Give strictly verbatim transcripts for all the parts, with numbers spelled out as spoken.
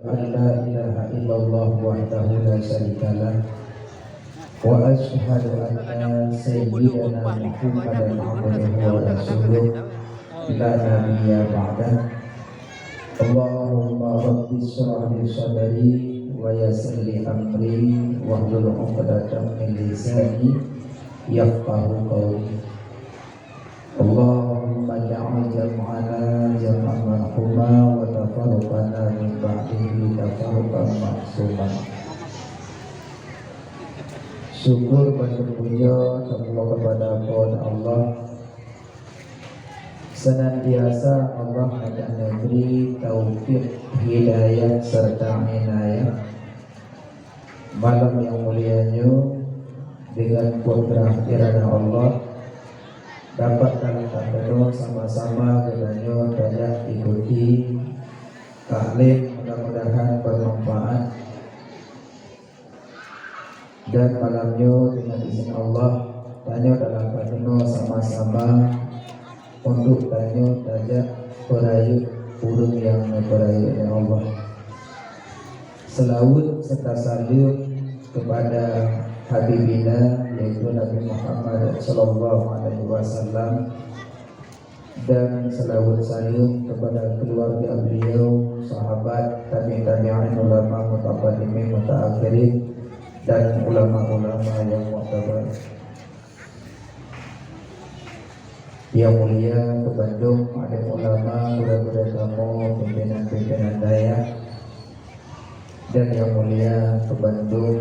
أن لا إله إلا الله وحده لا شريك له، وأشهد أن سيدنا محمدا عبده ورسوله، لا نبي بعده. اللهم رب اشرح لي صدري ويسر لي أمري واحلل عقدة من لساني يفقهوا قولي. اللهم اجعل جمعنا جمعا مرحوما وتفرقنا من بعده تفرقا معصوما. Syukur bandum puja teupujoe keupada Po teu Allah. Senantiasa Allah akan neubri taufik, hidayah, serta inayah. Malam nyang mulia nyoe, deungon kudrah iradah Allah, dapat takalon sama-sama geutanyoe tajak ikuti taklim, mudah-mudahan bermanfaat. Dan malam nyoe, deungon izin Allah, tanyoe dapat keunoe sama-sama untuk tanyoe tajak peurayeuk ureuëng nyang neupeurayeuk lé Allah. Seulaweuet serta saleuem keupada Habibina, yaitu Nabi Muhammad sallallahu alaihi wasallam, dan seulaweuet saleuem keupada keuluwarga beliau, sahabat, tabi'in tabi'in, ulama, mutaqaddimin, mutaakhirin, dan ulama-ulama nyang muktabar. Nyang mulia keu bandum alim ulama, gurée-gurée kamoe, pimpinan-pimpinan dayah, dan nyang mulia keu bandum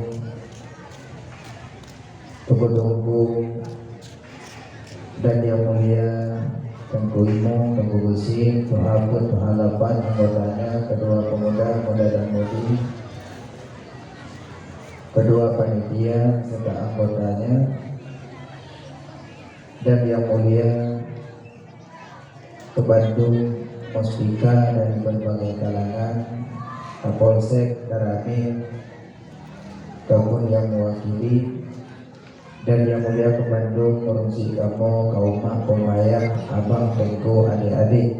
teungku-teungku, dan nyang mulia Teungku Imum, Teungku Geuchik, Tuha Peuet, Tuha Lapan, anggotanya, ketua pemuda, muda dan mudi, ketua panitia serta anggotanya, dan nyang mulia keu bandum muspika dari berbagai kalangan, Kapolsek, Danramil, ataupun nyang mewakili, dan nyang mulia keu bandum ureuëng syiek kamoe, kaum mak, kaum ayah, abang, teungku, adik-adik,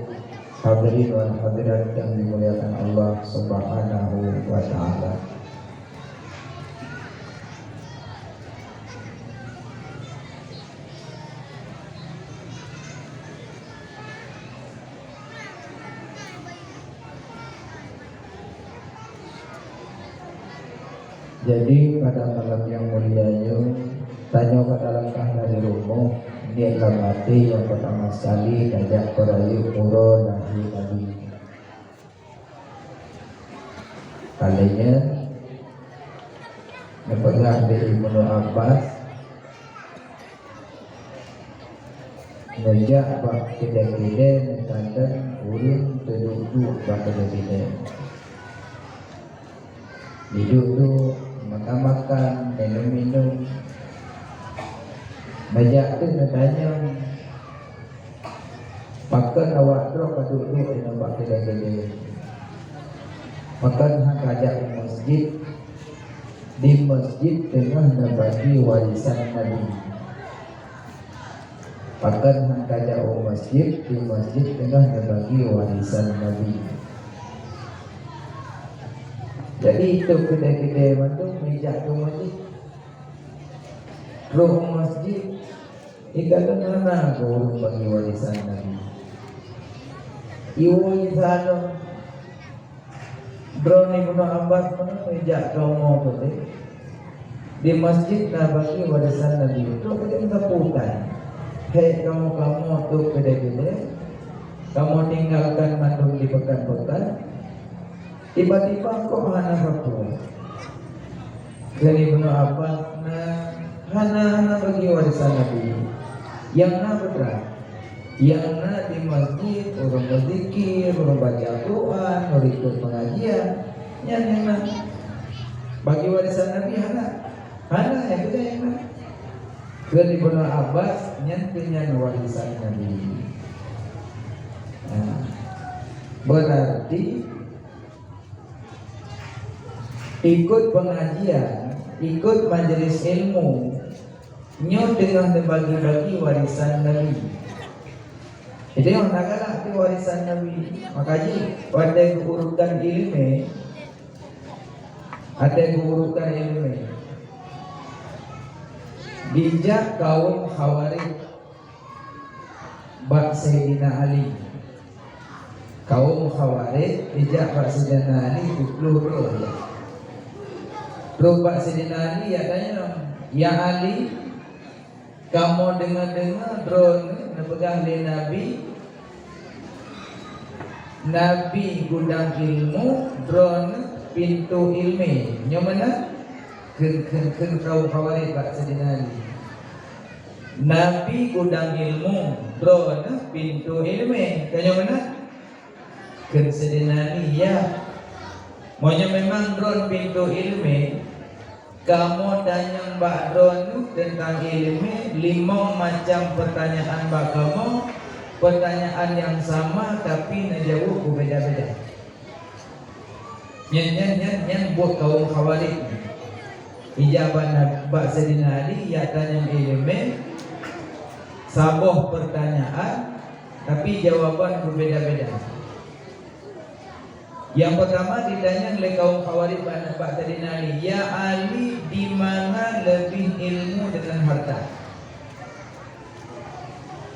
hadirin wal hadirat yang dimuliakan Allah Subhanahu wa Ta'ala. Jadi, pada malam nyang mulia nyoe, tanyoe ka talangkah dari rumoh, niet lam até nyang peurtama sekali tajak peurayeuk uroe lahé Nabi. Kali nyan, neupeugah lé Ibnu Abbas, neujak bak keudè-keudè neutandong ureuëng teuduek-duek bak keudè-keudè. Jiduek-duek, makan-makan, minum-minum. Neujak teuk neutanyong, pakon awak droe ka duek-duek inoe bak keudè-keudè? Pakon hana kajak u masjid? Di masjid teungoh neubagi warisan Nabi. Pakon hana kajak u masjid? Di masjid teungoh neubagi warisan Nabi. Jadi, itu keudè-keudè mandum meujak keu masjid. Troh u masjid, ikalon hana keu ureuëng bagi warisan Nabi. Iwoe isalon. Droeneuh Ibnu Abbas meunan jak kamoe keudeh. Di masjid na bagi warisan Nabi. Trok keudeh meusapeue utai. Hék kamoe-kamoe trok keudeh-keudeh. Kamoe tinggalkan mandum di peukan-peukan. Tiba-tiba kok hana sapeue. Kheun Ibnu Abbas, na hana, hana bagi warisan Nabi. Nyang na peue teuma? Nyang na di masjid, ureuëng beuzikir, ureuëng baca Quran, ureuëng ikot pengajian. Nyan nyang na. Bagi warisan Nabi hana. Hana nyang keudeh nyang na. Kheun Ibnu Abbas, nyan keuh nyan warisan Nabi. Nah, berarti ikot pengajian, ikot majelis ilmu, nyoe teungoh neubagi-bagi warisan Nabi. Jadi, nyoe na galak di warisan Nabi. Maka jih, watée geuurutan iéleumé, Até geuurukan ileumèe. Dijak kaum Khawarij bak Saidina Ali. Kaum Khawarij dijak bak Saidina Ali, peuet ploh droe. Trok bak Saidina Ali, ya tanyong, "Ya Ali, kamoe deungoe-deungoe droeneuh neupeugah lé Nabi, Nabi gudang ilmu, droeneuh pintoe ileumèe. Nyoe meunan?" Kheun, kheun, kheun kaum Khawarij bak Saidina Ali. "Nabi gudang ilmu, droeneuh pintoe ileumèe. Ka nyoe meunan?" Kheun Saidina Ali, "Ya. Meunyoe memang droeneuh pintoe ileumèe, kamoe tanyong bak droeneuh teuntang ileumèe limong macam peutanyaan bak kamoe, peutanyaan nyang sama tapi neujaweueb beubeda-beda." Nyan, nyan, nyan, nyan buet kaum Khawarij. Ijak bak, bak Saidina Ali, ya tanyong ileumèe, saboh peutanyaan, tapi jawaban beubeda-beda. Nyang peutama ditanyong lé kaum Khawarij bak, bak Saidina Ali, "Ya Ali, di mana leubeh ilmu deungon harta?"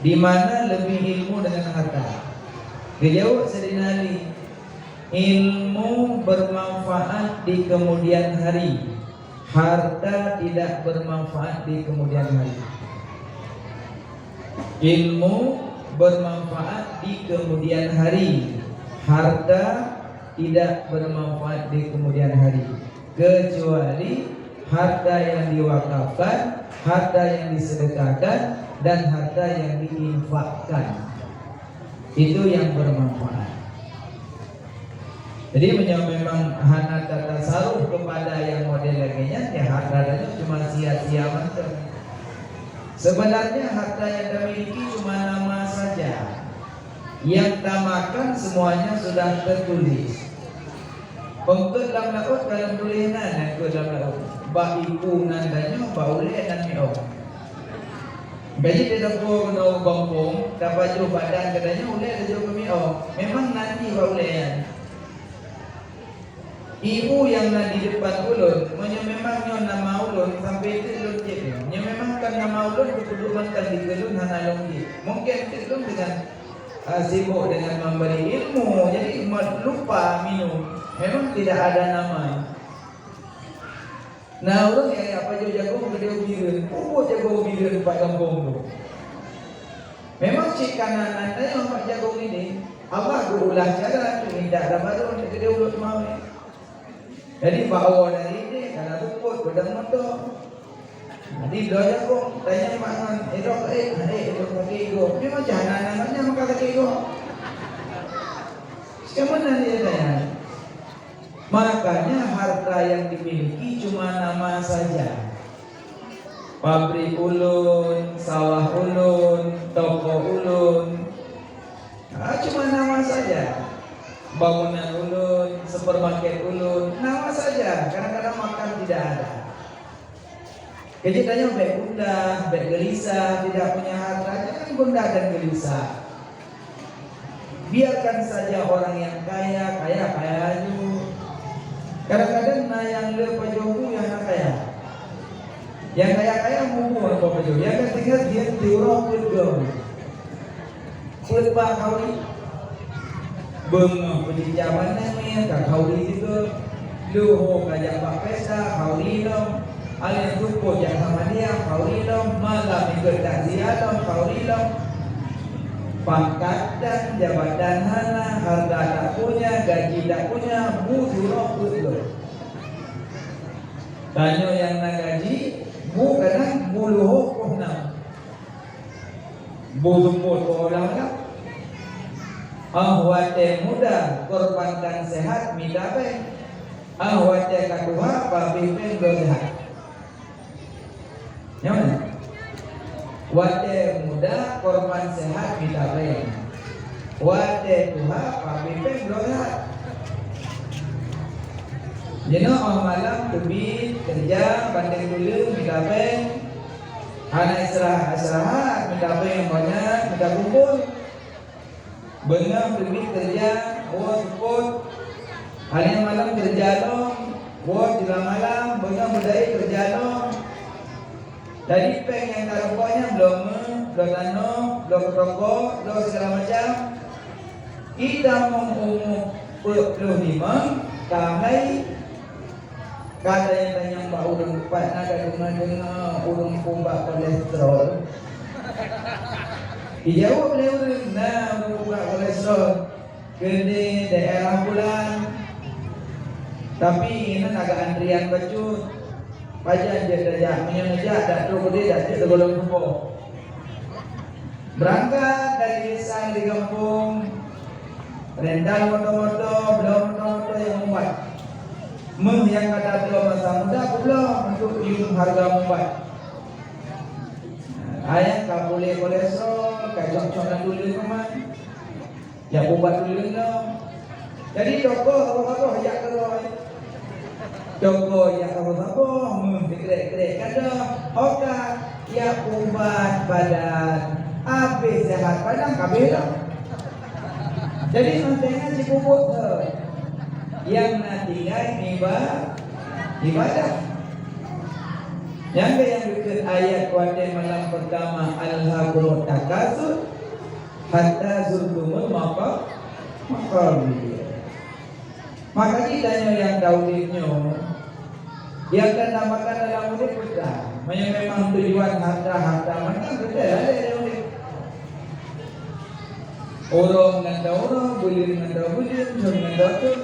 Di mana leubeh ilmu deungon harta? Geujaweueb Saidina Ali, "Ilmu bermanfaat di kemudian hari, harta tidak bermanfaat di kemudian hari." Ilmu bermanfaat di kemudian hari, harta tidak bermanfaat di kemudian hari, kecuali harta yang diwakafkan, harta yang disedekahkan, dan harta yang diinfakkan. Itu yang bermanfaat. Jadi, meunyoe memang hana tatasaruf kepada yang model lagèe nyan, ya harta tanyoe cuma sia-sia mantong. Sebenarnya harta yang tamiliki cuma nama saja. Nyang tamakan semuanya sudah tertulis. Eungkôt lam laôt ka lheueh tuléh nan, eungkôt lam laôt. Bak iku nan tanyoe, bak ulèe nan miôh. Gaji teudapo keunoe u gampông, tapajoh badan geutanyoe ulèe laju keumiôh. Memang nan jih bak ulèe nyan. Ibu nyang na di depan ulôn, meunyoe memang nyoe nama ulôn, sampai teuk lôn jieb nyoe. Nyoe memang kon nama ulôn, teupeuduek mantong dikeue lôn hana lôn jieb. Mungken teuk lôn deungon, ah, sibuk deungon memberi ilmu, jadi lupa minum. Memang tidak ada nama. Na ureueng nyang pajoh jagong keudéh u Bireuen, peubuet jagong u Bireuen bak gampông tu. Memang cit kana nan tanyong bak jagong ini, Allah geuulah cara tu indak Ramadan keudéh ulôn mawé. Jadi bak woe dari ini kana seupôt pedang moto. Jadi bloe jagong tanyong bak ngon, "Eh, Dok, eh, eh, eh, Dok, sakét gob." Memang cit hana nan nyan maka sakét gob. Siapa nan dia tanya? Makanya harta yang dimiliki cuma nama saja. Pabrik ulôn, sawah ulôn, toko ulôn. Ah, cuma nama saja. Bangunan ulôn, supermarket ulôn, nama saja. Kadang-kadang makan tidak ada. Jadi tanya bèk gundah, bèk gelisah, tidak punya harta, jangan gundah dan gelisah. Biarkan saja orang yang kaya, kaya, kaya laju. Kadang-kadang na nyang le pajoh bu nyang na kaya. Nyang kaya-kaya mubu ngon pajoh. Nyang ka tinggai dia tiurong peuet gom. Peuet bak khauri. Beungoh peujijak manéh ka khauri juga. Luho ka jak bak pesta khauri lom. Alèh seupôt jak sama dia khauri lom. Malam ikot takziah lom khauri lom. Pangkat dan jabatan hana, harta tak punya, gaji tak punya, bu siuroe peuet lom. Tanyoe nyang na gaji, bu kadang bu luho poh nam. Bu seupôt peuolah-olah. Ah watèe muda korbankan sehat mita bèe. Ah watèe ka tuha pabri pèng bloe sehat. Nyoe. Watèe muda korban sehat mita bèe. Watèe tuha pabri pèng bloe sehat. Jinoe 'oh malam teubiet keureuja bandeng tuleueng mita bèe. Hana istirahat-istirahat, mita bèe banyak, mita kumpul. Beungoh teubiet keureuja, woe seupôt. Alèh malam keureuja lom, woe Tanoh. Jadi, péng nyang ka rumpok nyan bloe meuh, bloe tanoh, bloe keutoko, bloe segala macam. Kita meuh umu peuet ploh limong, ka hai. Ka tanyong-tanyong bak ureueng, pat na ka deungoe-deungoe ureueng peubat kolesterol. Dijaweueb lé ureueng, na ureueng peubat kolesterol. Keudeh daerah bulan. Tapi inan agak antrian bacut. Pajan jeuet tajak, meunyoe neujak, dak trok keudeh, dak jeuet sigohlom tuboh. Beurangkat dari desa di gampông, rental moto-moto, bloe moto-moto nyang mubat. Meuh nyang ka tabloe masa muda, peubloe untuk yuem hareuga mubat. Ayah ka puléh kolesterol, ka cok-cok lam tuleueng teuma. Jak peubat tuleueng lom. Jadi, toko saboh-saboh jak keudroe. Toko jak saboh-saboh, meuh sikrek-krek gadoh, oka jak peubat badan. Habéh sihat badan, ka habéh lom. Jadi, mantong nyan jipubuet thon. Nyang na tinggai iba-, ibadah. Nyang ka nyang geukheun ayat watée malam peurtama, "Alhakumut takatsur." Hatta zurtumul maqa-, maqabir. Maka jih tanyoe nyang taudeb nyoe, nyang tandamakan dalam udeb peue? Meunyoe memang tujuan harta-harta mantong, beutôi lalée lam udeb. Uroe ngon taurong, buleuen ngon tabeuleuen, thon ngon tathon.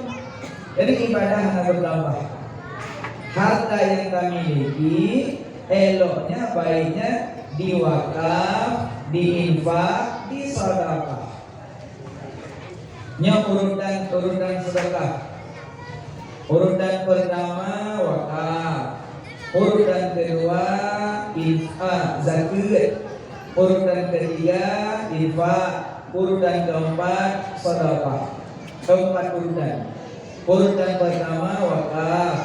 Jadi ibadah hana beutambah. Harta nyang tamiliki, eloknya, baiknya diwakaf, diinfak, disedekah. Nyoe urutan-urutan sedekah. Urutan pertama wakaf. Urutan kedua infak, zakat. Urutan ketiga infak. Urutan keempat sedekah. Empat urutan. Urutan pertama wakaf.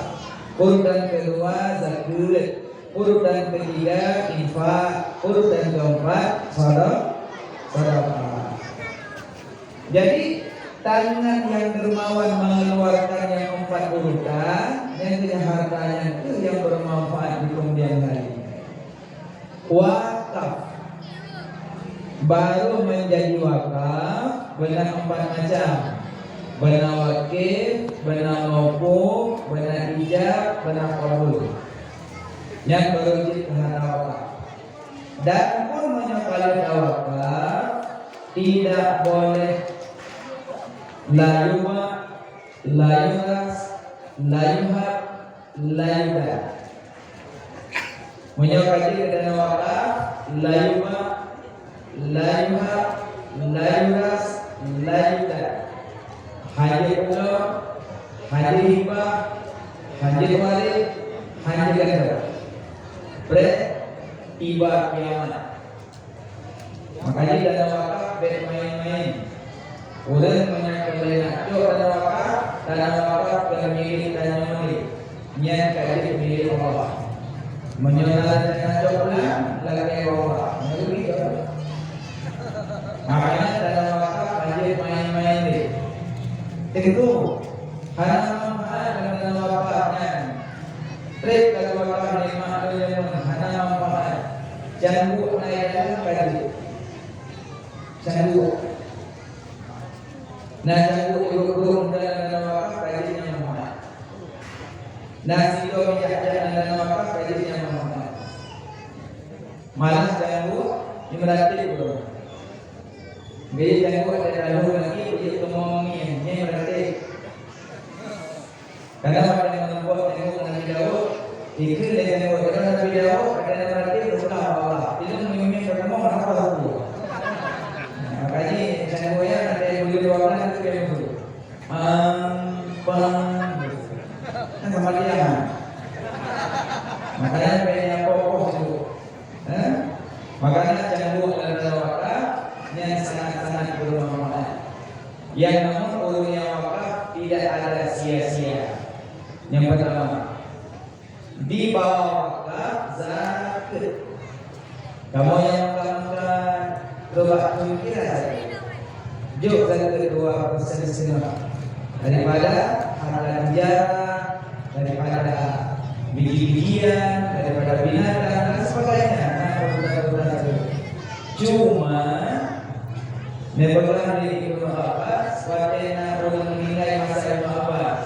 Urutan kedua zakat. Urutan ketiga infak, urutan keempat sede-, sedekah. Jadi, tangan yang dermawan mengeluarkan yang empat urutan, yang punya harta yang tu yang bermanfaat di kemudian hari. Wakaf. Baru menjadi wakaf, beuna empat macam. Beuna wakif, beuna mauquf, beuna ijab, beuna qabul. Nyan baru jeuet keu harta wakaf. Dan pun meunyoe ka lheueh tawakaf, tidak boleh la yubah, la yuras, la yuhab, la yuda. Meunyoe ka jeuet keu dana wakaf, la yubah, la yuhab, la yuras, la yuda. Hana jeuet pulo, hana jeuet hibah, hana jeuet waréh, hana jeuet gantoe. Preh tiba kiamat. Maka jih dana wakaf bék maén-maén. Ureuëng meunyoe ka lheueh neujok dana wakaf, dana wakaf keu milék tanyoe lé. Nyan ka jeuet milék Allah. Meunyoe na lagée neujok pulang, lagée Allah. Nyan rugi jok. Makanya dana wakaf ka jeuet maén-maén lé. Teungku, hana manfaat dana wakaf nyan. Trép ka geuwakaf lé mak lé ayah, hana manfaat. Cangguek na nyang ka jeuet. Cangguek. Na cangguek brok-brok dalam dana wakaf ka jeuet nyang manfaat. Na sidong jak-jak dalam dana wakaf ka jeuet nyang manfaat. Malah cangguek nyang meuratéb ureuëng. Jadi cangguek ada lalu lagi, jeuet keu mami, nyang meuratéb. Kadang ada yang nampak tengok Nabi Daud, ikut dia tengok, kadang Nabi Daud, kadang Nabi Daud, Allah. Itu memimpin pertemuan, kenapa aku? Nah, makanya, saya goyang, ada yang boleh dua belas, itu yang boleh. Ampang. Kan sama dia, kan? Makanya, pengen yang kokoh itu. Eh? Makanya, cangguek dalam wakaf, yang sangat-sangat bermanfaat. Yang namun ureuëng nyang wakaf tidak ada sia-sia. Nyang pertama, dibawa wakaf zakat. Kamoe nyang wakaf-wakaf, coba peumikiran saja. Jok zakat dua persen setengah daripada harta tijara, daripada biji-bijian, daripada binatang dan sebagainya. Nah, betul-betul. Cuma, neupeugah lé Ibnu Abbas, watèe na ureueng meuninggai masa Ibnu Abbas.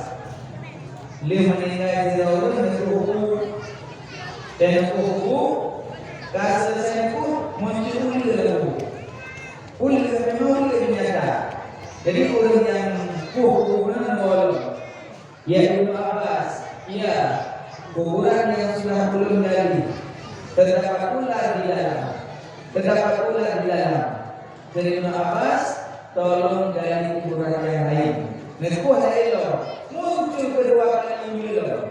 Lheueh meuninggai sidroe ureueng, neukueh kubu. Dan neukueh kubu, ka seuleusoe kubu, muncul uleue lam kubu. Uleue, memang uleue nyata. Jadi, ureueng nyang kueh kubu nyan, ya Ibnu Abbas, ya, kuburan yang sudah ulôn gali, terdapat ular di dalam. Terdapat ular di dalam. Kheun Ibnu Abbas, tolong gali kuburan yang lain. Neukueh lé lom, muncul keudua kali uleue lom.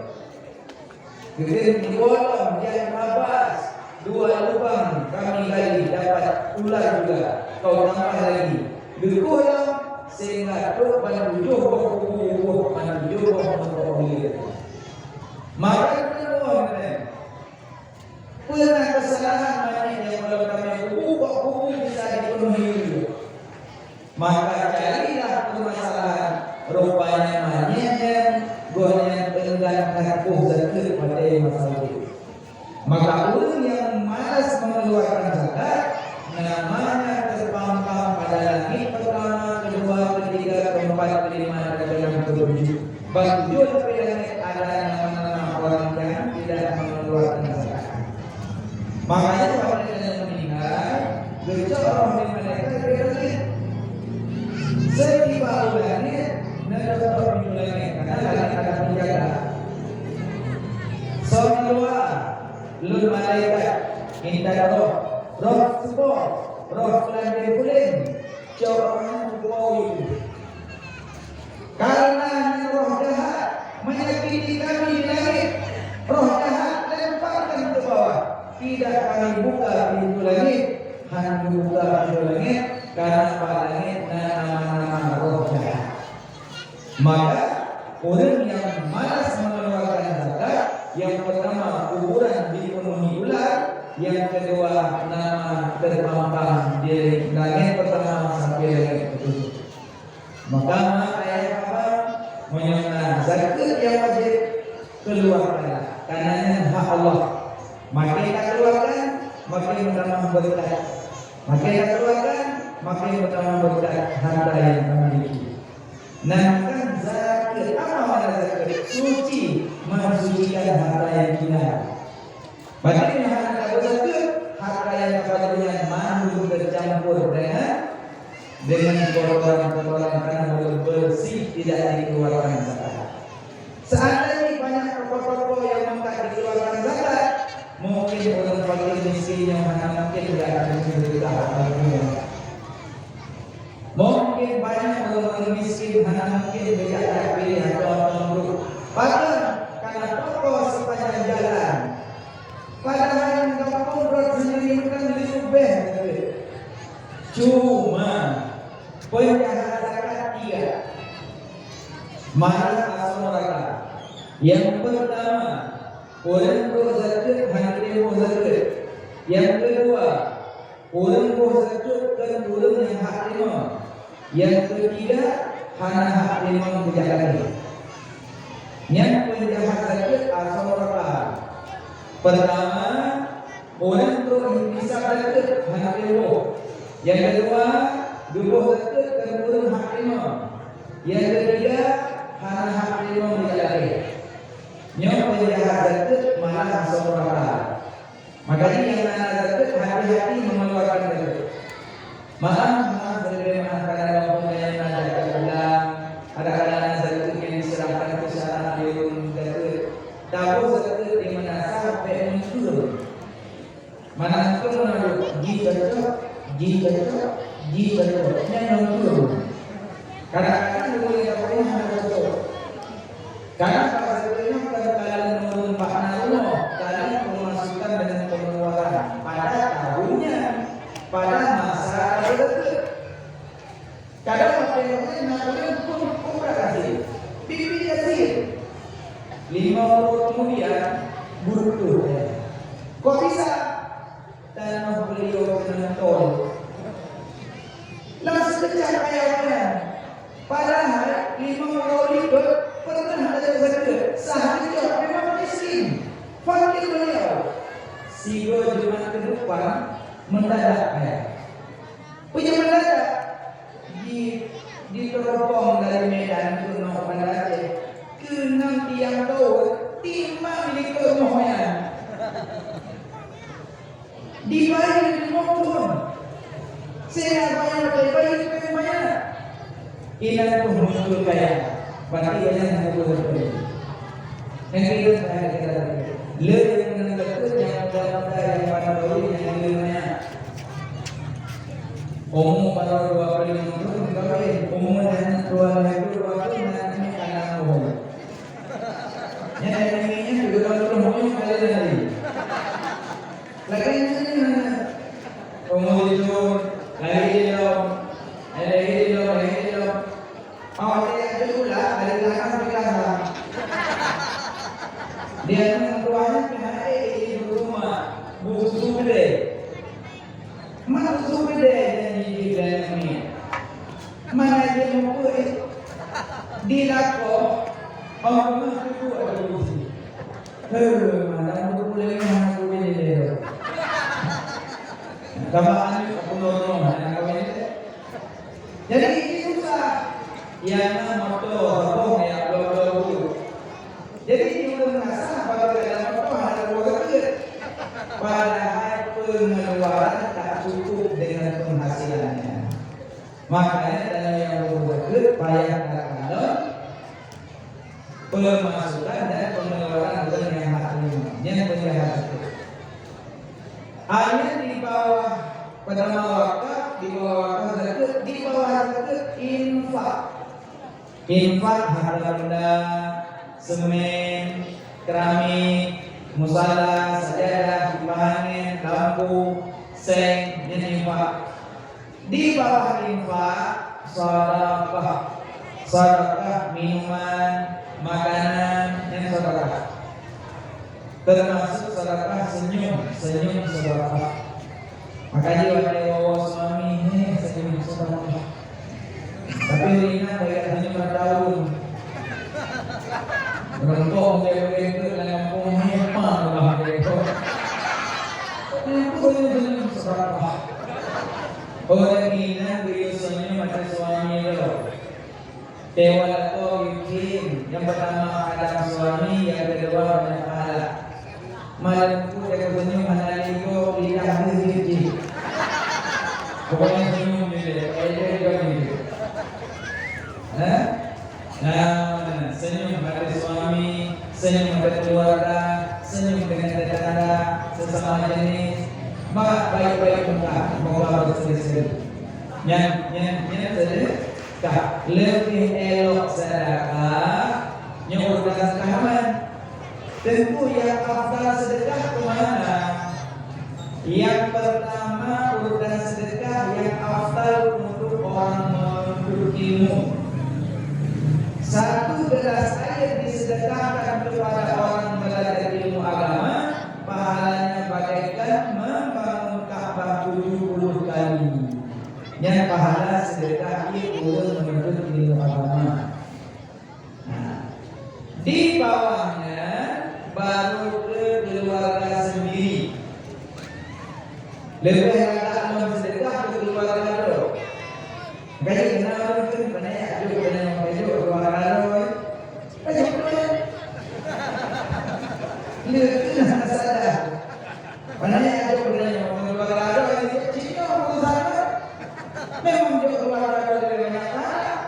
Geukheun, "Dua lom, ya Ibnu Abbas, dua lubang kami gali, dapat ular juga. Kau tambah lagi." Geukueh lom, sehingga trok ban tujoh boh kubu, boh ban tujoh boh meurumpok uleue. Maka geutanyoe, peue na keusalahan manyét nyang gohlom tamé kubu, kok kubu bisa jipeunuhi uleue? Maka carilah permasalahan, rupanya manyét nyan gobnyan eunggat that boh zakeuet watèe masa udép. Maka ureueng nyang malas mengeluarkan zakat, namanya terpampang pada langit pertama, kedua, ketiga, keempat, kelima, dan keenam, ketujuh. Bak tujoh lapéh langét ada nama-nama orang yang tidak mengeluarkan zakat. Makanya, pada yang meninggal, geucok roh lé malaikat di langit. Setiba u langit, neutok pintoe langit, karena langit ada penjaga. Soe nyang keuluwa, lôn malaikat, intat roh, roh seupo, roh peulandé puléng, cok roh nyan u po. Karena nyan roh jahat menyakiti kami di langit, roh jahat lemparkan ke bawah. Tidak kami buka pintu langit, hana buka pintu langit, karena bak langit na nama-nama roh jahat. Maka, ureueng nyang malas mengeluarkan zakat, yang pertama kuburan dipenuhi ular, yang kedua nama terpampang di langit pertama sampai langit ketujuh. Maka, mak ayah papa, meunyoe na zakeuet nyang wajéb, keuluarkanlah, karena nyan hak Allah. Makin takeuluarkan, makin meutamah beureukat. Makin takeuluarkan, makin meutamah beureukat harta nyang tamiliki. Nyan kan zakeuet. Apa makna zakeuet? Suci, mensucikan harta yang hina. Berarti nyan hana tabeuzakeuet, harta nyang tapajoh nyan mandum teucampur dengan, dengan kotoran-kotoran, karena belum bersih, tidak dikeluarkan zakat. Seandainya banyak toko-toko yang mengangkat dikeluarkan zakat, mungkin ureueng fakir miskin nyang hana mungkin tidak akan menderita. Mungkin banyak ureueng miskin hana mungkin geujak piléh atau, atau meurok. Padahai kana toko sipanjang jalan. Padahai gampông rot sendiri meunan leubeh. Cuma, penjahat zakat tiga. Malah asoe neuraka. Yang pertama, ureueng brok zakeuet hana teurimong zakeuet. Yang kedua, ureueng boh zakeuet keu ureueng nyang hak teurimong. Nyang ketiga, hana hak teurimong geujak lagèe. Nyan penjahat zakeuet asoe neuraka. Pertama, ureueng trok hisab zakeuet hana teurimong. Nyang kedua, geuboh zakeuet keu ureueng hak teurimong. Nyang ketiga, hana hak teurimong geujak lagèe. Nyoe penjahat zakeuet malah asoe neuraka. Makanya nyang na zakeuet hati-hati mengeluarkan zakeuet. Maaf, maaf, leubeh maaf, kadang-kadang ureueng nyang na zakeuet ulang, kadang-kadang na zakeuet nyang diserahkan keu syara lé ureueng zakeuet. Taboh zakeuet di mana sah, bèk meunyeuteueng. Mana tu meunurot, ji cocok, ji cocok, ji cocok. Nyan meunyeuteueng. Kadang-kadang ureueng nyang taboh hana cocok. Karena bahasa Indonesia kan kalau menurun makna rumoh, kalau pemasukan dengan pengeluaran pada tahunnya, pada masa tersebut. Kadang apa yang lain nak boleh pun kurang hasil. Bibit hasil. Lima puluh kemudian, butuh. Kok bisa? Tanoh beliau keunan tol. Lam sikeujap ayat nyan, padahai limong uroe likot peureunah tajak zakeuet, sah jijak memang miskin. Sigoe Jumat keudepan, mendadak kaya. Peue nyang mendadak? Di, diteropong dari Medan keunoe Banda Aceh. Keunong tiang tower, timang likot moh nyan. Dibayeu limoh thon. Sehingga banyak dibayeu peumayang. Inan pun muncul kaya. Berarti banyak yang muncul. Yang kira saya kira. Le yang menentukan yang muda-muda yang pada kawin yang lebih banyak. Umur baru dua puluh lima tahun kawin, umur dah dua puluh dua tahun dah anak boh. Yang lain-lainnya juga dua puluh tahun kali lagi. Lagèe nyan, peumulihan, lahé lom, lahé lom, lahé lom. Awak nyan jeuet ulah, dari belakang ke belakang. Dia nyan tuan nyan keuhai di rumah, busu keudè. Mak busu keudè dan jijik dan nyan. Mana dia mupeue di lakoe, awak nyan teupeu ada busu. Heh, malam tu mulai hana kawin lé. Tambah aneuk aku lorong hana kawin lé. Jadi ini susah. Yang moto, boh ya, boh, boh, boh. Jadi di ureueng rasa bagi dalam moto hana boh sakit. Padahal pengeluaran tak cukup dengan penghasilannya. Makanya dalam yang boh sakit payah tak kalon. Pemasukan dan pengeluaran ureueng nyang hak teurimong, nyan peunjaha zakeuet. Hanya di bawah peutama wakaf, di bawah wakaf zakeuet, di bawah zakeuet infak. Infak harta benda, semen, keramik, musala, sajadah, kipas angin, lampu, seng, nyan infak. Di bawah infak, sedekah. Sedekah minuman, makanan, nyan sedekah. Termasuk sedekah senyum, senyum sedekah. Makanya watèe woe suami, "Hei, senyum sedekah." Tapi ingat, bèk senyum lima tahun. Rempok mungkin-mungkin tu dalam kampung ni, pang lah dia tu. Itu senyum sedekah. Orang ingat dia senyum ada suami tu. Dewa lakoe bikin, yang pertama kadang suami, yang kedua banyak pahala. Malam tu dia senyum hana ligo, lidah dia jijik. Pokoknya senyum je dia, pokoknya dia jijik. Ha? Nah, senyum pada suami, senyum pada keluarga, senyum dengan tetangga, sesama jenis. Mak baik-baik muka, moga berseri-seri. Nyan, nyan, nyan saja. Ka, leubeh elok sedekah nyoe urutan seukahaman. Teungku, nyang afdal sedekah keu mana? Nyang peurtama, urutan sedekah nyang afdal untuk orang menuntut ilmu. Satu gelas air disedekahkan kepada orang belajar ilmu agama, pahalanya bagaikan membangun Ka'bah tujuh puluh kali. Nyan pahala sedekah ié ureueng meunurot ilmu agama. Nah, di bawah nyan baru keu keuluwarga sendiri. Leubeh rata lom sedekah keu keuluwarga droe. Gaji keunan ureueng kheun, "Pane jak jok, pane jak jok keuluwarga droe." Ka jok droe. Lé keunan masalah. Pane jak jok, pane jak jok keuluwarga droe, cit nyoe urusan. Memang jok keuluwarga droe banyak sangat.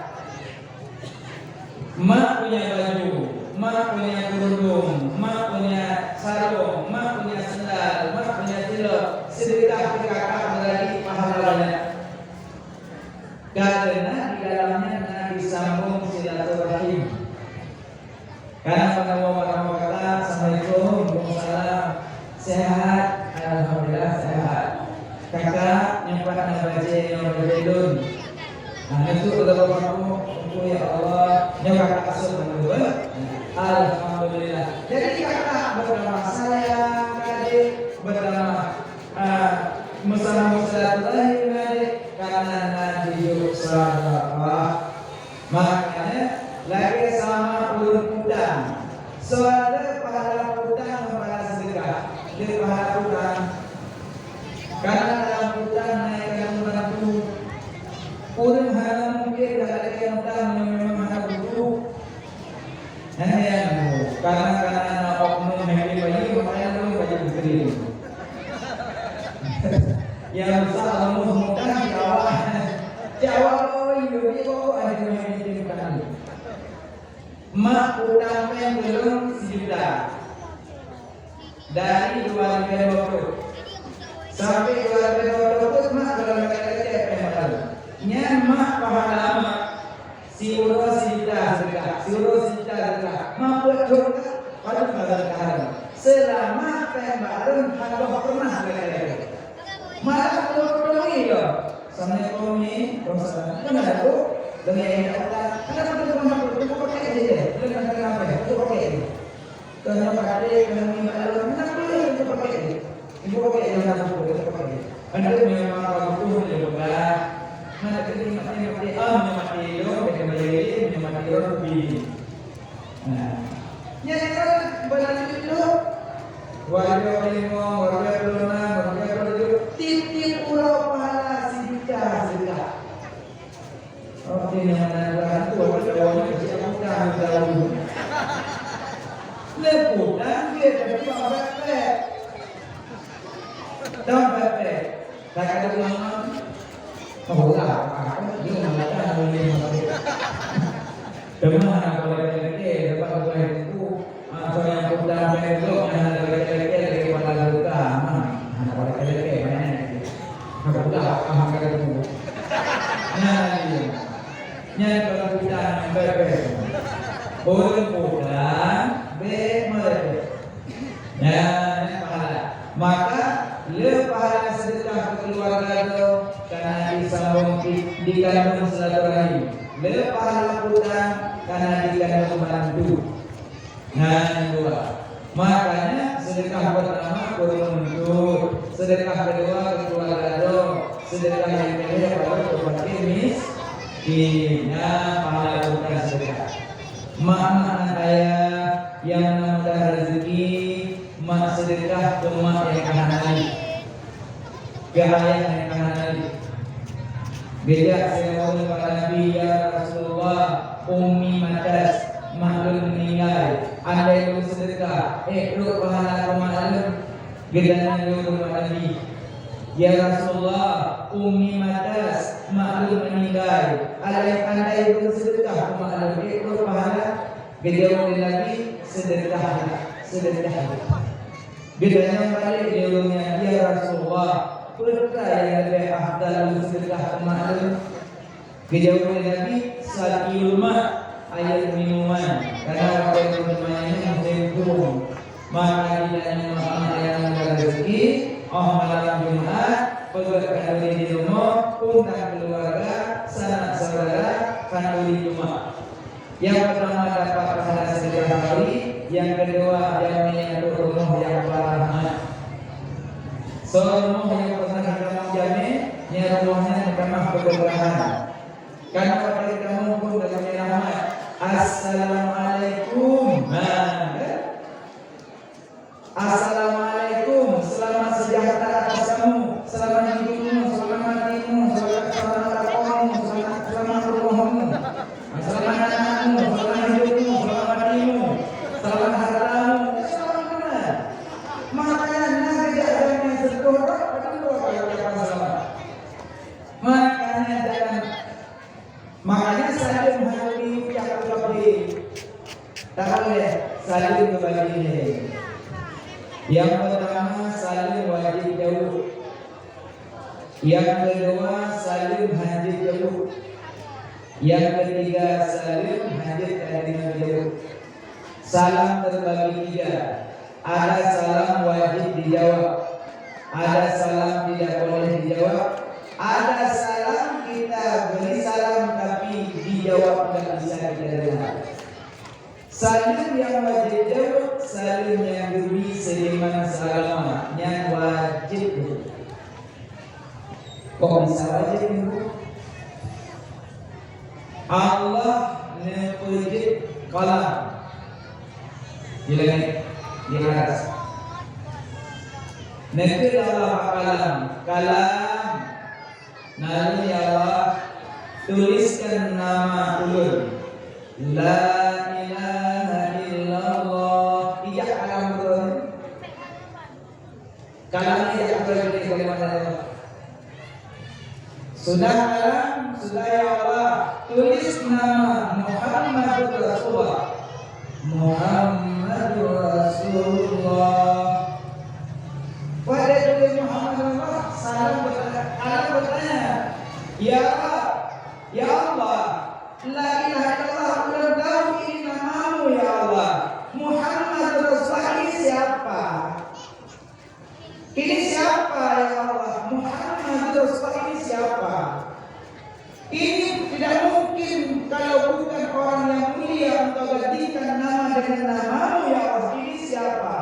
Mak punya baju, mak punya kerudung, mak punya sarung, mak punya sendal, mak punya cilok, sedekah keu kakak beradik pahala banyak. Karena di dalamnya na disambung silaturahim. Karena pada waktu kata, "Assalamualaikum, waalaikumsalam." Sehat? Alhamdulillah sehat. Kakak nyang pat na bajèe nyoe bajèe lôn. Nah, itu adalah aku, aku ya Allah, nyoe kakak asuh aku, eh. Alhamdulillah. Jadi kakak bertambah sayang, adik bertambah, ah, bersama silaturahim, adik, karena na dijok sedekah. Makanya, lagèe sama ureueng utang. Soe le pahala utang ngon pahala sedekah. Le pahala utang Karena, karena na oknum hana bayeue, makanya lôn bayeue putri. Nyang rusak rumoh mutang di awak. Di awak bayeue, di pokok ada yang ditimpa. Mak utang péng keu lôn sijuta. Dari dua ribu dua puluh sampai dua ribu dua puluh, mak dalam kata-kata péng baru. Nyan mak pahala mak. Siuroe sijuta sedekah, siuroe sijuta sedekah. Mampu cut, padum ka sedekah. Selama péng bak lôn hana pernah lagèe-lagèe. Malah lôn peutulông lom. Assalamualaikum, Mi. Waalaikumsalam. Kenapa, Bu? Dengan yang tak ada. Kenapa tu, kenapa tu? Kenapa pakai aja deh? Kenapa, kenapa? Kenapa pakai aja? Kenapa pakai aja? Ibu pakai yang mana pun, kita pakai. Ada yang mana butuh dia buka. Mana kita mati, mati, ah, mati dong, kita beli, mati dong, beli. Nah, ya, kan, berarti itu. Warga lima, warga puluh enam, warga puluh tujuh, tiep-tiep uroe pahala sijuta sedekah. Oke, yang mana tu, aku tahu ni, siapa tahu, tahu. Lepas dah, dia tadi bawa backpack. Tahu backpack? Tak ada uang. Oh, lah, apa? Dia nak datang, dia nak datang. Teuma hana peureulèe keu-keu, leubeh-leubeh teungku, ah, soe nyang peutang bèe gob nyang hana peureulèe keu-keu lagèe kepala leuka, mah, hana peureulèe keu-keu, meunan. Hana peureulèe, ah, hana peureulèe keu-keu. Nyan dia. Nyan kalau peutang nyang bèe-bèe. Ureueng peutang bèe meureuti. Nyan, nyan pahala. Maka, le pahala sedekah keu keuluwarga droe ka na jisambong di, dikandong silaturahim. Le pahala peutang ka na jikandong bantu. Nyan dua. Makanya, sedekah pertama keu ureueng meuntuet, sedekah kedua keu keuluwarga droe, sedekah nyang keulhèe baru keu fakir miskin. Nyan pahala peutang sedekah. Mak-mak ngon ayah nyang na mudah rezeki, mak sedekah keu mak nyang ka hana le, keu ayah nyang ka hana le. Geujak sidroe ureueng bak Nabi, "Ya Rasulullah, ummi matat, mak lôn meuninggai. Andai lôn sedekah, ék trok pahala keu mak lôn?" Geutanyong lé ureueng bak Nabi, "Ya Rasulullah, ummi matat, mak lôn meuninggai. Andai, andai lôn sedekah keu mak lôn, ék trok pahala?" Geujaweueb lé Nabi, "Sedekahlah, sedekahlah." Geutanyong balek lé ureueng nyan, "Ya Rasulullah, peue nyang leubeh afdal lôn sedekah keu mak lôn?" Geujaweueb lé Nabi, "Saqiyul ma', air minuman." Karena watèe lôn teumanyong musém thôn. Maka jitanyong mak-mak nyang na rezeki, óh malam Jumat, peugöt khanduri di rumoh, undang keuluwarga, sanak syedara, khanduri Jumat. Nyang peutama dapat pahala sidroe khanduri, nyang keudua jamé ateueh rumoh nyang barahmat. Soe rumoh nyang pernah geutamong jamé, nyan rumoh nyan meutamah keubeurakahan. Karena watèe geutamong phôn ka geujak rahmat. Assalamualaikum. Ha, kan? Assalamualaikum, selamat sejahtera atas kamu, selamat hidupmu, selamat matimu, selamat, selamat lakomu, selamat, selamat rumahmu, selamat anakmu, selamat hidupmu, selamat matimu, selamat hartamu, selamat mana? Makanya na geujak jamé seukoh rot, padahai dua kali ucapan selamat. Makanya jangan Makanya saleuem hana lé ucap keu kabeh. Takalon lé, saleuem keu bagi lé. Nyang peutama, saleuem wajéb jaweueb. Nyang keudua, saleuem hanjeuet jaweueb. Nyang keutiga, saleuem hanjeuet tadeungoe jaweueb. Salam terbagi tiga. Ada salam wajib dijawab. Ada salam tidak boleh dijawab. Ada salam kita beri salam tapi dijawab tidak bisa kita dengar. Saleuem nyang wajéb jaweueb, saleuem nyang geubri seuiman seugama, nyan wajéb jaweueb. Kok bisa wajéb jaweueb? Allah neupeujeuet kalam di langét, di aras. Neukheun Allah bak kalam, "Kalam, naleueng ya Allah, tuliskan nama ulôn." La ilaha illallah. Kalam ni jak keluar dari kalimat Allah. Sudah kalam, sudah ya Allah, tulis nama Muhammadur Rasulullah. Muhammadur Rasulullah. Pada tulis Muhammadur Rasulullah, salam bertanya, kalam bertanya, "Ya Allah, ya Allah, la ilaha illallah, ulôn tahu ini namamu, ya Allah. Muhammadur Rasulullah ini siapa?" Ini siapa, ya Allah? Muhammad Rasulullah ini siapa? Ini tidak mungkin kalau bukan orang yang mulia engkau gantikan nama dengan namamu, ya Allah. Ini siapa?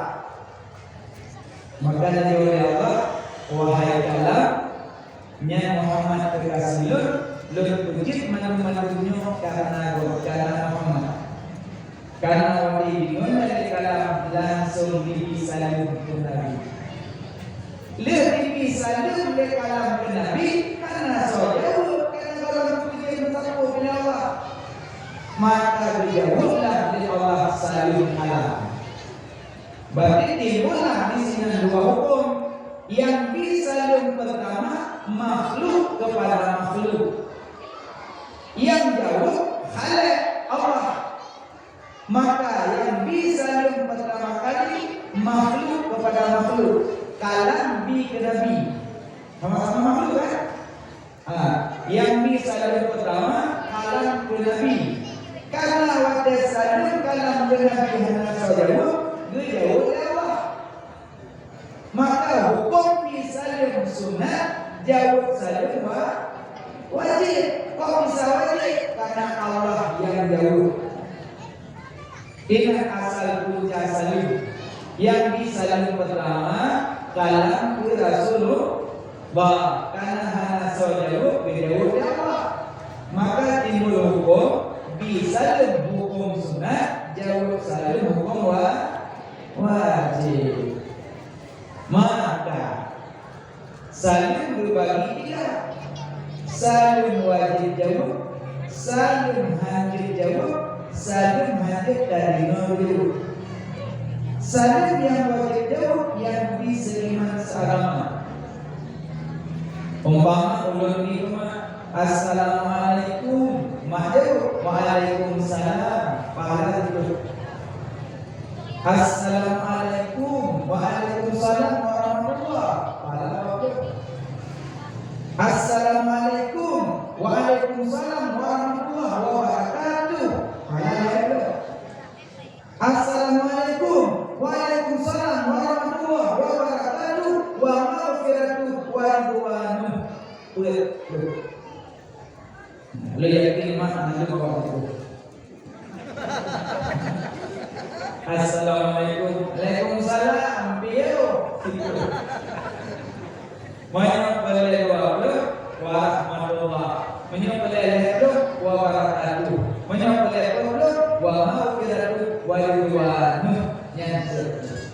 Maka dijawab oleh Allah, "Wahai kalam, nyan Muhammad kekasih lôn, lôn peujeuet mandum-mandum nyoe karena gob, karena Muhammad." Karena watèe deungoe lé kalam langsung jibi saleuem keu Nabi. Lheueh jibi saleuem lé kalam keu Nabi, hana soe jaweueb, karena gohlom pujian meusapeue keu Allah. Maka geujaweueblah lé Allah saleuem kalam. Berarti timbullah di sinan dua huköm. Nyang bi saleuem peurtama makhluk kepada makhluk. Nyang jaweueb khalek, Allah. Maka nyang bi saleuem peurtama kali makhluk kepada makhluk. Kalam bi keu Nabi. Sama-sama makhluk, kan? Ha, nyang bi saleuem peurtama kalam keu Nabi. Karena watèe saleuem kalam keu Nabi hana soe jaweueb, geujaweueb lé Allah. Maka huköm bi saleuem sunat, jaweueb saleuem wa-, wajéb. Kok bisa wajéb? Karena Allah nyang jaweueb. Ingat asal punca saleuem. Nyang bi saleuem peurtama, kalam keu Rasulullah. Karena hana soe jaweueb, geujaweueb lé Allah. Maka timbul huköm, bi saleuem huköm sunat, jaweueb saleuem huköm wa-, wajéb. Maka, saleuem geubagi tiga. Saleuem wajéb jaweueb, saleuem hanjeuet jaweueb, saleuem hanjeuet tadeungoe jaweueb. Saleuem nyang wajéb jaweueb nyang bi seiman seagama. Umpama ulôn geukheun, "Assalamualaikum." Mak jaweueb, "Waalaikumsalam." Pahala reutôh. "Assalamualaikum." "Waalaikumsalam warahmatullah." Pahala reutôh. "Assalamualaikum." "Waalaikumsalam warahmatullah wabarakatuh." Pahala reutôh. "Assalamualaikum." "Waalaikumsalam warahmatullahi wabarakatuh. Wa maghfiratuh wa ridwanuh." Peuet. Lôn yakin mak mandum awak tu. "Assalamualaikum." "Waalaikumsalam." Piye? Meunyoe peureulèe dua ploh, "Wa rahmatullah." Meunyoe peureulèe lhèe ploh, "Wa barakatuh." Meunyoe peureulèe peuet ploh, "Wa maghfiratuh wa ridwanuh." Nyan seutôt.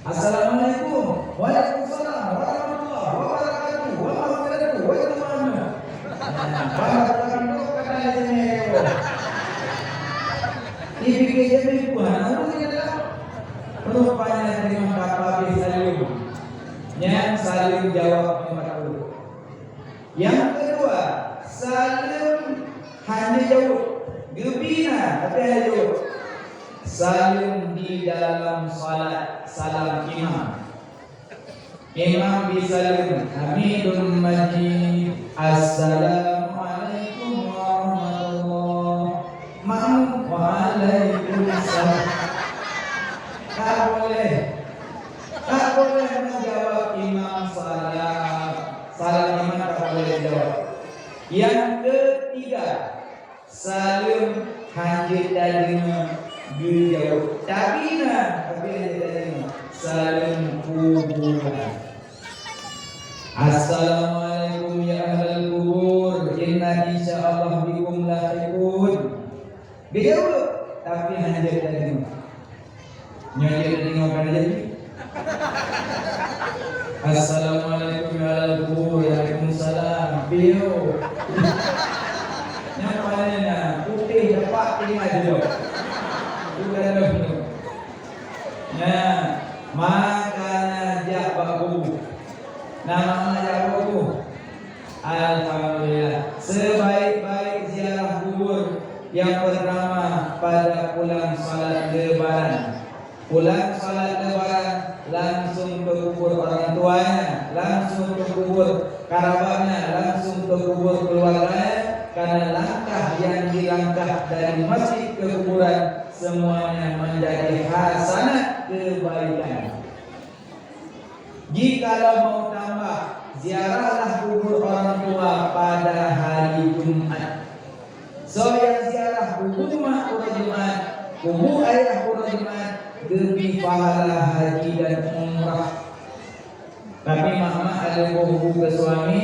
"Assalamualaikum." "Waalaikumsalam warahmatullahi wabarakatuh. Wa maghfiratuh wa ridwanuh." Nah, bangga kami tu kata di sini, ya. Ipike jadi Tuhan, apa dia dah? Rupanya terima kata habis saleuem. Nyan saleuem jaweueb nyang batul. Nyang keudua, saleuem hana jaweueb. Geubina, tapi hana jaweueb. Saleuem di dalam salat, salam imam. Imam bi saleuem, "Hamidum Majid, Assalamualaikum warahmatullah." Makmum, "Waalaikumsalam." Tak boleh. Tak boleh menjawab imam salam. Salam imam tak boleh dijawab. Yang ketiga, saleuem hanjeuet tadeungoe geujaweueb. Tabina, tapi hanjeuet tadeungoe. Saleuem kuburan. "Assalamualaikum ya ahlal kubur, inna insyaallah bikum lahiqun." Geujaweueb, tapi hanjeuet tadeungoe. Nyoe jeuet tadeungoe kan jadi. "Assalamualaikum ya ahlal kubur." "Waalaikumsalam." Piyo. Nyan paléng na putéh dapat tinggai jeuet. Bukan lom tu. Nah, makanya jak Nama anak jago tu? Alhamdulillah. Sebaik-baik ziarah kubur yang pertama pada pulang salat Lebaran. Pulang salat Lebaran, langsung ke kubur orang tuanya, langsung ke kubur kerabatnya, langsung ke kubur keluarganya, karena langkah yang dilangkah dari masjid ke kuburan semuanya menjadi hasanat kebaikan. Jikalau mau tambah, ziarahlah kubur orang tua pada hari Jumat. Soe nyang ziarah kubur mak uroe Jumat, kubur ayah uroe Jumat, geubri pahala haji dan umrah. Tapi mak-mak ada boh bu ke suami,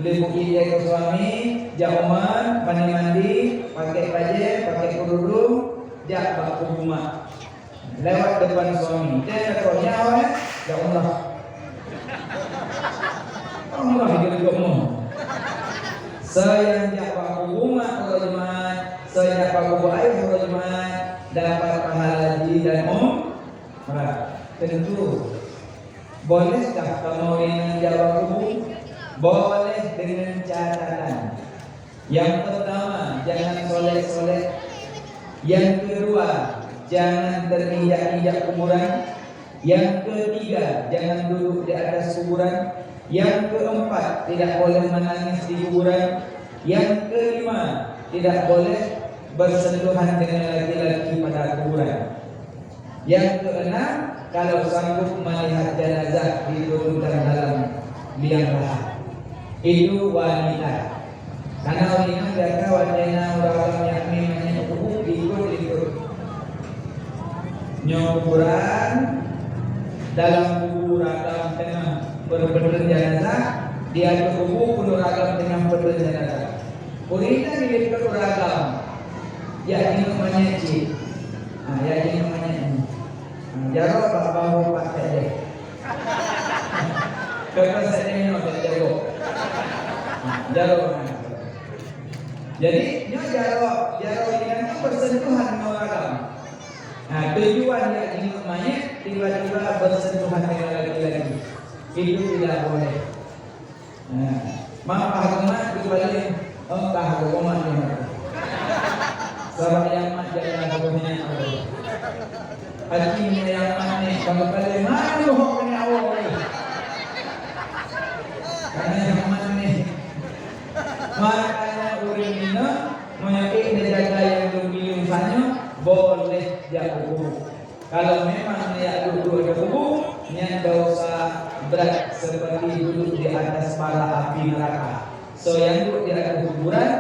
leubeh ilée ke suami, jak umat, mandi-mandi, pakai bajée, pakai kerudung, jak bak kubur mak. Lewat depan suami. Dia kata, "Nyawa, eh? Ya Allah. Allah dia juga mau." Saya jak bak kubur mak uroe Jumat, saya jak bak kubur ayah uroe Jumat, dapat pahala haji dan umrah. Tentu. Bolehkah kamoe inong jak bak kubur? Boleh dengan catatan. Yang pertama, jangan solek-solek. Yang kedua, jangan terinjak-injak kuburan. Yang ketiga, jangan duduk di atas kuburan. Yang keempat, tidak boleh menangis di kuburan. Yang kelima, tidak boleh bersentuhan dengan laki-laki pada kuburan. Yang keenam, kalau sanggup melihat jenazah diturunkan dalam liang lahat. Itu wanita. Karena wanita biasa wanita ureueng nyang manyét kubu ikut-ikut. Nyoe kuburan, dalam kubu ragam teungoh berpeutrön jenazah, di ateueh kubu pun ragam teungoh peutrön jenazah. Ureueng inong di likot ureueng agam, jak jingok manyét cit. Ha, jak jingok manyét nyoe. Ha, jaroe bak bahu pat saja. Keu saja nyoe tak jago. Ha, jaroe. Jadi, nyoe jaroe, jaroe inong nyoe bersentuhan dengan ureueng agam. Ha, tujuan jak jingok manyét tiba-tiba bersentuhan dengan laki-laki. Itu tidak boleh. Nah, mampah geumat geupaléng, oh, kah geumat nyoe. Sabab nyang mat jalan geuhnyan Allah. Hati nyang mat ni, bang geupaléng, mana bohong keuneuk awak ni? Karena nyang mat ni. Makanya ureueng inong, meunyoe ék neujaga nyang geumiyueb sanyoe, boleh jak kubu. Kalau memang neujak duek-duek di kubu, nyan dosa brat seperti duduk di atas bara api neraka. Soe nyang duek di ateueh kuburan,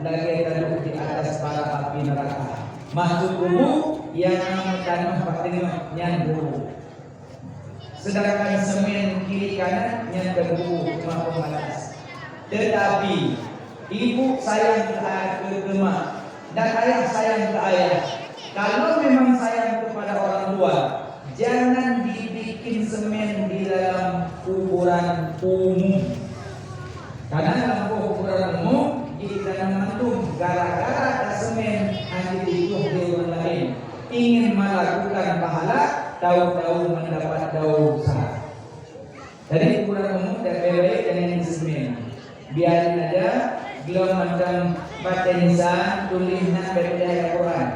lagée ka duek di atas bara api neraka. Maksud kubu, nyang na meutanyoh bak teungoh, nyan kubu. Sedangkan semen kiri kanan, nyan keu kubu, cuma pembatas. Tetapi, ibu sayang keu a-, keu, keu mak, dan ayah sayang keu ayah. Kalau memang sayang kepada orang tua, jangan dibikin semen di dalam kuburan umum. Karena lam boh kuburan umum, jih tanam mandum gara-gara tasemen hana jituh di ureueng laén, ingin melakukan pahala, tahu-tahu mendapat dosa. Jadi, ukuran umum dan baik-baik jangan disemen. Biarin aja, gelom mantong batée nisan tuléh nan bak ayat Quran.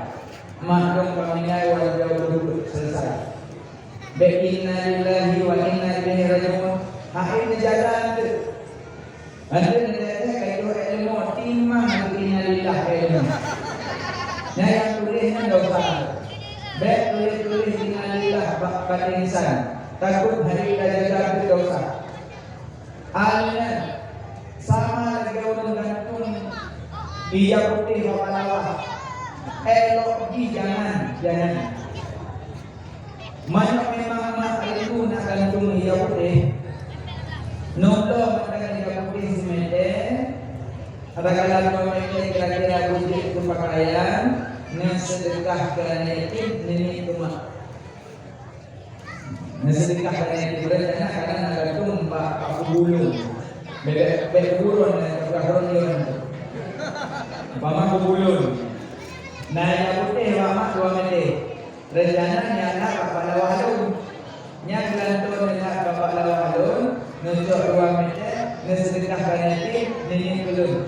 Mak dong paminai walau jauh dulu selesai. Bak inna lillahi wa inna ilaihi raji'un. Hai neujalan tu. Ada nenek ka itu ilmu timang inna lillahi ilmu. Nah, yang tulis kan dosa. Bak tulis-tulis inna lillahi bak batée nisan. Takut hari ka jaga tu dosa. Alina sama lagée ureueng gantung ija putéh bak lawah. Elok jih jangan, jangan. Meunyoe memang mak rindu nak gantung ija putéh, nyoe bloe mantong ija putéh simeter, atawa dua meter kira-kira bujék keu pakaian, ngon seudeukah keu aneuk yatim, niniek keu mak. Nah, seudeukah bangai di buleuen, karena, karena na gantung bak, bak kubu lôn. Bèk, bèk, bèk kubu lôn, eh, bak kubu lôn. Umpama kubu lôn. Nah, nyang putéh bak mak dua meter. Rencana nyang na bak lawah lôn. Nyang gantung nyang na bak lawah lôn, Neucok dua mètè, neuseudeukah bak yatim, neungieng keu lôn.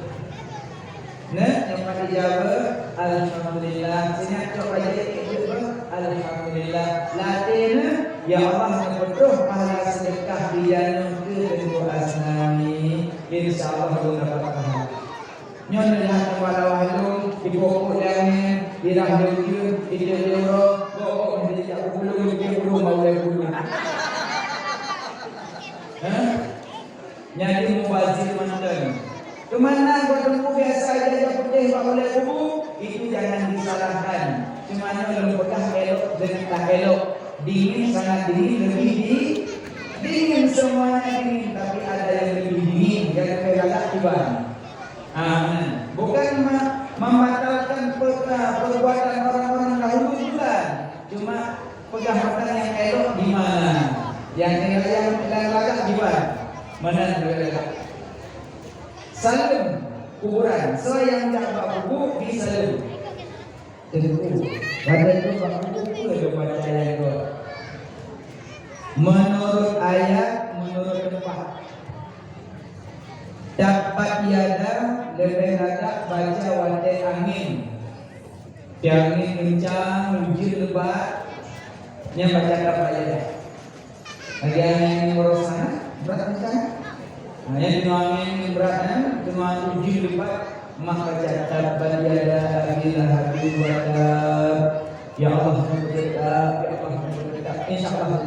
Nyan nyang pat ijaweueb, "Alhamdulillah." Sinyak cok bajèe ikôt beuh, "Alhamdulillah." Lam até neuh, "Ya Allah, neupeutroh pahala seudeukah ija neuh keu Teungku Asnami. Insya Allah lôn dapat pahala." Nyoe neuh lheueh teuma lawah lôn, ipokok lé angén, irah lé ujeuen, iteuek lé uroe, bok-bok meuhidék jak u bulông, iteuek bulông bak ulèe bulông. Hah? Nyan mubazir mantong. Teuma na geutanyoe biasa ija-ija putéh bak ulèe kubu, itu jangan disalahkan. Cuma nyoe lôn peugah elok deungon tak elok. Dingin, sangat dingin, lebih di-, dingin, semuanya dingin, tapi ada yang lebih dingin, yang lebih galak kiban. Amin. Bukan ma-, membatalkan pe-, perbuatan orang-orang dahulu, bukan. Cuma peugah mantong nyang elok di mana. Nyang elok, nyang, nyang lagak di mana. Mana yang lagak? Saleuem kuburan. Soe nyang jak bak kubu, disaleuem. Teungku, watèe tu bak kubu peue lôn baca ayat nyoe? Menurut ayat, menurut teumpat. Tabbat yada leubeh lagak baca watèe angén. Angén keuncang, ujeuen lebat, nyan baca tabbat yada. Lagèe angén-angén uroe nyan, brat meucah. Nah, nyan teungoh angén brat nyan, teungoh ujeuen lebat, mak baca, "Tabbat yada Abi Lahabin wa tab." Ya Allah, nyang beuteutab, ya Allah, nyang beuteutab. Insya Allah.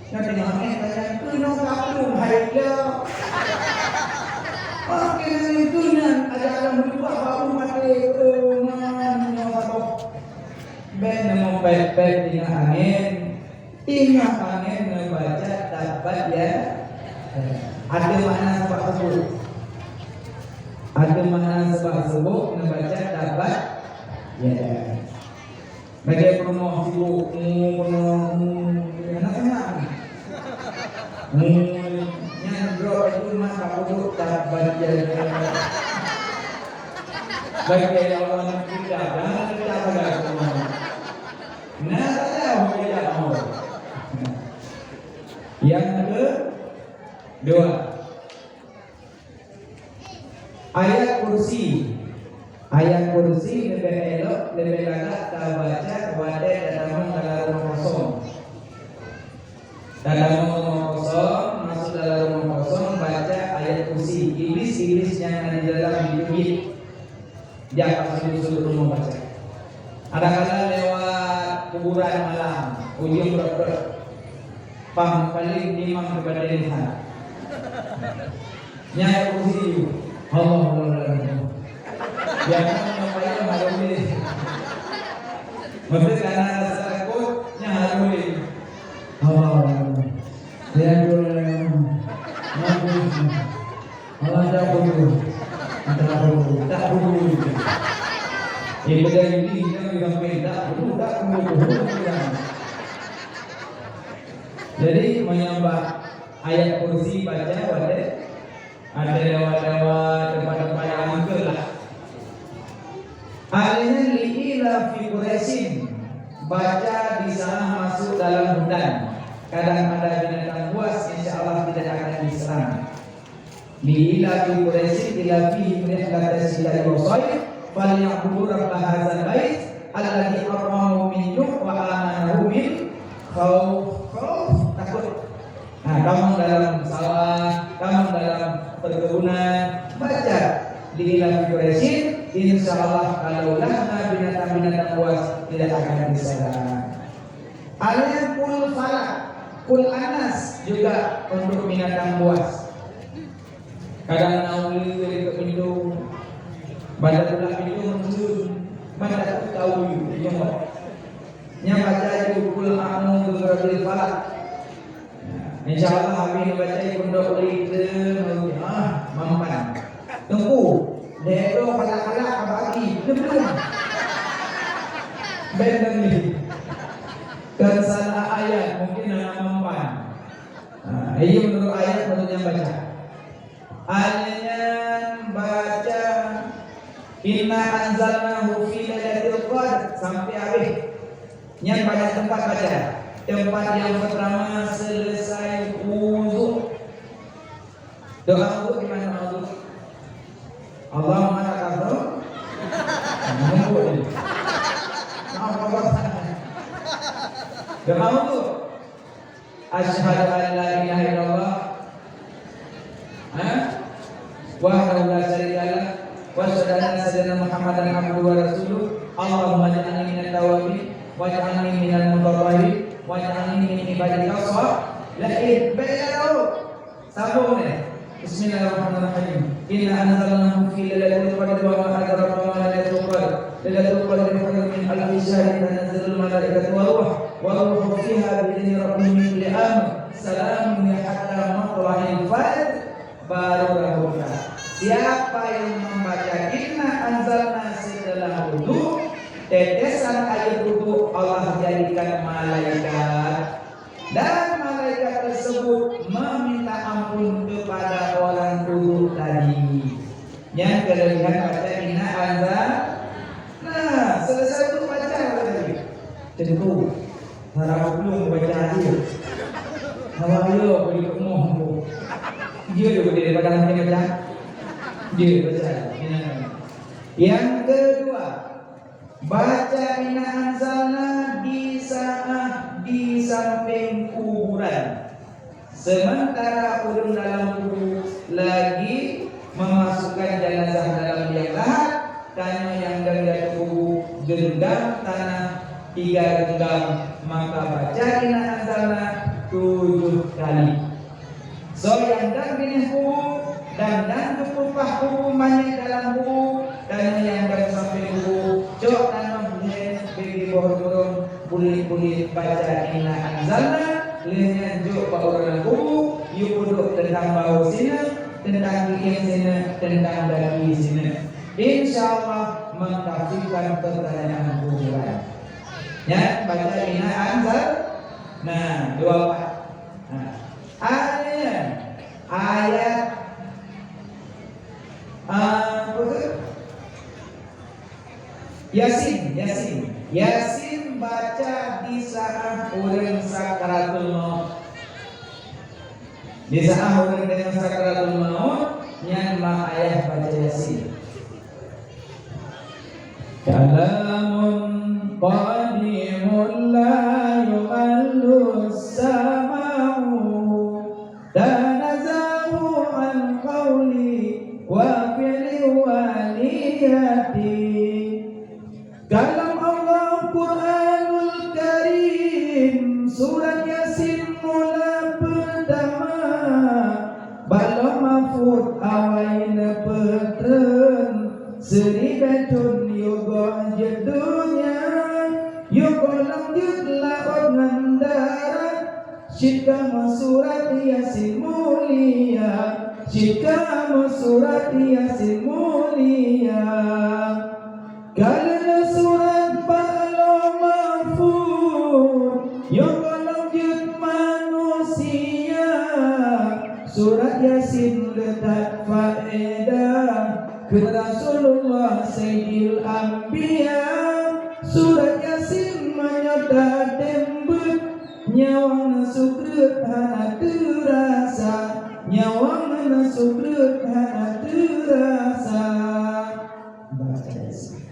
Nyan teungoh angén baca, "Keunoe kaplueng hai lé." Makin keunan aja lam lumpah baru maté, oh, man, nyoe saboh. Bèk neumupèt-pèt teungoh angén. Teungoh angén neubaca tabbat ya. Ada makna sabab suboh. Ada makna sabab suboh neubaca tabbat ya. Bagi peurumoh sibuk, mu, peurumoh, mu, anak-anak. Mu, nyan droe itu mak tak uduk tabbat ya. Bagi Allah kita, jangan kita pada semua. Nah, saya mau tidak mau. Yang kedua, ayat kursi. Ayat kursi leubeh elok, leubeh galak tabaca watèe tatamong dalam rumoh kosong. Tatamong rumoh kosong, masuk dalam rumoh kosong, baca ayat kursi. Iblis-iblis nyang na di dalam jiteubiet. Jak bak sudut-sudut rumoh baca. Kadang-kadang lewat kuburan malam, ujeuen brot-brot. Pah paling imam keubadan Tuhan. Nyan kursi, Allah, Allah, Allah. Biasa nyoe payah harus ni. Maksud karena rasa takut, nyan harus ni. Allah, Allah, Allah. Ya, Allah, Allah. Malah tak perlu. Tak perlu. Tak perlu. Eh, beda ini, kita bilang tak perlu, tak perlu. Jadi, menyembah ayat kursi baca watèe ada lewat-lewat tempat-tempat yang angker lah. Alaihi li ila fi Quraisyin. Baca di saat masuk dalam hutan. Kadang ada binatang buas, insya Allah tidak akan diserang. Li ila fi Quraisyin ila fi rihlata syita'i wa shaif, falyabudu rabb hadzal bait, alladzi at'amahum min ju' wa amanahum min khauf. Khauf, takut. Nah, kamu dalam sawah, kamu dalam perkebunan, baca li ila fi Quraisyin, insya Allah kalaulah na binatang-binatang buas tidak akan diserang. Alaihi qul falaq, qul annas juga untuk binatang buas. Kadang na uleue di pintu, banda tulah pintu meusun, banda tahu nyoe. Nyan baca ju qul a'udzu birabbil falaq. Insya Allah habis baca pondok ulih ke, ah, mampan. Teungku, dedo falaq-falaq abadi, belum. Benteng ni. Kan salah ayat, mungkin hana mampan. Ha, iya menurut ayat, menurut yang baca. Alèh nyan baca, "Inna anzalnahu fi lailatul qadr," sampai habis. Nyan banyak tempat baca. Tempat yang pertama selesai wudhu. Doa wudu gimana wudu? Allahumma lakal hamdu. Nunggu ni. Maaf, Allah. Doa wudu. Asyhadu an la ilaha illallah. Ha? Wahdahu la syarika lah. Wa asyhadu anna sayyidina Muhammadan abduhu wa rasuluh. Allahumma ij'alni minat tawabin, waj'alni minal mutatahhirin, waj'alni min ibadika shalih. Lah, eh, bayar tau. Sambung ni. Bismillahirrahmanirrahim. Inna anzalnahu fi lailatul qadr wa ma adraka ma lailatul qadr. Lailatul qadri khairun min alfi syahr, tanazzalul malaikatu war ruh, war ruhu fiha bi idzni rabbihim min kulli amr. Salamun hiya hatta matla'il fajr. Baru dah buka. Siapa yang membaca inna anzalna setelah wudu, tetesan air wudu Allah jadikan malaikat. Dan malaikat tersebut meminta ampun kepada orang wudu tadi. Nyan kelebihan baca inna anzal. Nah, selesai tu baca lagi. Tentu. Harap belum baca dia. Hawa yo beri kemoh tu. Dia juga daripada hanya baca. Dia baca. Yang kedua, baca inna anzalna di saat di samping kuburan. Sementara ureuëng dalam kubur lagi memasukkan jenazah dalam liang lahat, tanyoe nyang dong di ateueh kubur genggam tanah tiga genggam, maka baca inna anzalna tujoh kali. Soe nyang dong binéh kubu, dan nyang geupeupah kubu manyét dalam kubu, dan nyang dong sampéng kubu, cok tanoh lhèe bèk jiboh rhueng-rhueng, bulet-bulet baca inna anzalna, lheueh nyan jok bak uroe lam kubu, yue peuduek teuntang bahu sineuk, teuntang gieng sineuk, teuntang gaki sineuk. Insya Allah mengkafirkan pertanyaan kuburan. Nyan baca inna anzal. Nah, dua pat. Nah. Ayat, ayat, ah, apa tu? Yasin, Yasin. Yasin baca di saat ureuëng sakaratul maut. Di saat ureuëng deungon sakaratul maut, nyan mak ayah baca Yasin. Kalamun qadimun la yu'allu sama'uhu, tanazahu an qawli wa fi'li wa niyati. Kalam Allah Quranul Karim, surat Yasin mula peutama, bak Lauh Mahfuz awai neupeutreun, seuribèe thon yôh goh jeuet donya, yôh goh lom jeuet laôt ngon darat, cit kamoe surat Yasin mulia, cit kamoe surat Yasin mulia. Ka lheueh surat bak Lauh Mahfuz, nyoe goh lom jeuet manusia. Surat Yasin le that faedah keu Rasulullah Saidil Anbiya. Surat Yasin meunyoe tatem beuet, nyawöng neusukreut hana teurasa, nyawöng neusukreut hana teurasa. Baca Yasin.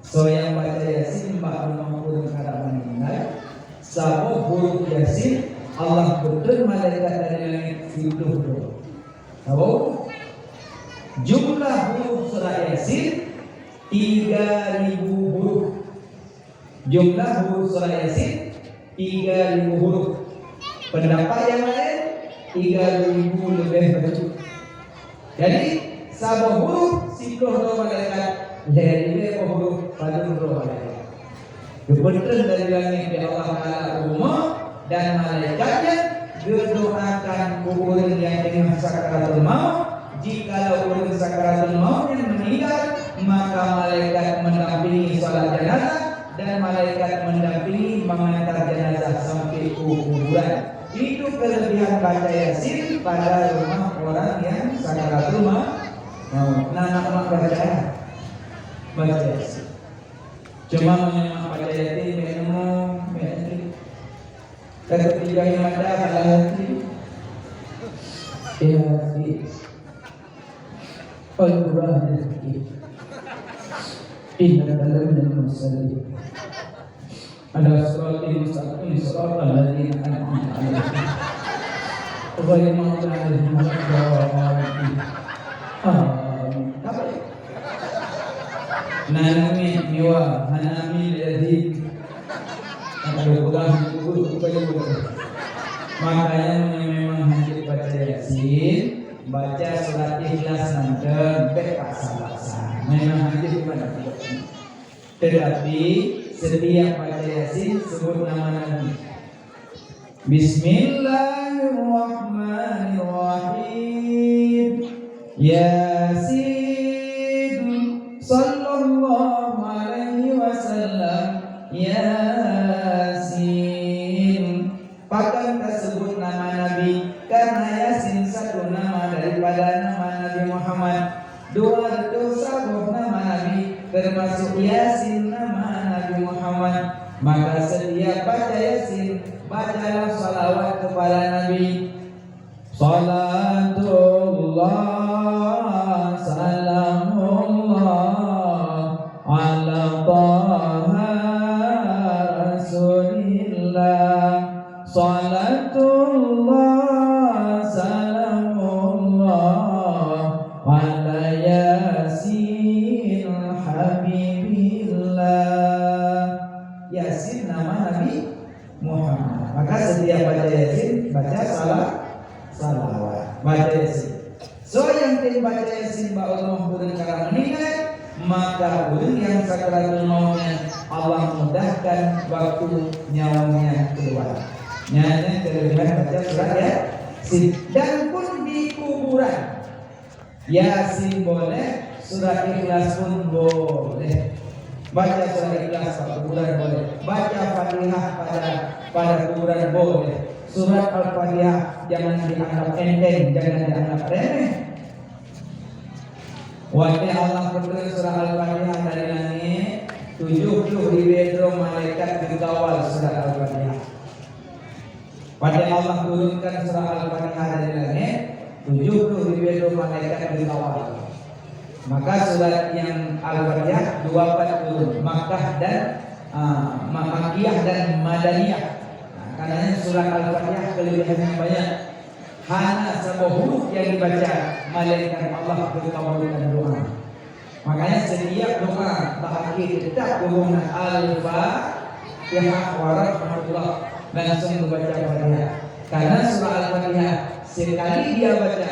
Soe nyang baca Yasin bak rumoh ureueng karab meuninggai, saboh huruf Yasin Allah peutreun malaikat dari langét siplôh droe. Saboh? Jumlah huruf surat Yasin tiga ribu huruf. Jumlah huruf surat Yasin tiga ribu huruf. Pendapat yang lain, tiga ribu lebih bacut. Jadi, saboh huruf siplôh droe malaikat, lhèe ribèe boh huruf padum droe malaikat. Geupeutreun dari langét lé Allah Taala u bumoe, dan malaikat nyan geudoakan keu ureueng nyang teungoh sakaratul maut. Jikalau ureueng sakaratul maut nyan meuninggai, maka malaikat mendampingi salat janazah, dan malaikat mendampingi mengantar jenazah sampai ke kuburan. Itu kelebihan baca Yasin pada rumah orang yang sakaratul ma-, maut. Nah, nak mak baca? Baca Yasin. Cuma meunyoe mak baca Yasin, bèk nemu, bèk nemu. Kata tiga yang ada, salah hati. Ya Rabbi, Al-Qur'an Al-Hakim. Innaka laminal mursalin. Ala siratal mustaqim, siratal ladzina an'amta 'alaihim, ghairil maghdubi 'alaihim waladdallin. Amin. Apa ya? Nah, nami miwa, hanami lagi. Makanya memang hanjeuet baca Yasin, baca surat Ikhlas nangkeuh, bèk paksa-paksa. Memang hanjeuet gimana? Tetapi setiap baca Yasin sebut nama Nabi. Bismillahirrahmanirrahim. Yasin. Sallallahu alaihi wasallam. Yasin. Pakon tasebut nama Nabi? Karena Yasin satu nama daripada nama Nabi Muhammad. Dua reutôh saboh nama Nabi, termasuk Yasin nama Nabi Muhammad. Maka setiap baca Yasin, bacalah salawat kepada Nabi. Salatullah, salamullah, ala Taha Rasulillah. Salatullah, salamullah, ala Yasin Habibillah. Yasin nama Nabi Muhammad. Maka setiap baca Yasin, baca salah, salawat. Baca Yasin. Soe nyang tem baca Yasin bak rumoh ureueng ka meuninggai, maka ureueng nyang sakaratul maut nyan Allah mudahkan waktu nyawanya keluar. Nyan, nyan keulebihan baca surat Yasin. Dan pun di kuburan, Yasin boleh, surat Ikhlas pun boleh. Baca surat Ikhlas bak kuburan boleh. Baca Fatihah pada, pada kuburan boleh. Surat Al-Fatihah jangan dianggap enteng, jangan dianggap remeh. Watèe Allah peutreun surat Al-Fatihah dari langit, tujoh ploh ribèe droe malaikat geukawal surat Al-Fatihah. Watèe Allah turunkan surat Al-Fatihah dari langit, tujoh ploh ribèe droe malaikat geukawal. Maka surat nyang Al-Fatihah dua pat turun, Makkah dan, ah, Ma-, Makkiyah dan Madaniyah. Nah, karenanya surat Al-Fatihah keulebihan nyang banyak. Hana saboh huruf nyang dibaca, melainkan Allah geukabulkan doa. Makanya setiap doa bak akhé tetap geuboh na Al-Fatihah warahmatullah, langsung geubaca Fatihah. Karena surah Al-Fatihah sekali dia baca,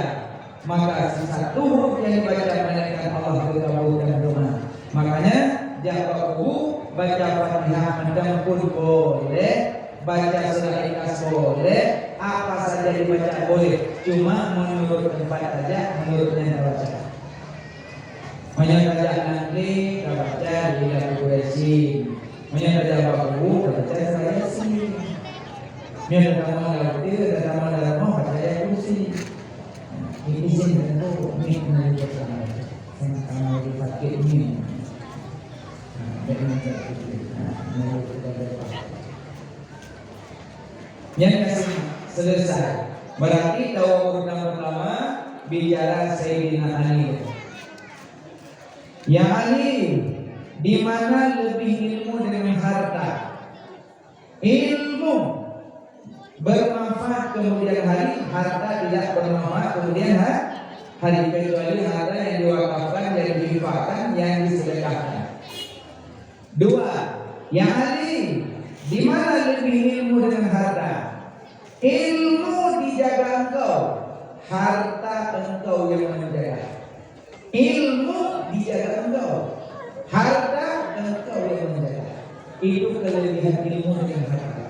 maka sisatu huruf nyang dibaca melainkan Allah geukabulkan doa. Makanya jak bak kubu baca Fatihah mantong pun boleh, baca surah Ikhlas boleh, apa saja dibaca boleh. Cuma menurut tempat saja, menurut nyang dibaca. Meunyoe tajak nanggroe, tabaca Li'ilafil Quraisyin. Meunyoe tajak bak kubu, tabaca Surah Yasin. Meunyoe tatamong lam hotel, tatamong lam rumoh, baca Ayatul Kursi. Netizen dan tu, ni kena dibaca. Sama-sama lagi sakit ni. Ha, baik macam tu. Ha, ni kita dapat. Nyang ka selesai. Berarti tawoe urutan pertama bicara Sayyidina Ali. Ya Ali, di mana lebih ilmu dengan harta? Ilmu bermanfaat kemudian hari, harta tidak bermanfaat kemudian ha-, hari, kecuali harta yang diwakafkan, yang diinfakkan, yang disedekahkan. Dua, ya Ali, di mana lebih ilmu dengan harta? Ilmu dijaga engkau, harta engkau yang menjaga. Ilmu dijaga engkau, harta engkau yang menjaga. Itu kelebihan ilmu dengan harta.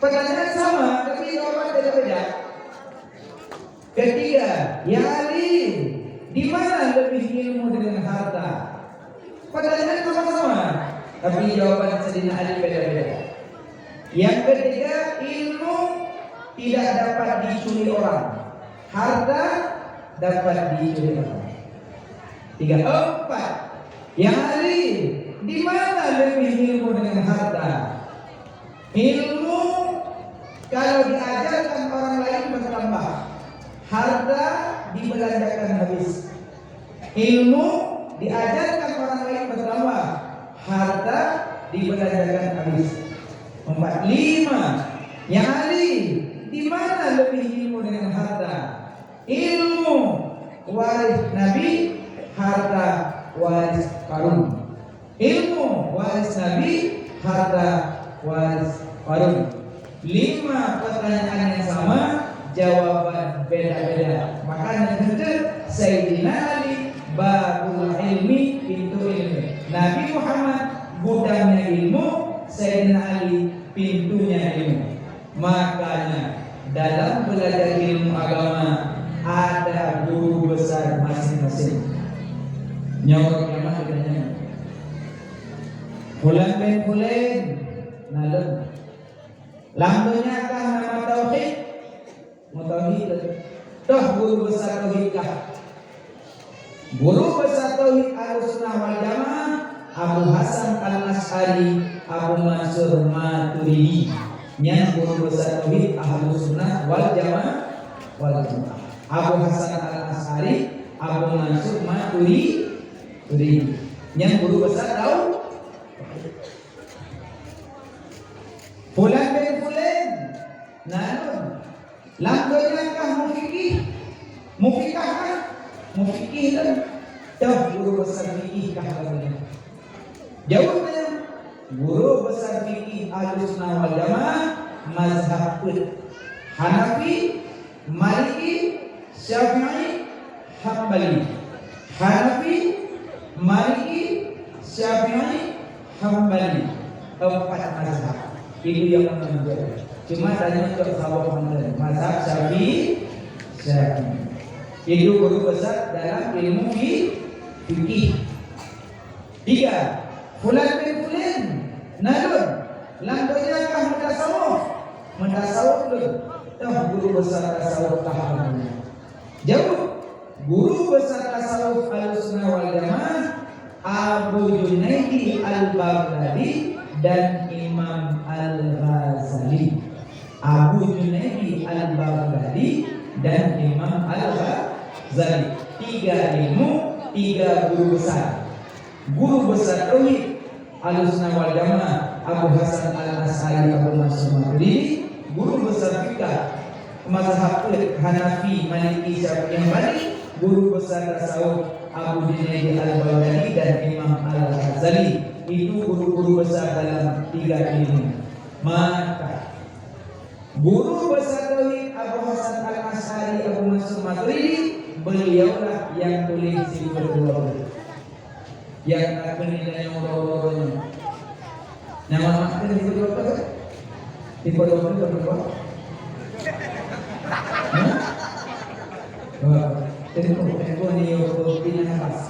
Pertanyaan sama, tapi jawaban beda-beda. Ketiga, ya Ali, di mana lebih ilmu dengan harta? Pertanyaan sama-sama, tapi jawaban Sayyidina Ali beda-beda. Yang ketiga, ilmu tidak dapat dicuri orang, harta dapat dicuri orang. Tiga, empat, ya Ali, di mana lebih ilmu dengan harta? Ilmu kalau diajarkan orang lain bertambah. Harta dibelanjakan habis. Ilmu diajarkan orang lain bertambah, harta dibelanjakan habis. Empat, lima. Ya Ali, di mana lebih ilmu dengan harta? Ilmu waris Nabi, harta waris Qarun. Ilmu waris Nabi, harta waris Qarun. Lima pertanyaan yang sama, jawaban beda-beda. Makanya kata Sayyidina Ali, babul ilmi, pintu ilmu. Nabi Muhammad, gudangnya ilmu, Sayyidina Ali, pintunya ilmu. Makanya, dalam belajar ilmu agama, ada guru besar masing-masing. Nyoe kiamat ditanya, "Fulan bin Fulan, na lôn. Lam donya kah na meutauhid?" Meutauhid lôn. "Toh guru besar tauhid kah?" Guru besar tauhid Ahlussunnah wal Jamaah, Abu Hasan Al-Asy'ari, Abu Mansur Maturidi. Nyan guru besar tauhid Ahlussunnah wal Jamaah, wal Jamaah. Abu Hasan Al-Asy'ari, Abu Mansur Maturi-, Turidi. Nyan guru besar tau-, Fulan bin Fulan, na lôn. Lam donya kah mufikih? Mufikah kah? Mufikih lôn. Toh guru besar fikih kah lam donya? Jaweueb nyan, guru besar fikih Ahlussunnah wal Jamaah mazhab peuet. Hanafi, Maliki, Syafi'i, Hambali. Hanafi, Maliki, Syafi'i, Hambali. Empat mazhab. Itu yang menonjol. Cuma tanya untuk saboh mantong. Mazhab Syafi'i, Syafi'i. Itu guru besar dalam ilmu fi-, fikih. Tiga, Fulan bin Fulan, na lôn, lam donya kah meutasawuf? Meutasawuf lôn. Toh guru besar tasawuf kah lam donya? Jaweueb, guru besar tasawuf Ahlussunnah wal Jamaah, Abu Junaidi Al-Baghdadi dan Imam Al-Ghazali. Abu Junaidi Al-Baghdadi dan Imam Al-Ghazali. Tiga ilmu, tiga guru besar. Guru besar tauhid Ahlussunnah wal Jamaah, Abu Hasan Al-Asy'ari, Abu Mansur Maturidi. Guru besar fikah mazhab peuet, Hanafi, Maliki, Syafi'i, Hambali. Guru besar tasawuf, Abu Junaidi Al-Baghdadi dan Imam Al-Ghazali. Itu guru-guru besar dalam tiga ilmu. Maka, guru besar tauhid Abu Hasan Al-Asy'ari, Abu Mansur Maturidi, beliaulah yang tulis Sifat dua belas. Nyang takheun nilai nyang uroe-uroe nyoe. Nyang mamak kheun sifeut dua ploh? Sifeut dua ploh berapa? Hah? Dua. Tempo, tempo ni yo ko pinah pas.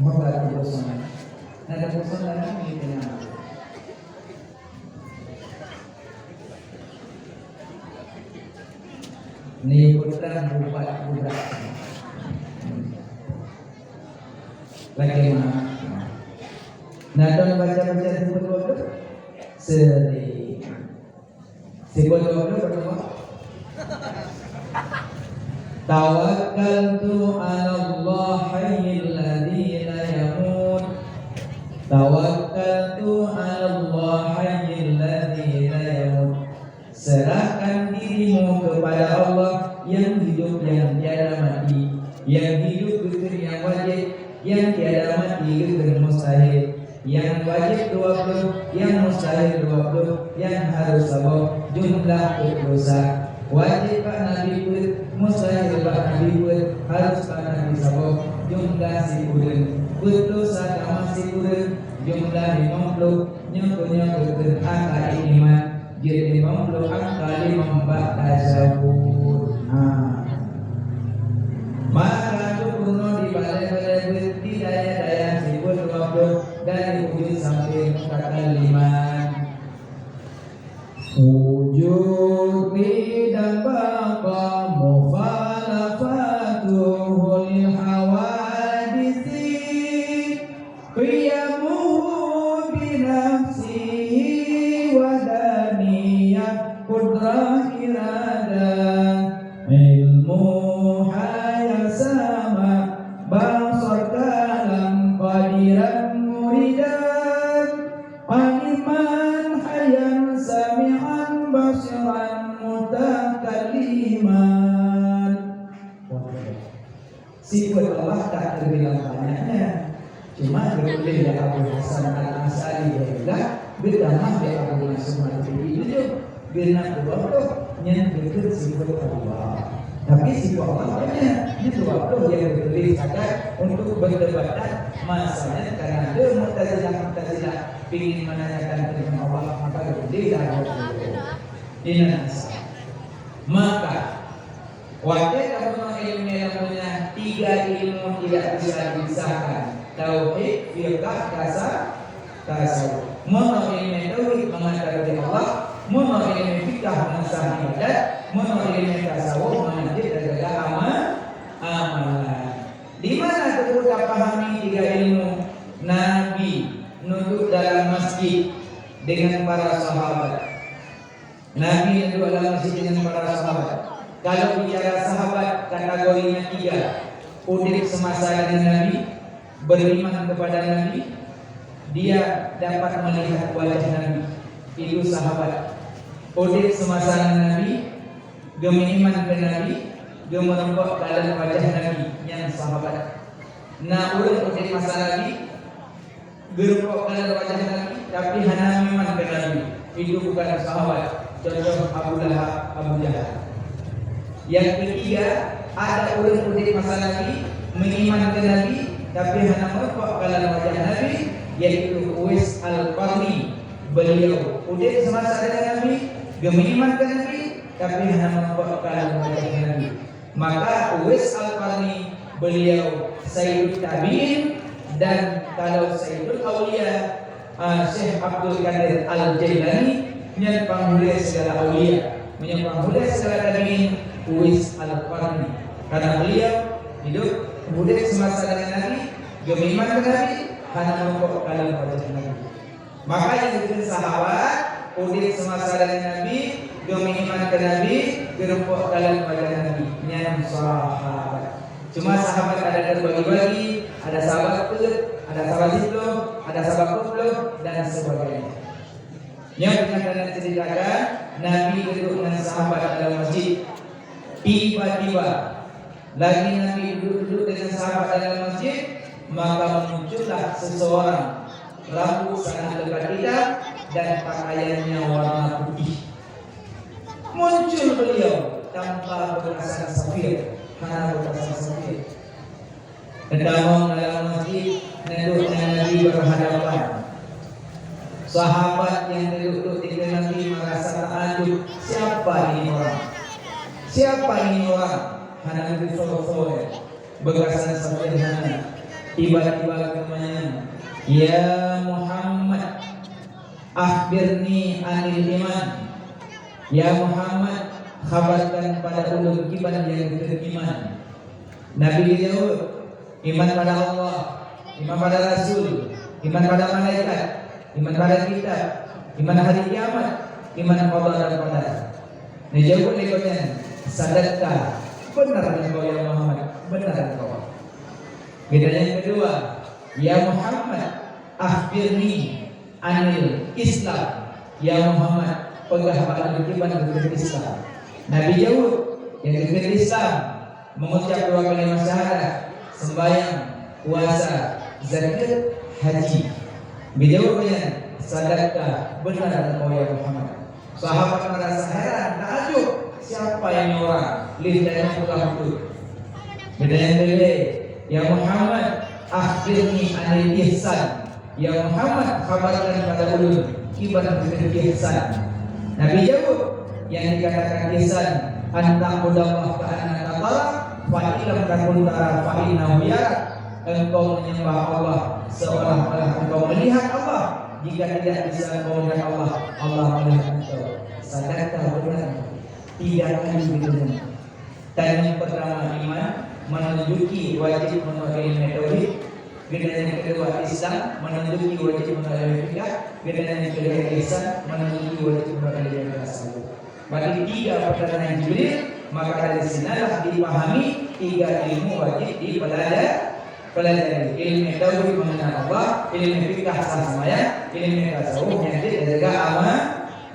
Maka tu bosan. Nah, ada bosan dalam ni pinah. Ni putra bubat budak. Lagi mana? Nah, tuan baca-baca sifeut dua ploh. Sedih. Sifeut dua ploh berapa? Tawakkaltu 'alallah hayyil ladzi la yamut. Tawakkaltu 'alallah hayyil ladzi la yamut. Serahkan dirimu kepada Allah yang hidup, yang tiada mati, yang hidup geukheun nyang wajéb, nyang tiada mati geukheun mustahil. Nyang wajéb dua ploh, nyang mustahil dua ploh, nyang harôh saboh, jumlah peuet dosa. Wajéb bak Nabi peuet, mustahil bak Nabi peuet, harôh bak Nabi saboh, jumlah sikureueng. Peuet dosa tamah sikureueng, jumlah limong ploh, nyoe keuh nyoe geukheun angka iman. Jeuet limong ploh angka limong bak tasyahud. Ha. Maka tu peurunoe di balai-balai beuet, di dayah-dayah sifeut dua ploh, dari ujong sampai mutakalliman. Wujudi dan baqa mukhalafatuhu lil hawadisi. Qiyamuhu bi nafsihi wahdaniyah qudrah iradah. Iman. Sifat Allah tak terbilang banyaknya. Cuma ditulis oleh Abu Hasan Al-Asy'ari, dia bilang, bertambah di Abu Mansur Maturidi tujuh, genap dua puluh, nyan betul sifat Allah. Tapi sifat Allah banyak. Ini dua puluh yang ditulis saja untuk berdebat. Masalahnya karena ada Mu'tazilah, Mu'tazilah ingin menanyakan tentang Allah, maka ditulis dah dua puluh. Ini asal. Maka, watée kamoe ilmu nyang punya tiga ilmu tidak bisa dipisahkan, tauhid, fiqah, tasa-, tasawuf. Meunyoe ilmu tauhid mengatakan Allah, meunyoe ilmu fiqah mengesah ibadat, meunyoe ilmu tasawuf mengaji dan jaga ama-, amalan. Di mana teupeu tapahami tiga ilmu? Nabi nuduk dalam masjid dengan para sahabat. Nabi neuduek lam masjid dengan para sahabat. Kalau bicara sahabat, kategorinya tiga. Udeb semasa dengan Nabi, beriman kepada Nabi, dia dapat melihat wajah Nabi. Itu sahabat. Udeb semasa dengan Nabi, geumeuiman keu Nabi, geumeurumpok kalon wajah Nabi, nyan sahabat. Na ureuëng udeb masa Nabi, geureumpok kalon wajah Nabi, tapi hana meuiman keu Nabi. Itu bukan sahabat. Contoh Abu Lahab, Abu Jahal. Yang ketiga, ada ureuëng udeb masa Nabi, meuiman keu Nabi, tapi hana meurumpok kalon wajah Nabi, yaitu Uwais Al-Qarni. Beliau udeb semasa dengan Nabi, geumeuiman keu Nabi, tapi hana meurumpok kalon wajah Nabi. Maka Uwais Al-Qarni, beliau Sayyidut Tabi'in, dan kalau Sayyidul Aulia, ah, Syekh Abdul Qadir Al-Jailani, nyan panghulée segala aulia. Meunyoe panghulée segala tabi'in, Uwais Al-Qarni. Karena beliau hidup, udeb semasa dengan Nabi, geumeuiman keu Nabi, hana meurumpok kalon wajah Nabi. Maka nyang geukheun sahabat, udeb semasa dengan Nabi, geumeuiman keu Nabi, geureumpok kalon wajah Nabi. Nyan sahabat. Cuma sahabat ada terbagi-bagi, ada sahabat peuet, ada sahabat siplôh, ada sahabat peuet plôh, dan sebagainya. Nyang pernah kami ceritakan, Nabi duduk dengan sahabat dalam masjid. Tiba-tiba, lagi Nabi duduk-duduk dengan sahabat dalam masjid, maka muncullah seseorang, rambut sangat lebat hitam dan pakaiannya warna putih. Muncul beliau tanpa bekasan safir, hana bekasan safir. Teutamong dalam masjid, neudok ngon Nabi berhadapan. Sahabat nyang neudok-dok dikeue Nabi merasa takajub, "Siapa ini orang? Siapa ini orang?" Hana geuteusoe-soe, beukasan sapeue hana. Tiba-tiba geumanyang, "Ya Muhammad, akhbirni anil iman." "Ya Muhammad, khabarkan pada ulôn kiban nyang keu iman." Nabi geujaweueb, "Iman pada Allah, iman pada Rasul, iman pada malaikat, iman pada kitab, iman hari kiamat, iman qada dan qadar." Neujaweueb lé gobnyan, "Sadaqta, benar engkau ya Muhammad, benar engkau." Geutanyong nyang keudua, "Ya Muhammad, akhbirni anil Islam." "Ya Muhammad, peugah bak lôn kiban geukheun Islam." Nabi jaweueb, "Nyang geukheun Islam, mengucap dua kalimat syahadat, sembahyang, puasa, zakat, haji." Geujaweueb nyan, "Sadaqta, benar engkau ya Muhammad." Sahabat merasa heran, takajub, "Siapa ini orang? Lheuh tanyoe peugah beutôi." Geutanyong lé, "Ya Muhammad, akhbirni anil ihsan." "Ya Muhammad, khabarkan pada ulôn kiban geukheun ihsan." Nabi jaweueb, "Nyang dikatakan ihsan, an ta'budallaha ka'annaka tarah, fa in lam takun tarah, fa innahu yarak." Engkau menyembah Allah seolah-olah engkau melihat Allah. Jika tidak bisa engkau melihat Allah, Allah melihat engkau. Sadaqta, benar. Tiga kali begitu. Dan yang pertama iman, menunjuki wajib meunurot ilmu tauhid. Geutanyong nyang keudua Islam, menunjuki wajib meunurot ilmu fikah. Geutanyong nyang keulhèe ihsan, menunjuki wajib meunurot ilmu tasawuf. Berarti tiga pertanyaan Jibril, maka dari sinalah dipahami tiga ilmu wajib dipelaja-, pelajari. Ilmu tauhid mengenal Allah, ilmu fikah sah sembahyang, ilmu tasawuf nyang jeuet jaga ama-,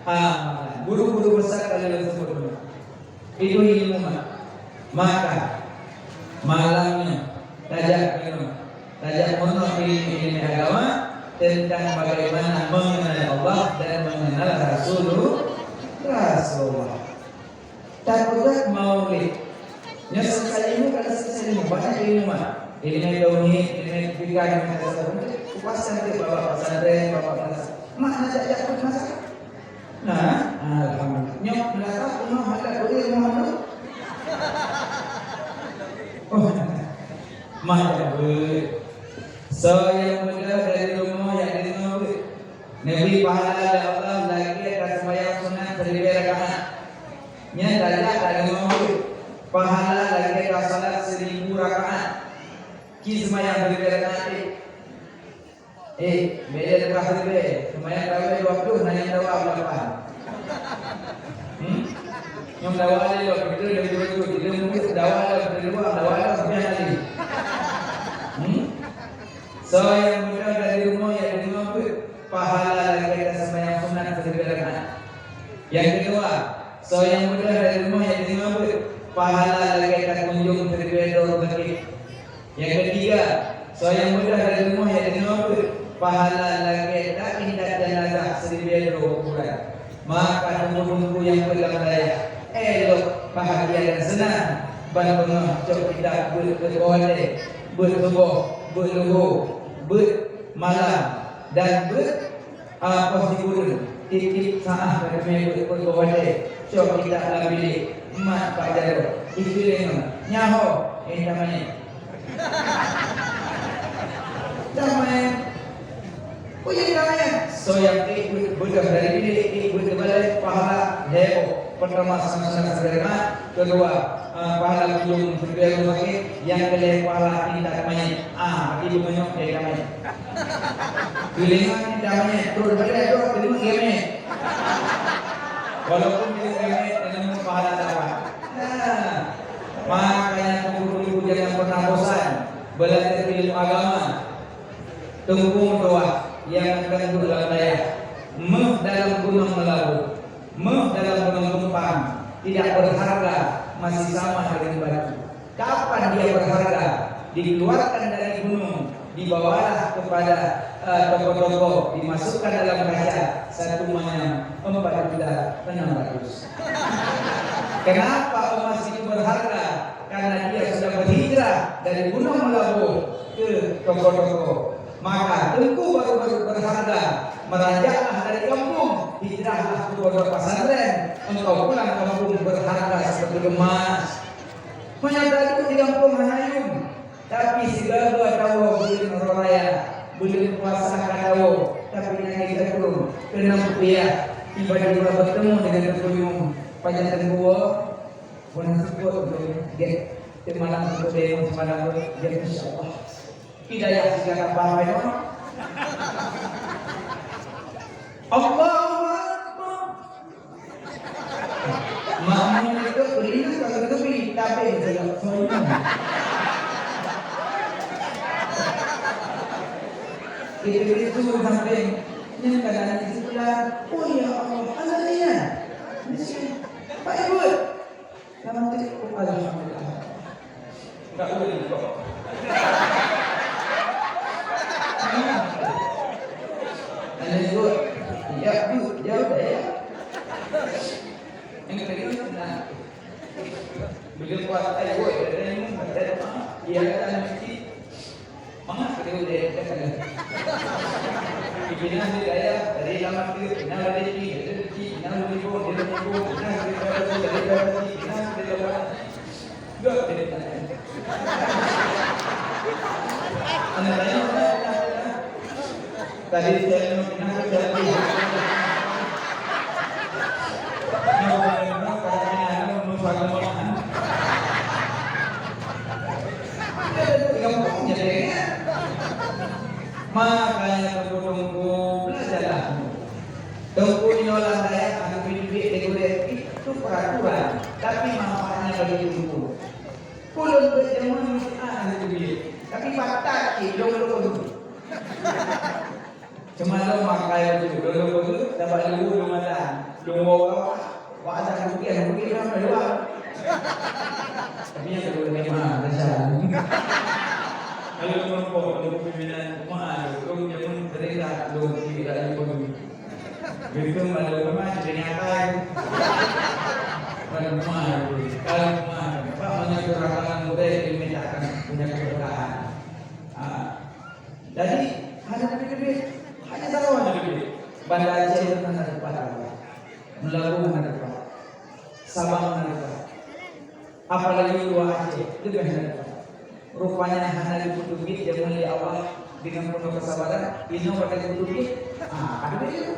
amalan. Guru-guru besar kalian sebut dulu. Itu ilmu mak. Maka malam nyoe tajak keunoe, tajak meunoe ilmu-ilmu agama tentang bagaimana mengenal Allah dan mengenal Rasulullah. Rasulullah. Tapeugah maulid. Nyoe seusa ilmu, kada seusa ilmu, banyak ilmu mak. Ilmu tauhid, ilmu fikah, ilmu tasawuf. Kupasan ke bapak pesantren, bapak madrasah. Mak nak jak-jak pun masak. Nah, alhamdulillah. Nyoe madrasah, rumah, ada boleh rumah tu. Oh, mak jak beuet. Soe nyang beudôh dari rumoh nyang deungoe beuet. Neubri pahala lé Allah lagèe ka seumayang sunat siribèe rakaat. Nyan tajak tadeungoe beuet, pahala lagèe ka salat siribu rakaat. Ci seumayang siribèe rakaat, eh. Eh, bèk lé leubeh siribèe. Seumayang tarawèh dua ploh, na nyang dawa lapan. Hmm? Nyang dawa lé lom, beutôi, beutôi, beutôi. Kita mungkin dawa lé, beutôi, dawa lé, biasa lé. Hmm? Soe nyang beudôh dari rumoh nyang deungoe beuet, pahala lagèe taseumayang sunat siribèe rakaat. Nyang keudua, soe nyang beudôh dari rumoh nyang deungoe beuet, pahala lagèe takunjong siribèe droe sakét. Nyang keutiga, soe nyang beudôh dari rumoh nyang deungoe beuet, pahala lagèe taintat jeunazah siribèe droe kuburan. Maka teungku-teungku nyang peugah dayah, eh lôn bahagia dan seunang ban beungoh cok kitab beuet keu watèe, beuet suboh, beuet luho, beuet malam, dan beuet, ah, poh sikureueng. Tiep-tiep saát ka teumé beuet keu watèe, cok kitab lam bilék, mat bak jaroe, ikeuléng ngon nyaho, eh, tamanyét. Damai. Peue nyang damai? Soe nyang ék beuet beudôh dari bilék, ék beuet di balai, pahala lhèe boh. Peurtama, sunat-sunat sederhana. Keudua, ah, pahala kunjong siribèe droe sakét. Nyang keulhèe, pahala intat manyét. Ah, berarti beungoh nyoe intat manyét. Keulingan intat manyét. Trok daripada droe, keulingan intat manyét. Walaupun keulingan intat manyét, keulingan pahala dapat. Nah, makanya teungku-teungku jangan pernah bosan belajar ilmu agama. Teungku meutuah nyang akan duek lam dayah, méuh dalam Gunong Meulaboh, méuh dalam Gunong Tumpang, tidak berharga, masih sama dengan batu. Kapan dia berharga? Dikeluarkan dari gunung, dibawalah kepada, eh, toko-toko, dimasukkan dalam kaca, satu manyam empat juta enam ratus. Kenapa emas itu berharga? Karena dia sudah berhijrah dari Gunong Meulaboh ke toko-toko. Maka teungku baru-baru berharga, merajaklah dari kampung, hijrahlah ke pondok pesantren, engkau pulang kampung berharga seperti emas. Meunyoe taduek di kampung hana yum, tapi sigaga tawoe buleuen uroe raya, buleuen puasa ka tawoe, tapi nangis ka turun, keunoe kupiah, tiba-tiba bertemu dengan teungku yum, pajan teungku woe, Wan seupôt lôn gét, teuma lam seupôt lôn seumalam lôn gét, insya Allah. Hidayah seucara bahan. Allahu Akbar. Makmum itu beriman kalau lebih, tapi tidak sombong. Itu, itu sampai yang kadang di sebelah, oh ya Allah, anak dia. Pak Ibu, Alhamdulillah. Enggak boleh juga. Ada juga. Ya, Bu, jawab ya. Yang kedua, nah. Bila kuat, eh, buat, ada yang, ada, ah, iya, ada yang mesti. Mangat dia boleh katakan. Dipinah di daya, dari lama dia, pinah dari ti, dari ti, pinah dari bawah, dari bawah, pinah dari bawah, dari bawah, pinah dari bawah. Dua dari tanah. Anak tanya, pinah, pinah, pinah. Tadi saya mau pinah, saya pinah. Mau pinah, pinah, pinah, pinah, pinah. Makanya teungku-teungku belajarlah. Teungku nyoe lam dayah aneuk miet-miet di gurèe itu peraturan, tapi manfaatnya bagi teungku. Ulôn beujameun meusiat aneuk miet, tapi batat cit lôn lôn. Cuma lôn makai baju, lôn lôn beugeuk, dapat lôn lôn malam, lôn woe kawah. Wah, ada bukit, bukit kan keluar. Tapi nyang kedua ni mah, dah jalan. Kalau kelompok, kalau pimpinan, mah, kalau jameun kereta, belum tidak lagi pun. Betul, kalau mah, jadi nyatai. Kalau mah, kalau mah, Pak, menyatu rakan muda, ini tak akan punya keberkahan. Ah. Jadi, hana teubiet, hanya sagoe hana teubiet. Banda Aceh hana teupat, Meulaboh hana teupat, Sabang hana teupat, apalagi luwa Aceh leubeh hana teupat. Rupanya hana geupeubiet jameun lé Allah deungon peunoh keusabaran, inoe watèe geupeubiet, ah, ka teubiet.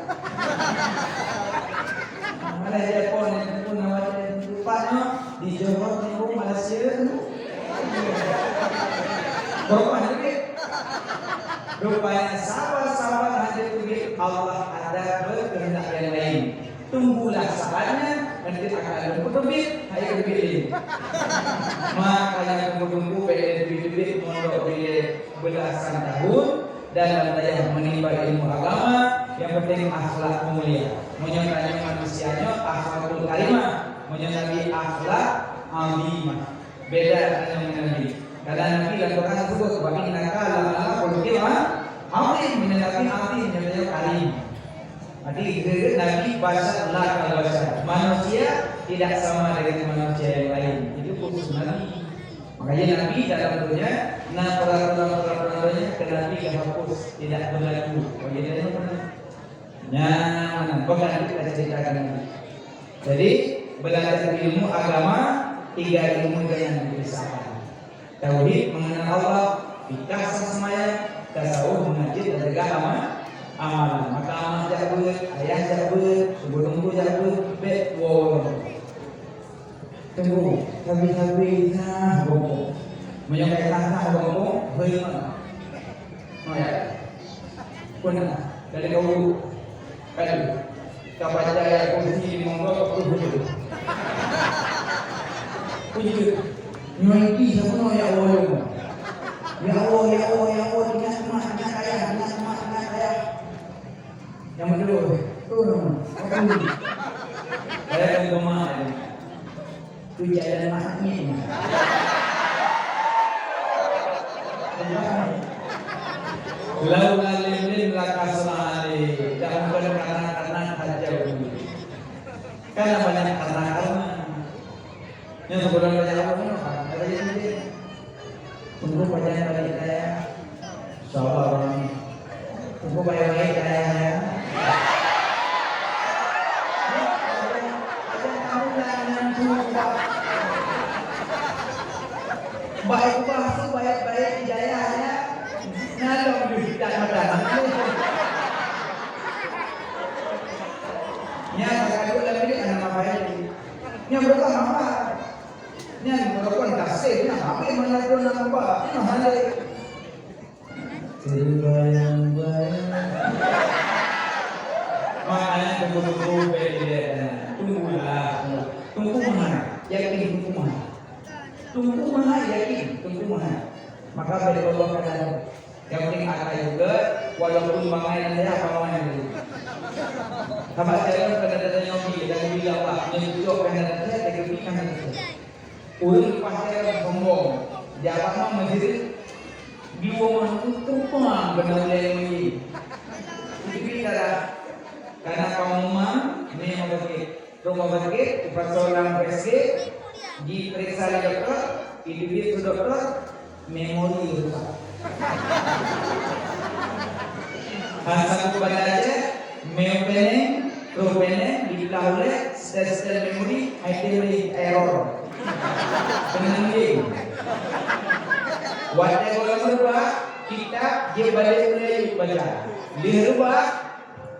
Malah dia pun, dia pun nama dia, teupat nyoe di Johor, di Malaysia. Rupanya, rupanya sabar-sabar hana teubiet, Allah ada berkehendak yang lain. Tunggulah saatnya, nanti akan lôn peuteubiet, hai teubiet lé. Makanya tunggu-tunggu, bèk teubiet-teubiet, mondok bile belasan tahun, dan lam dayah menimba ilmu agama, yang penting akhlak mulia. Meunyoe tanyoe manusia nyoe akhlakul karimah, meunyoe Nabi akhlak azimah. Beda dengan Nabi. Karena Nabi lam Quran sebut, "Wa innaka la'ala khuluqin azim." Nabi azim, nyatanya karim. Jadi, Nabi basyar la kal basyar. Manusia tidak sama dengan manusia yang lain. Itu khusus Nabi. Makanya Nabi dalam dunia, na peraturan-peraturan dunia ke Nabi dihapus, tidak berlaku. Bagi dia, nyan, bukan kita ceritakan Nabi. Jadi, belajar ilmu agama, tiga ilmu jangan dipisahkan. Tauhid mengenal Allah, fikah sang seumayang, tasawuf mengaji dan tegak ama-, amalan. Maka amak jak beuet, ayah jak beuet, teungku-teungku jak beuet, bèk woe. Teungku, sabe-sabe na gompông. Meunyoe ka na gompông, hôi mana? Oh ya. Pun na, dari kau Aduh, ka baca ayat kursi limong goe, peuet goe. Peujeuet. Nyoe pih saboh ya Allah. Ya Allah, ya Allah, ya Allah, ingat mak, ingat ayah, ingat mak, ingat ayah. Nyang beutôi. Beutôi nama. Beutôi. Saya kan mak. Keujalan mahkamah. Laula lillim lakasra alaihi. Dan bukan karena-karena saja. Karena banyak karena-karena. Yang sebenarnya banyak apa ni? Ada yang ini. Tunggu panjang balik saya. Sabar, Bang. Tunggu baik-baik, ya, ya, ya. Baik ubah tu, baik-baik, hidayah, ya. Nalong duit dan mata. Nya, saya duduk dalam bilik, anak apa ini? Nya, berapa apa? Nya, berapa kasih, nya, habis mana tu nak ubah? Nya, mana? Terbayang-bayang. Makanya tunggu-tunggu beda. Tunggulah. Tunggu mah. Yakin tunggu mah. Tunggu mah, yakin tunggu mah. Maka beda Allah kadang. Yang penting ada juga, walaupun bangai dan ya, bangai dulu. Sama jangan pada datang yang lebih dan lebih apa, yang cocok dengan datang, yang lebih kan datang. Ureueng pasti sombong. Di awak mah meujerit, di rumah tu tumpang kena ulèe meuyi. Jadi kita dah, karena kamu mah, ni rumah sakit. Rumah sakit, pasal lam P S K, diperiksa di dokter, itu dia tu dokter, memori rusak. Asal pada aja, Meopeneng, propeneng, dipeulah ulèe, setel-setel memori, item lagi error. Tenang deh. Watèe goh lom reubah, kitab jeuet balek mulai baca. Lheuh reubah,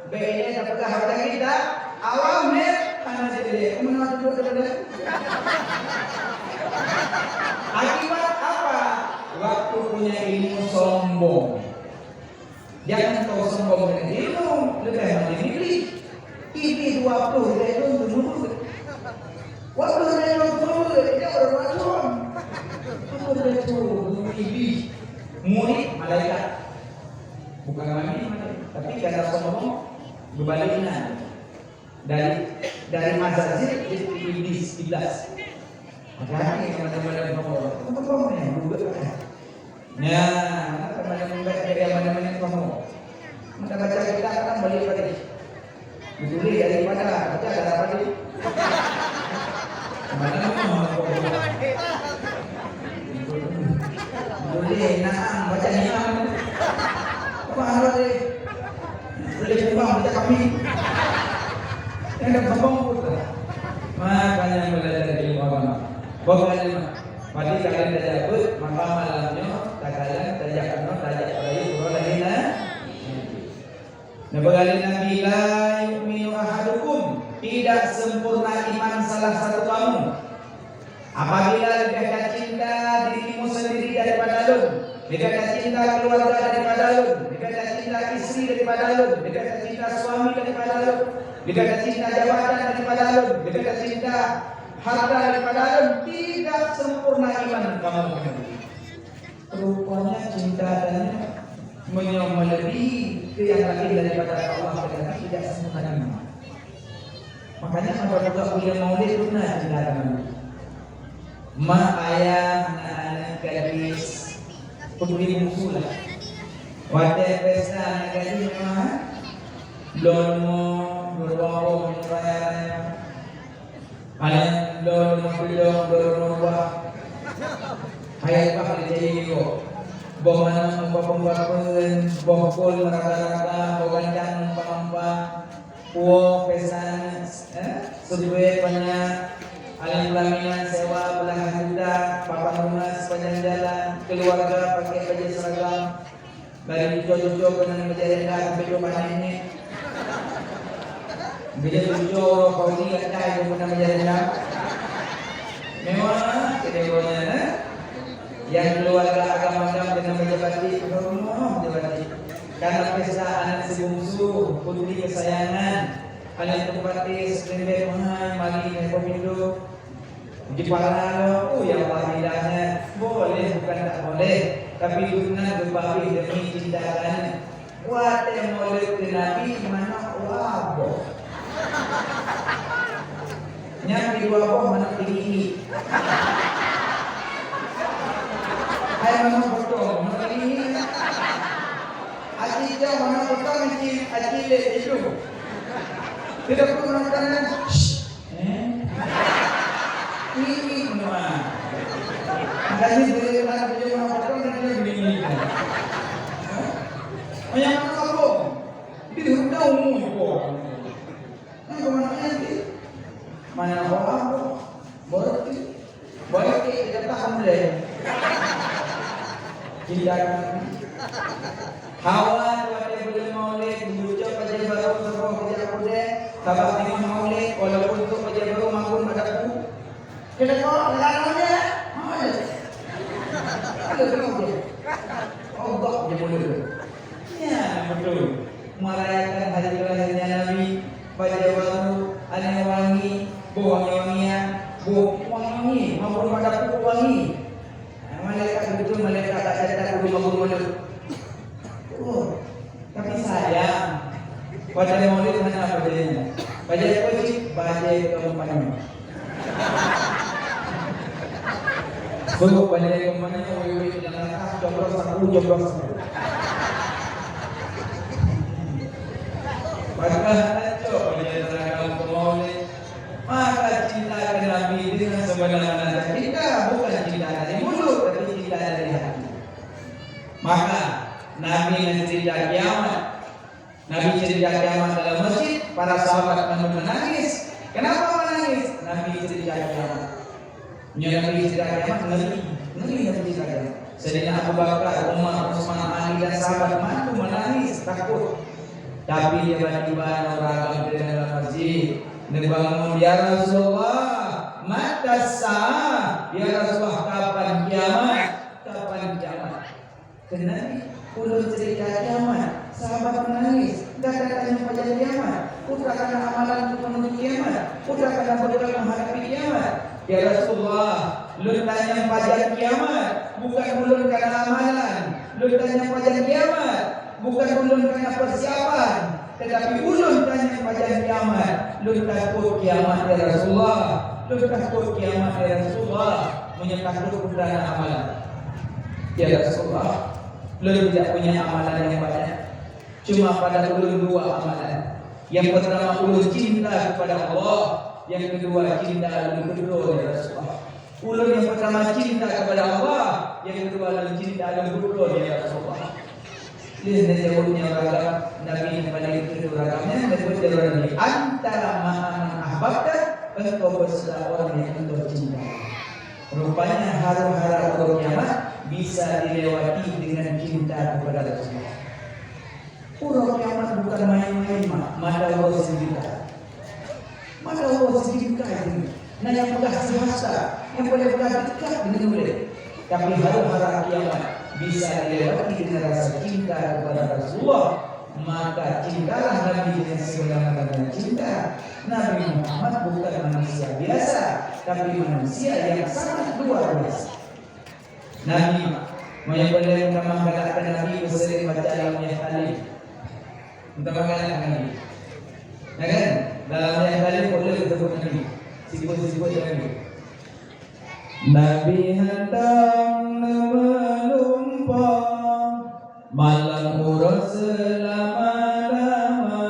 bèk ilèe tapeugah bak kitab, awam lé, hana jeuet lé. Meunan duduk deh. Akibat apa? Waktu punya ilmu sombong. Jangan kau sombong dengan ilmu, leubeh mantong Iblih. Iblih dua ploh ribu tahun teumeubuet. Waktu dia teumeubuet, dia orang macam. Apa dia tu? Iblih. Murid malaikat. Bukan nabi, tapi karena sombong, berbalik iman. Dari, dari Azazil, Iblis, Iblis. Berani mana-mana ngomong. Ngomong ni, duduk kan. Ya, mana-mana ngomong, mana-mana ngomong. Mana baca kitab kan boleh balik. Ditulis daripada, baca daripada. Mana ngomong. Ditulis, naam, baca niam. Apa hal ni? Boleh pulang macam kami. Yang dah ngomong pun. Makanya belajar ilmu agama. Bukan ilmu. Berarti kalian dah dapat, maka malam nyoe, takalon, tajak keunoe, tajak peurayeuk, uroe lahé na. Nabi kali Nabi, "La yu'minu ahadukum," tidak sempurna iman salah satu kamu. Apabila lebih tacinta dirimu sendiri daripada lôn, lebih tacinta keluarga daripada lôn, lebih tacinta istri daripada lôn, lebih tacinta suami daripada lôn, lebih tacinta jabatan daripada lôn, lebih tacinta harta daripada lôn, tidak sempurna iman kamu. Rupanya cinta dan meunyoe melebihi keu nyang laén daripada Allah dan Nabi tidak sempurna iman. Makanya, maka buka bulan Maulid guna cinta dan Nabi. Mak, ayah, anak-anak, gadis, putri bungsu lah. Watèe pesta aneuk gadis memang, ha? Bloe leumo, bloe leumo, bloe leumo. Aneuk bloe leumo tulông, bloe leumo ruah. Hai bah lé jai nyoe. Boh manok meupapeuen-papeuen, boh phôn meuraga-raga, boh gandang meumpang-umpang, puwoe pèsa, eh, subé panya, aneuk pelaminan sewa belahan juta, papan rumoh sipanjang jalan, keuluwarga pakèk bajèe seuragam. Bagi cuco-cuco keunan bajèe renda sampai dua panen ni. Bila cuco Saudi kat Thai pun keunan bajèe renda. Mewah, kata orang, eh? Yang keluarga agam-agam keunan bajèe batik, rumah bajèe batik. Karena pesta aneuk si bungsu, putri kesayangan, aneuk teupati, sekelembet mahai, mari naik pemilu. Jipara lom, oh ya Allah, indahnya. Boleh bukan tak boleh, tapi geupeuna geupabeh demi cinta geutanyoe. Watèe Maulid keu Nabi, manok dua boh. Nyang keudua boh manok tinggi. Hai manok potong, manok tinggi. Aci jauh manok potong, aci, aci lé itu. Tidak perlu manok tangan. Shh. Eh? Ini semua. Makanya dia nak dia nak potong dan dia begini. Hah? Yang mana kampung? Di hutan umum kok. Nah, kemana nanti? Mana orang? Berarti Baik, kita tahan deh. Tidak. Hawa watèe buleuen Maulid, geucok bajèe barô saboh bajèe pudèe, sabab teungoh Maulid, walaupun cok bajèe barô magun bak dapu. Kita kok, lawan dia, Maulid. Ada Maulid. Allah je mulia. Ya, betul. Merayakan hari kelahirannya Nabi, bajèe barô, aneuk wangi, boh wangi-wangian, boh wangi-wangi, maupun pada pupuk wangi. Nah, malaikat betul, malaikat tak catat guru maupun mulut. Oh, tapi sayang, pada Maulid hana bajèe nyan. Bajèe apa cit? Bajèe kampanye. Suruh bajèe kampanye, wéh-wéh dalam langkah, coblos sapu, coblos sapu. Pakon hana cok bajèe seragam keu Maulid? Maka cinta keu Nabi dengan sebenar-benar cinta bukan cinta dari mulut, tapi cinta dari hati. Maka Nabi neucerita kiamat. Nabi cerita kiamat dalam masjid, para sahabat lalu menangis. Kenapa menangis? Nabi cerita kiamat. Nyoe Nabi cerita kiamat, ngeri. Ngeri Nabi cerita kiamat. Saidina Abu Bakar, Umar, Utsman, Ali dan sahabat mandum menangis, takut. Tapi tiba-tiba na ureueng agam di dalam masjid, neubangun, "Ya Rasulullah, mata sa'ah? Ya Rasulullah, kapan kiamat? Kapan kiamat?" Keunan ulôn cerita kiamat, sahabat menangis. Gata tanyong pajan kiamat? Peue takana amalan untuk menuju kiamat? Peue takana bekal menghadapi kiamat? Ya Rasulullah, lôn tanyong pajan kiamat, bukan ulôn kana amalan. Lôn tanyong pajan kiamat, bukan ulôn kana persiapan. Tetapi ulôn tanyong pajan kiamat, lôn takot kiamat, ya Rasulullah. Lôn takot kiamat, ya Rasulullah, meunyoe takot peue na amalan. Ya Rasulullah, lôn tidak punya amalan yang banyak. Cuma pada ulôn dua amalan. Yang pertama, ulôn cinta kepada Allah. Yang kedua, cinta ulôn keudroe, ya Rasulullah. Ulôn yang pertama cinta kepada Allah, yang kedua ulôn cinta ulôn keudroe, ya Rasulullah. Lheueh neujaweueb nyan ureueng agam, Nabi nyang paleng keu ureueng agam nyan, neujaweueb lé Nabi, "Anta ma'a man ahbabta," engkau beserta orang yang engkau cintai. Rupanya, haru-hara uroe kiamat bisa dilewati dengan cinta kepada Rasulullah. Uroe kiamat bukan main-main, mak. Mata uroe sijuta. Mata uroe sijuta itu. Nah, nyang peugah sihasta, nyang paleng peugah dekat deungon ulée. Tapi haru-hara kiamat bisa dilewati dengan rasa cinta kepada Rasulullah. Maka cintalah Nabi dengan sebenar-benarnya cinta. Nabi Muhammad bukan manusia biasa, tapi manusia yang sangat luar biasa. Nabi, meunyoe paleng tamah galak keu Nabi, beuseuring baca lam Yasin. Tamah galak keu Nabi. Ya kan? Dalam Yasin boleh disebut Nabi. Sifat-sifat Nabi. Nabi hantom neumeulumpah malam uroe seulama-lama.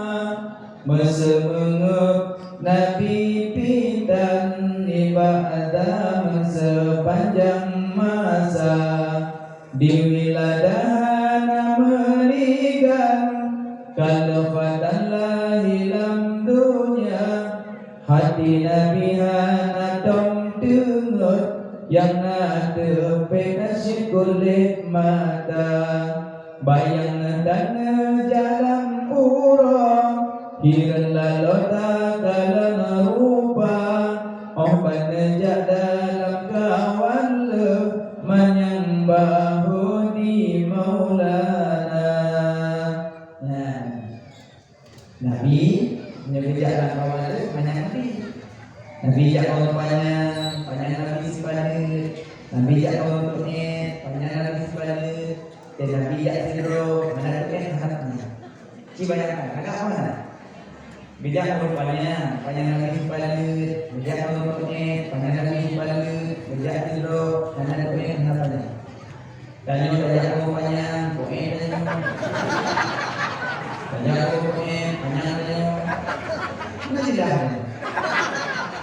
Meuseumeungeup Nabi pih tan nibak zaman seupanjang masa. Di wiladah hana meuligan, ka lheueh fatan lahé lam donya. Hati Nabi hana tom teungeut, nyang na teupék na sikulét mata. Bayang neutanyoe jalan uroe, hireuen laloe takalon rupa. Óh ban neujak dalam kawan leuh, manyang bahô di Maulana. Nah. Nabi, meunyoe geujak lam kawan leuh, manyang Nabi. Nabi jak kawan panyang, panyang Nabi sibaneut. Nabi jak kawan peuet, panyang Nabi sibaneut. Dan Nabi jak sidroe, manyang peuet hana panyang. Ci bayangkan, agak mana? Geujak kawan panyang, panyang Nabi sibaneut. Geujak kawan peuet, panyang Nabi sibaneut. Geujak sidroe, manyang peuet hana panyang. Tanyoe tajak kawan panyang, peuet tanyoe. Tajak kawan peuet, panyang tanyoe. Nah, jelas.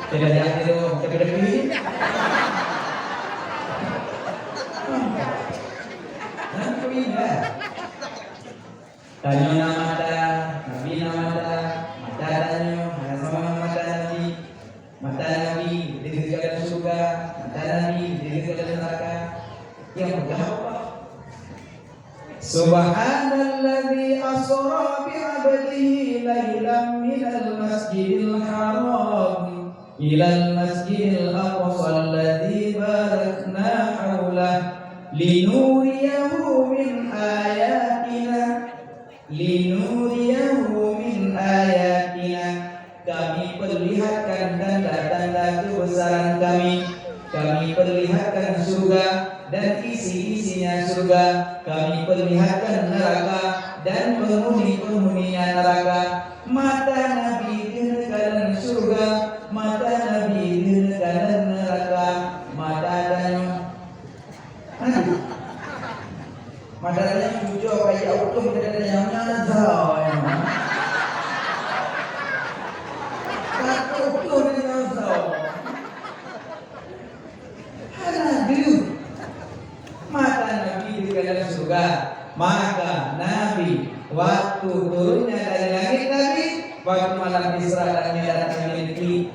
Tajak sidroe, tajak sidroe. Nah, itu indah. Tanyoe na mata, Nabi na mata, mata tanyoe hana sama ngon mata Nabi. Mata Nabi deuh kalon syeuruga, mata Nabi deuh kalon neuraka. Nyang peugah Allah. Subhanalladzi asra bi 'abdihi lailan minal masjidil haram ilal masjidil aqsa alladzi barakna haulah linuriyahu min ayatina. Linuriyahu min ayatina, Kami perlihatkan tanda-tanda kebesaran Kami. Kami perlihatkan surga dan isi-isinya surga. Kami perlihatkan neraka dan penghuni-penghuninya neraka. Mata Nabi deuh kalon surga, mata Nabi deuh kalon neraka. Mata tanyoe Aduh. Mata tanyoe cucok kajak utoh mata tanyoe nyang zau. Ka utoh nyang zau. Hana deuh. Mata Nabi di dalam surga. Maka Nabi waktu turunnya dari langit Nabi, waktu malam Isra dan Mi'raj Nabi,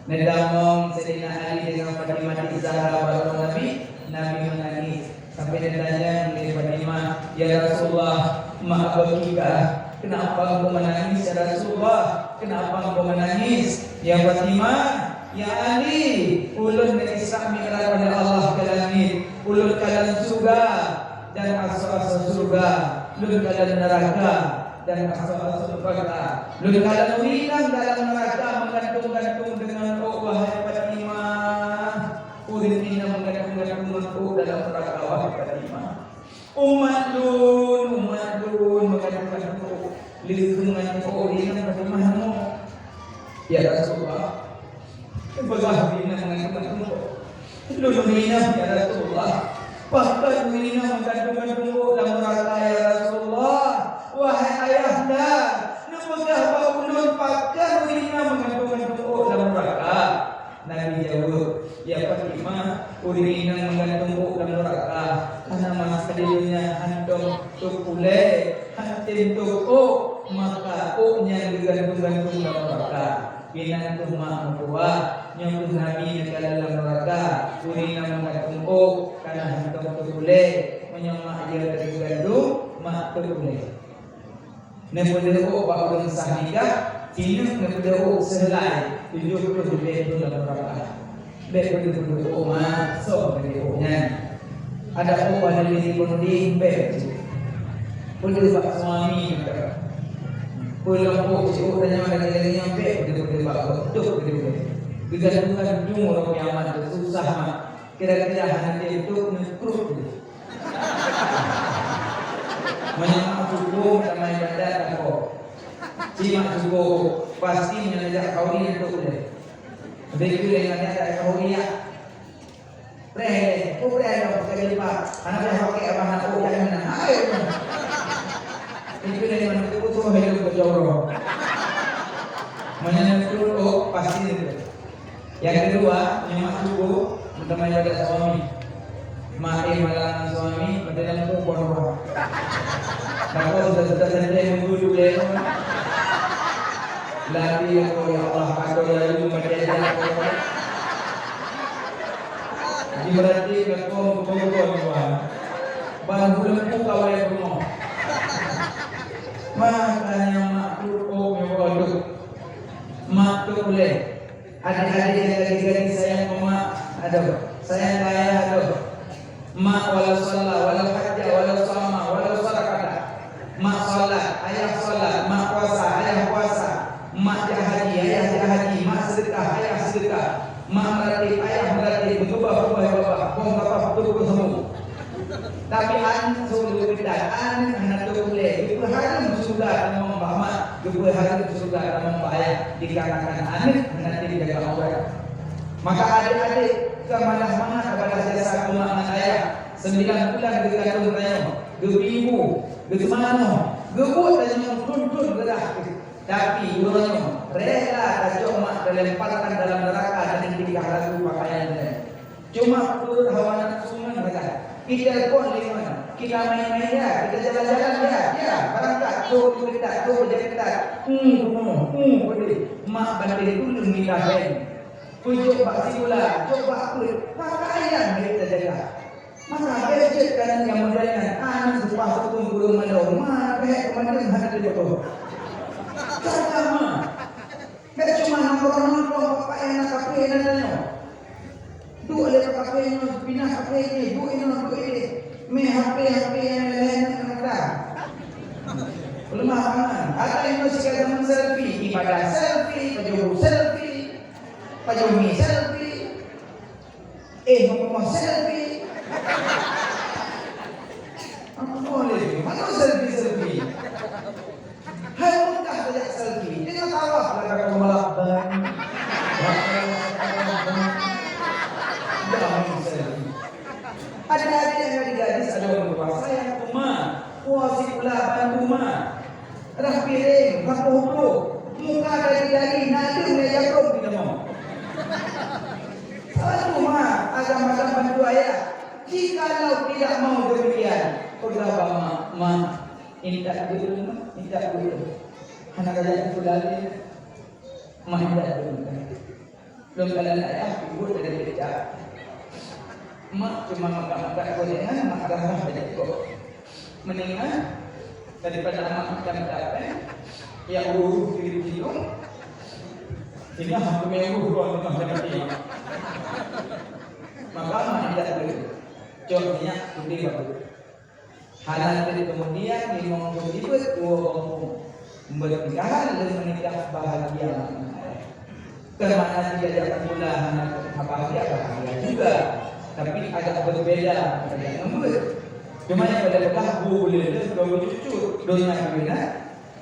Neudamong Saidina Ali deungon Fatimah Zahra baroe Nabi, Nabi meunangis. Sampai neutanyong lé Fatimah, "Ya Rasulullah, ma abkika? Kenapa engkau menangis, ya Rasulullah? Kenapa engkau menangis?" "Ya Fatimah, ya Ali, ulôn neu-Isra Mi'raj oleh Allah ke langit. Ulôn kalon syeuruga dan asoe-asoe syeuruga. Lôn kalon neuraka dan asoe-asoe neuraka. Lôn kalon ureueng inong dalam neuraka meugantung-gantung deungon ôk, wahai Fatimah. Ureueng inong meugantung-gantung ngon ôk dalam neuraka, wahai Fatimah. Umat lôn, umat lôn meugantung-gantung ôk. Lheuh keu meugantung ôk, ureueng inong Fatimah nyoe, ya Rasulullah, Peugah ureueng inong meugantung-gantung ôk. Lôn ureueng inong, ya Rasulullah. Pakon ureueng inong meugantung-gantung ôk lam neuraka, ya Rasulullah? Wahai ayahanda, neupeugah bak ulôn pakon ureueng inong meugantung-gantung ôk lam neuraka. Nabi jaweueb, "Ya Fatimah, ureueng inong meugantung ôk lam neuraka, hana masa di donya hantom tôp ulée, hantom tôp ôk, maka ôk nyan geugantung-gantung lam neuraka." Inan teuma meutuah, nyoe kheueh Nabi neukalon lam neuraka, ureueng inong meugantung ôk, kana hantom tôp ulée, meunyoe mak jih teugantung, mak tôp ulée. Neupeudeuh ôk bak ureueng sah nikah, sineuk neupeudeuh ôk seuhelai tujoh ploh leubeh thon lam neuraka. Bék peudeuh-peudeuh ôk mak, soe peudeuh ôk nyan. Ada ôk bak leubeh ribon deh, bék cit. Peudeuh bak suami mantong. Peulom ôk cit, ôk tanyoe lagée-lagée nyoe, bék peudeuh-peudeuh bak ôk, dôh peudeuh. Geugantung-gantung uroe kiamat teuh susah mak. Kira-kira hana tem trok, neukruet. Meunyoe mak cuko, meutamah ibadat takot. Ci mak cuko, pasti meunyoe jak khauri neutôk ulée. Beutôi lé nyan jak khauri ya. Preh lé, oh preh lom pakai jilbab. Hana preh pakai abah nak oh jangan nak. Hai. Itu dari mana tu tu helm ke jorok. Meunyoe neutôk, oh pasti neutôk. Nyang keudua, nyoe mak cuko, meutamah ibadat suami. Mak éh malam suami, meuteumé pun kon wah. Takot sudah-sudah sendiri menggudu lewat. Lagi aku, ya Allah, kata lalu macam mana. Di berarti aku menggudu kon wah. Ban bulan pun kawai rumah. Makanya mak cuko, ya Allah. Mak tôp ulée. Adik-adik nyang gadis-gadis sayang keu mak, adoh. Sayang keu ayah, adoh. Mak walau shalla, walau hajja, walau shama, walau sadaqata. Mak salat, ayah salat, mak puasa, ayah puasa. Mak jak haji, ayah jak haji, mak seudeukah, ayah seudeukah. Mak meuratib, ayah meuratib, meukeubah-keubah babah, bong kapah beutôi-beutôi sambông. Tapi aneuk seumeubeuet that, aneuk hana tôp ulée, geupeuhareuem syeuruga tamong bak mak, geupeuhareuem syeuruga tamong bak ayah, dikarenakan aneuk hana tém jaga aurat. Maka adik-adik ka malah mangat balas jasa keu mak ngon ayah, sembilan bulan geukandong tanyoe, geubri ibu, geuseumanoe, geubuet tanyoe thon-thon geurah. Tapi uroe nyoe rela tacok mak teulemparkan dalam neuraka dan tingkah laku pakaian nyan. Cuma meunurot hawa nafsu ngon sagai. Kita pun lé ngon, kita main-main ya, kita jalan-jalan ya, ya, barangkat, tuh kita, tuh jalan kita. Hmm, hmm, hmm, boleh. Mak banding dulu minta ben. Pujuk bak sikula, jok bak peuet, pakaian kita jaga. Maka bék jeuet keunan nyang meudainan, aneuk seupah seupun gurong mandum, ma bék keumandum hana teupeugah. Jaga ma. Bék cuma nongkrong-nongkrong bak paéh na kaphé na tanyoe. Duek lé bak kaphé nyoe, pinah kaphé jih, duek inoe, duek idéh. Mé H P, H P nyang laén-laén na keunong. Peuleumah aman. Ata inoe sigoe jameun selfie, ibadah selfie, pajoh bu selfie, pajoh mi selfie. Eh, mau selfie. Apa boleh? Mana selfie-selfie? Hai Mekah saja selfie. Tengah tawaf lah kata malak. Jangan selfie. Adik-adik nyang gadis-gadis ada orang dewasa nyang keu ma. Puas sikula bantu ma. Rah piréng, sapoh ploh. Muka dari-dari, na deuh lé jakong di dalam. Bantu ma, agam-agam bantu ayah. Jikalau tidak mau demikian, peugah bak mak, "Mak, intat dulu, Mak, intat dulu." Hana kajak sikula lé. Mak, intat dulu. Lôn kalon ayah, ibu dari kecap. Mak cuma makan-makan gorengan, mak rasa saja kok. Mendingan daripada amak macam-macam, eh, ya urus diri hidung. Sehingga aku mengurus orang tengah seperti ini. Maka mak tidak boleh. Cok minyak putih bagus. Hana teuk keumudian limong thon jibeuet dua gampông. Meunikahan lé meunikah bahagia makna. Keumakna jih jak sikula hana bahagia, bahagia juga, tapi agak berbeda, agak lembut. Cuma nyang pada peugah bu buleuen lheueh dua cucu, donya keubiet,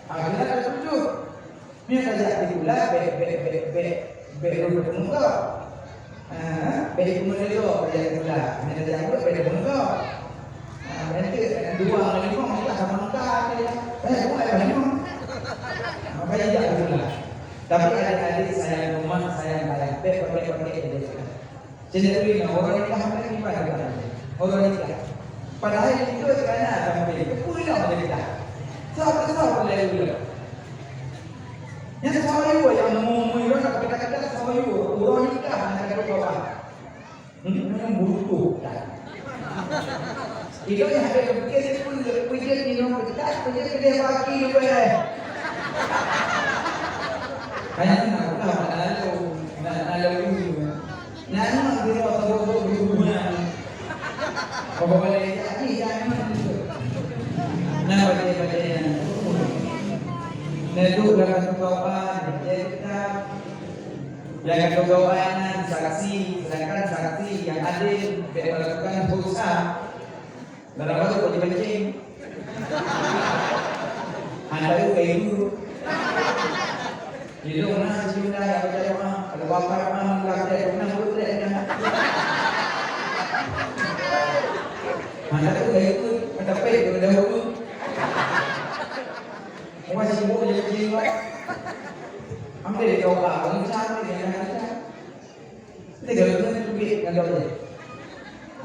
akhirat ada tujuh. Meunyoe tajak sikula, bék, bék, bék, bék. Bèk lôn teupeumeugoe. Ah, bèk teupeumeugoe, bèk teupeumeugoe. Meunyoe tajak beuet, bèk teupeumeugoe. Ah, nanti dua ngon limong, kita sama muka aja. Eh, bukan banyak. Makanya jak pula. Tapi adik-adik sayang rumah, sayang ayah. Bèk pakai-pakai aja. Jadi, ureueng nikah hana ibadah. Ureueng nikah. Padahai itu kerana sampai itu pun nak nikah. Satu-satu lagi. Nyang soe yue nyang meunyoe lôn ka kita-kita soe yue, uroe nikah hana ka lôn bawa. Hmm, butuh dah. Ilôn nyang hana pikir pun peujeuet nyoe peugah, peujeuet keudeh baki leubeh. Hanya nak peugah, nak lalu, nak lalu. Nyan mah sidroe saboh-boh di hubungan. Pokok balai jadi nyan mah. Nah, balai-balai nyan. Nah, tu dah kata kawan, jadi kita yang kata kawan nyan saksi, sedangkan saksi yang adil tidak melakukan dosa. Dalam baru kau dipancing. Hana tahu kayak itu. Jadi, orang sejumlah yang baca doa, kalau bapak mah enggak ada, pernah buat tidak, kan? Hana tahu kayak itu, kata pek, udah dahulu. Orang sibuk jadi jiwa. Ambil doa, orang cari, dia nak cari. Tiga bulan lebih kata dia.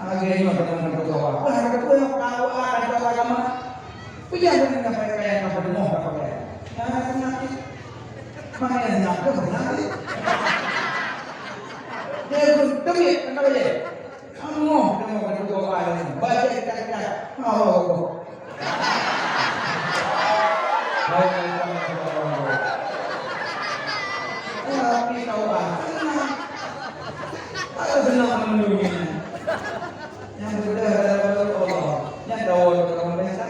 Lagi ni orang kata kau apa? Wah, kata kau yang kau ada agama. Punya pun nak pakai kaya apa demo apa kaya. Nah, nanti mana yang nak tu nanti. Dia pun kami kata dia. Kamu kena kata kau apa ni? Baca kita kita. Oh. Tapi taubat, senang. Apa senang memenuhi? Yang mudah adalah Allah. Yang tahu orang pesta.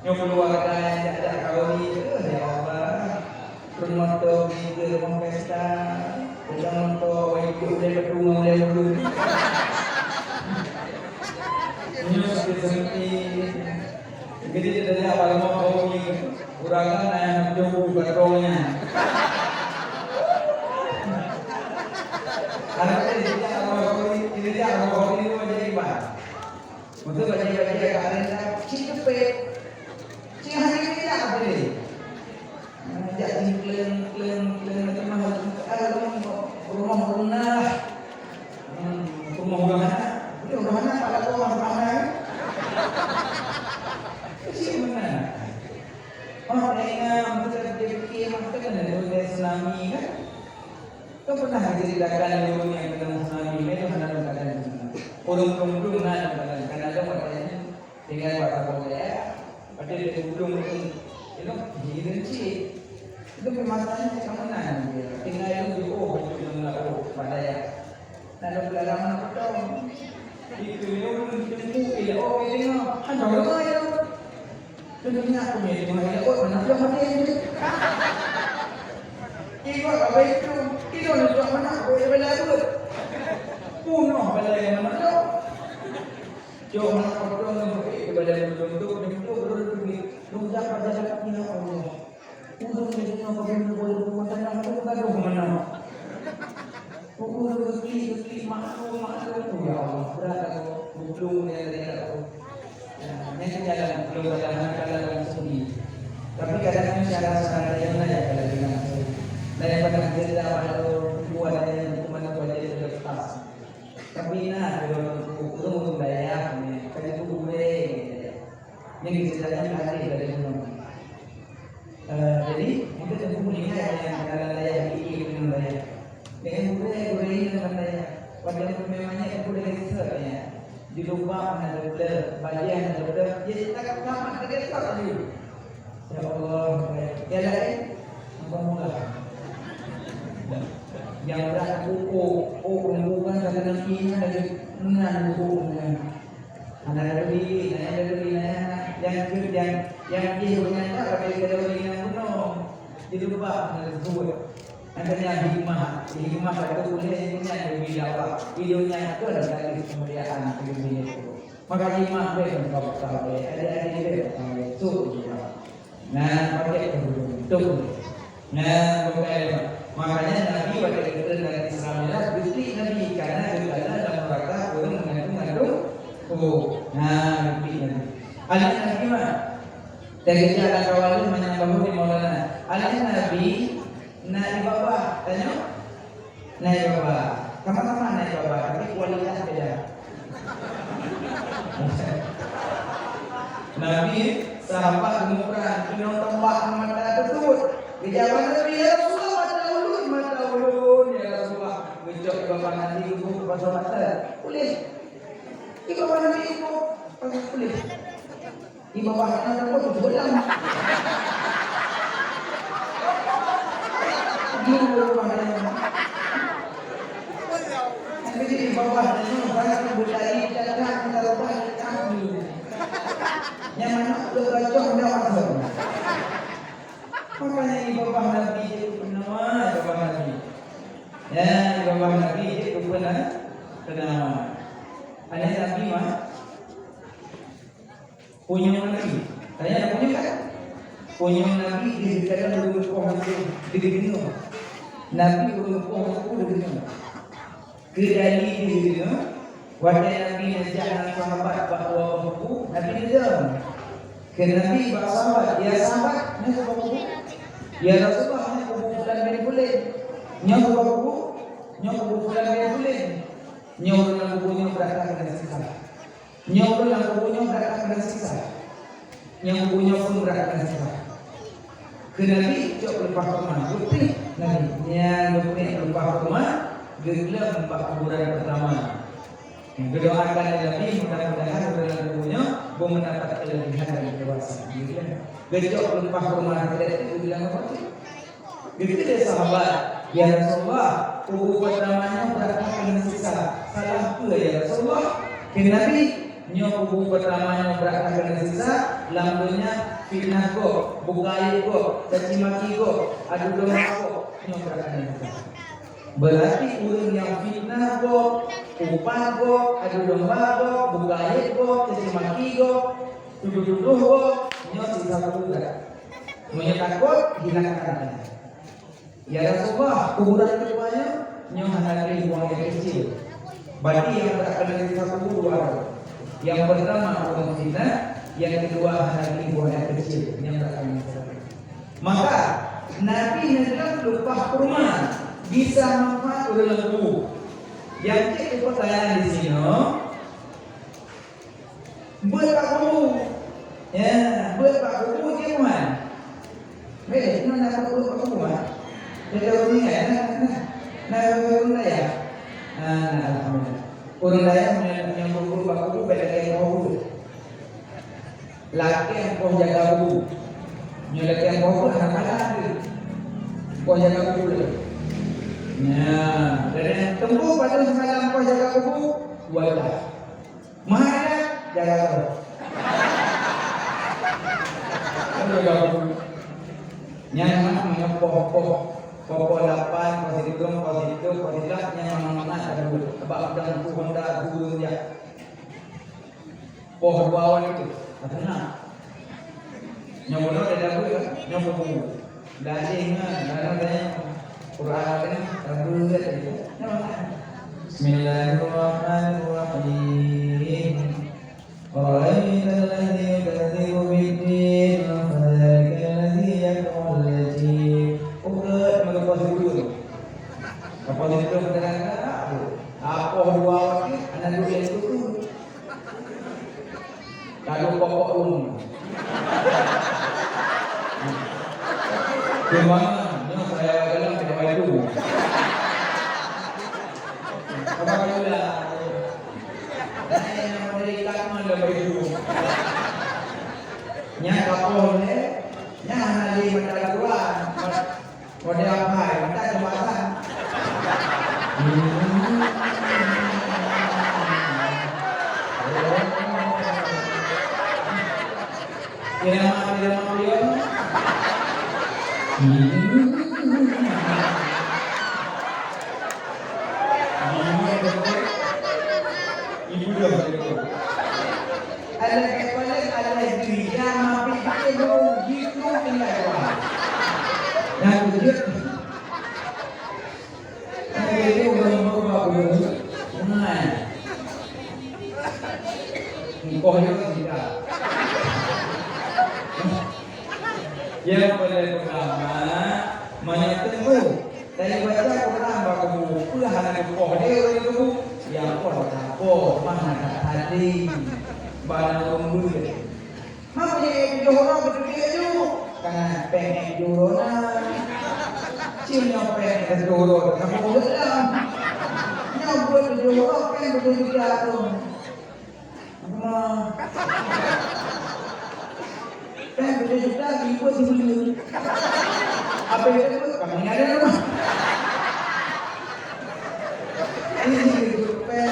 Yang keluarga yang tidak ada kawin, eh, ya Allah. Rumah tu, tiga rumah pesta. Rumah tu, itu dia berdua, dia berdua. Ini sakit-sakit. Jadi, kita lihat pada mau bau ni, urang kan ayah jumpa patongnya. Anak ni, kita lihat pada bau ni, kita lihat pada bau ni, dia jadi iman. Untuk bagi-bagi agak rendah, cik kepet. Cik hari ni tak boleh. Jak jingkleng, kleng, kleng macam mana? Ah, rumah, rumah, rumah. Hmm, rumah urang anak. Dia urang anak tak ada orang mana, kan? Kecil mana? Oh, tengah, masa dia fikir, masa kan ada orang tsunami, kan? Kan pernah diceritakan dulu yang kena tsunami, memang ada orang kena tsunami. Urang-urang na dalam keadaan, kan ada orang kena. Tinggai bak saboh gaya, padahai di ujong tu, you know, hireuen cit. Itu pun masanya macam mana dia. Tinggai tu, oh, betul, oh, pada ya. Lalu dalam mana betul? Itu, you know, itu, oh, dia tengok. Ada orang lain. Dia tengok, oh, dia tengok, oh, mana dia mati itu. Ibu apa itu? Itu nak mana? Oh, dia bela apa? Bunuh bela yang mana tu? Cok hana potong ngon bukét keupada lôn, lôn dok, lôn dok, lôn dok, lôn jak pada jalan, ya Allah. Ulôn lôn nyoe bagaimana boleh berumah tangga, lôn gadoh meunoe. Ulôn geuklik, geuklik, maklum, maklum. Oh, ya Allah, brat aku. Muplong dia dari aku. Ya, nyan jalan, belum jalan, jalan langsung ni. Tapi kadang-kadang cara-cara lain lah yang kalau bilang tu. Lain pada kerja, pada buat dia, hukuman tu aja sudah lepas. Tapi na, kalau ureueng-ureueng dayah ni, ka jipeubuet lé. Nyan geuceurita nyan ka hadeh dari gunong. Eh, jadi, mungkin teungku meulihat nyang dalam dayah, di ureueng dayah. Dengan gurèe-gurèe nyan dalam dayah. Pada memangnya gurèe riset nyan. Di lubang hana teupeuleueh, bajèe hana teupeuleueh, jadi takat tamat deungon riset laju. Ya Allah, ya laén, engkau murah. Nyang brat buku, oh, buku kan kadang-kadang ingat lagi. Meunan buku meunan. Hana lagi, hana lagi, hana. Nyang, nyang, nyang jih meunan tak, tapi kalau ingat bunoe, di lubang hana lagi buet. Makanya hikmah, hikmah itu boleh punya lebih dakwah. Di dunia itu ada lagi kemuliaan, kemuliaan itu. Maka imam bèk meukawen-kawen, adik-adik bèk meukawen, sok juga. Nah, pakai kerudung, betul. Nah, bukan. Makanya Nabi watèe geukheun lam Isra Mi'raj, geuklik Nabi, karena geukalon lam neuraka ureueng mengandung-ngandung. Oh, nah, geuklik Nabi. Aneuk Nabi mah. Teukeujak lam kawan lôn manyang bahô di Maulana. Aneuk Nabi na ié babah, tanyoe? Na ié babah. Sama-sama na ié babah, tapi kualitas beda. Nabi, sahabat geumuprang, inong tombak mata teutut. Geujaweueb Nabi, "Ya Rasulullah, mata ulôn, mata ulôn, ya Rasulullah." Geucok ié babah Nabi, geuboh pasang mata. Ulèh. Ié babah Nabi, geuboh pasang ulèh. Ié babah Nabi, geuboh tutup dalam. Geuboh babah Nabi. Jadi, ié babah Nabi, barang beutali datang, kita ubah, kita ambil. Nyang manok keu gajah ndak masuk. Makanya ié babah Nabi jeuet keu peunawa, ié babah Nabi. Ya, ié babah Nabi jeuet keu peuna-, peunawa. Aneuk Nabi mah, punyueng Nabi. Tanya ada punyueng kan? Punyueng Nabi di dalam ureueng poh Nabi, di dunia. Nabi ureueng poh Nabi di dunia. Keu dalil deuh, watèe Nabi neujak ngon sahabat bak dua boh kubu, Nabi neudong. Kheun Nabi bak sahabat, "Ya sahabat, nyoe kubu kubu? Ya Rasulullah, nyoe kubu fulan bin fulan. Nyoe kubu kubu, nyoe kubu fulan bin fulan. Nyoe ureueng lam kubu nyoe brat ka keuneuk siksa." Nyoe ureueng lam kubu nyoe brat ka keuneuk siksa. Nyang kubu nyoe pun brat ka keuneuk siksa. Kheun Nabi, "Cok leupah kurma." Geupreh Nabi. Nyang geupreh leupah kurma, geugleuem bak kuburan peurtama. Geudoakan lé Nabi, mudah-mudahan ureueng lam kubu nyoe beumeundapat keuleubihan dan keukuasaan. Geugleuem. Geucok leupah kurma, geugleuem bak Geukheun lé sahabat, "Ya Rasulullah, kubu peurtama nyoe brat that keuneuk siksa. Salah peue, ya Rasulullah?" Kheun Nabi, "Nyoe kubu peurtama nyoe brat that keuneuk siksa, lam donya fitnah gob, buka ayeb gob, caci maki gob, adu domba gob, nyoe brat that keuneuk siksa." Beurati ureueng nyang fitnah gob, upah gob, adu domba gob, buka ayeb gob, caci maki gob, tudoh-tudoh gob, nyoe siksa kubu brat. Meunyoe takot, hilangkan tanya. "Ya Rasulullah, kuburan keduanya nyoe hana lé buang air kecil." Berarti nyang brat keuneuk siksa kubu dua. Nyang peurtama ureueng fitnah, nyang keudua hana lé buang air kecil. Nyang brat keuneuk siksa kubu. Maka, Nabi neudong leupah kurma, bisa manfaat ureueng lam kubu. Nyang cit peutanyaan di sinoe, Beuet bak kubu. Ya, beuet bak kubu jeuet, Wan. Bèk, inoe na beuet bak kubu, Wan. Teuka ureueng ingat, na, na, na ureueng dayah. Ah, na, alhamdulillah. Ureueng dayah meunyoe, meunyoe beuet bak kubu, bèk lakèe poh beuet. Lakèe poh jaga kubu. Nyoe lakèe poh beuet, hana pahala tu. Poh jaga kubu lagèe. Nah, dan nyang teumpo padum seumalam poh jaga kubu, dua blah. Mana? Jaga tu. Jaga tu. Nyan mah meunyoe poh-poh, poh-poh lapan, poh sikureueng, poh sikureueng, poh sikureueng, nyan mangat-mangat ada duit. Sebab udah tu honda guru dia. Poh dua wan itu, ada nak. Nyang bunoe dah dapur, nyang bubu. Dah ingat, dah ada Quran kan, dapur kan. Bismillahirrahmanirrahim. Ara'aital ladzi yukadzdzibu biddin, fadzalika alladzi yad'ul yatim. Ukeut meureumpok situ. Apa situ kadang-kadang? Apa dua waktu, anak dua yang itu. Kadu pokok ulun. Cuma, nyoe saya dalam tidak itu. Apa kadu lah? Saya yang memberikan mana itu? Nya kapol eh, nya hana di mata dua. Model apa? Minta jembatan. Kira mah, kira mah, kira. Ibu dah. Alah kepala, alah diri, jangan pikir dulu, gitu tinggal orang. Dah kujut. Nah. Engkoh juga tidak. Yang paling pertama, manyang teungku. Tadi baca Quran bak kubu, peue hana geupoh lé ureueng kubu? Ya Allah, tapoh, mah hana tadi. Bana ureueng buet. Mah punya ék tujoh uroe beuteubiet ju. Kan péng ék tujoh uroe na. Cim nyoe péng ék tujoh uroe, kamoe geulam. Nyoe buet tujoh uroe péng beuteubiet ju. Nah. Kan beda juta, ibu sembunyi. Apa yang ada, kami ada rumah. Ini hidup pen.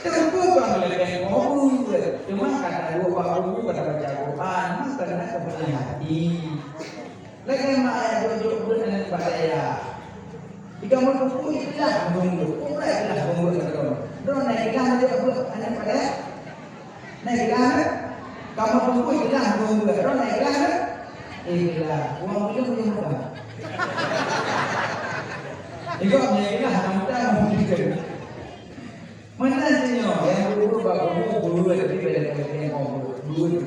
Tentu kan boleh pen ngobul. Cuma kata dua bak buku, kata baca Quran, karena kebenaran hati. Lagèe mak ayah jok-jok beuet aneuk bak dayah. Di kamoe teungku ikhlas ngon beuet, peue ikhlas ngon beuet keu droe. Droe na ikhlas jok beuet aneuk bak dayah? Na ikhlas? Kamoe teungku ikhlas ngon beuet, droe na ikhlas? Ikhlas. Uang bujang-bujang muka. Ikok na ikhlas, na muka, na bujang. Meunan sinyoe, nyang beuet bak kamoe beuet, tapi beda dengan beuet. Beuet.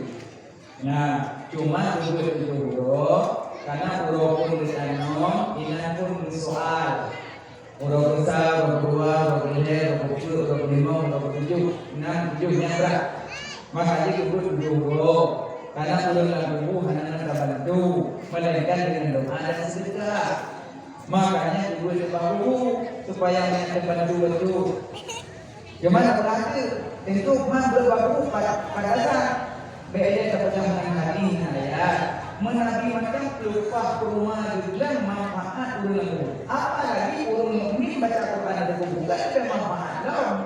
Nah, cuma geubeuet tujoh uroe, karena uroe phon geutanyong, inan phon geusoal. Uroe keusa, uroe keudua, uroe keulhèe, uroe keupeuet, uroe keulimong, uroe keutujoh, nam, tujoh, nyan brat. Maka jih geubeuet tujoh uroe, karena ureueng lam tuboh hana na tabantu, melainkan dengan doa dan sedekah. Makanya geubeuet bak guru, supaya banyak tabantu beutôi. Geumat peurhati, untuk man beubah buku pad-, pada saat bèk lé tapeugah ngon hati ngon ayat. Meunabi macam peulupah peuruma geuglang manfaat ureueng lakoe. Apalagi ureueng mukmin baca Quran ada bukan ada manfaat lom.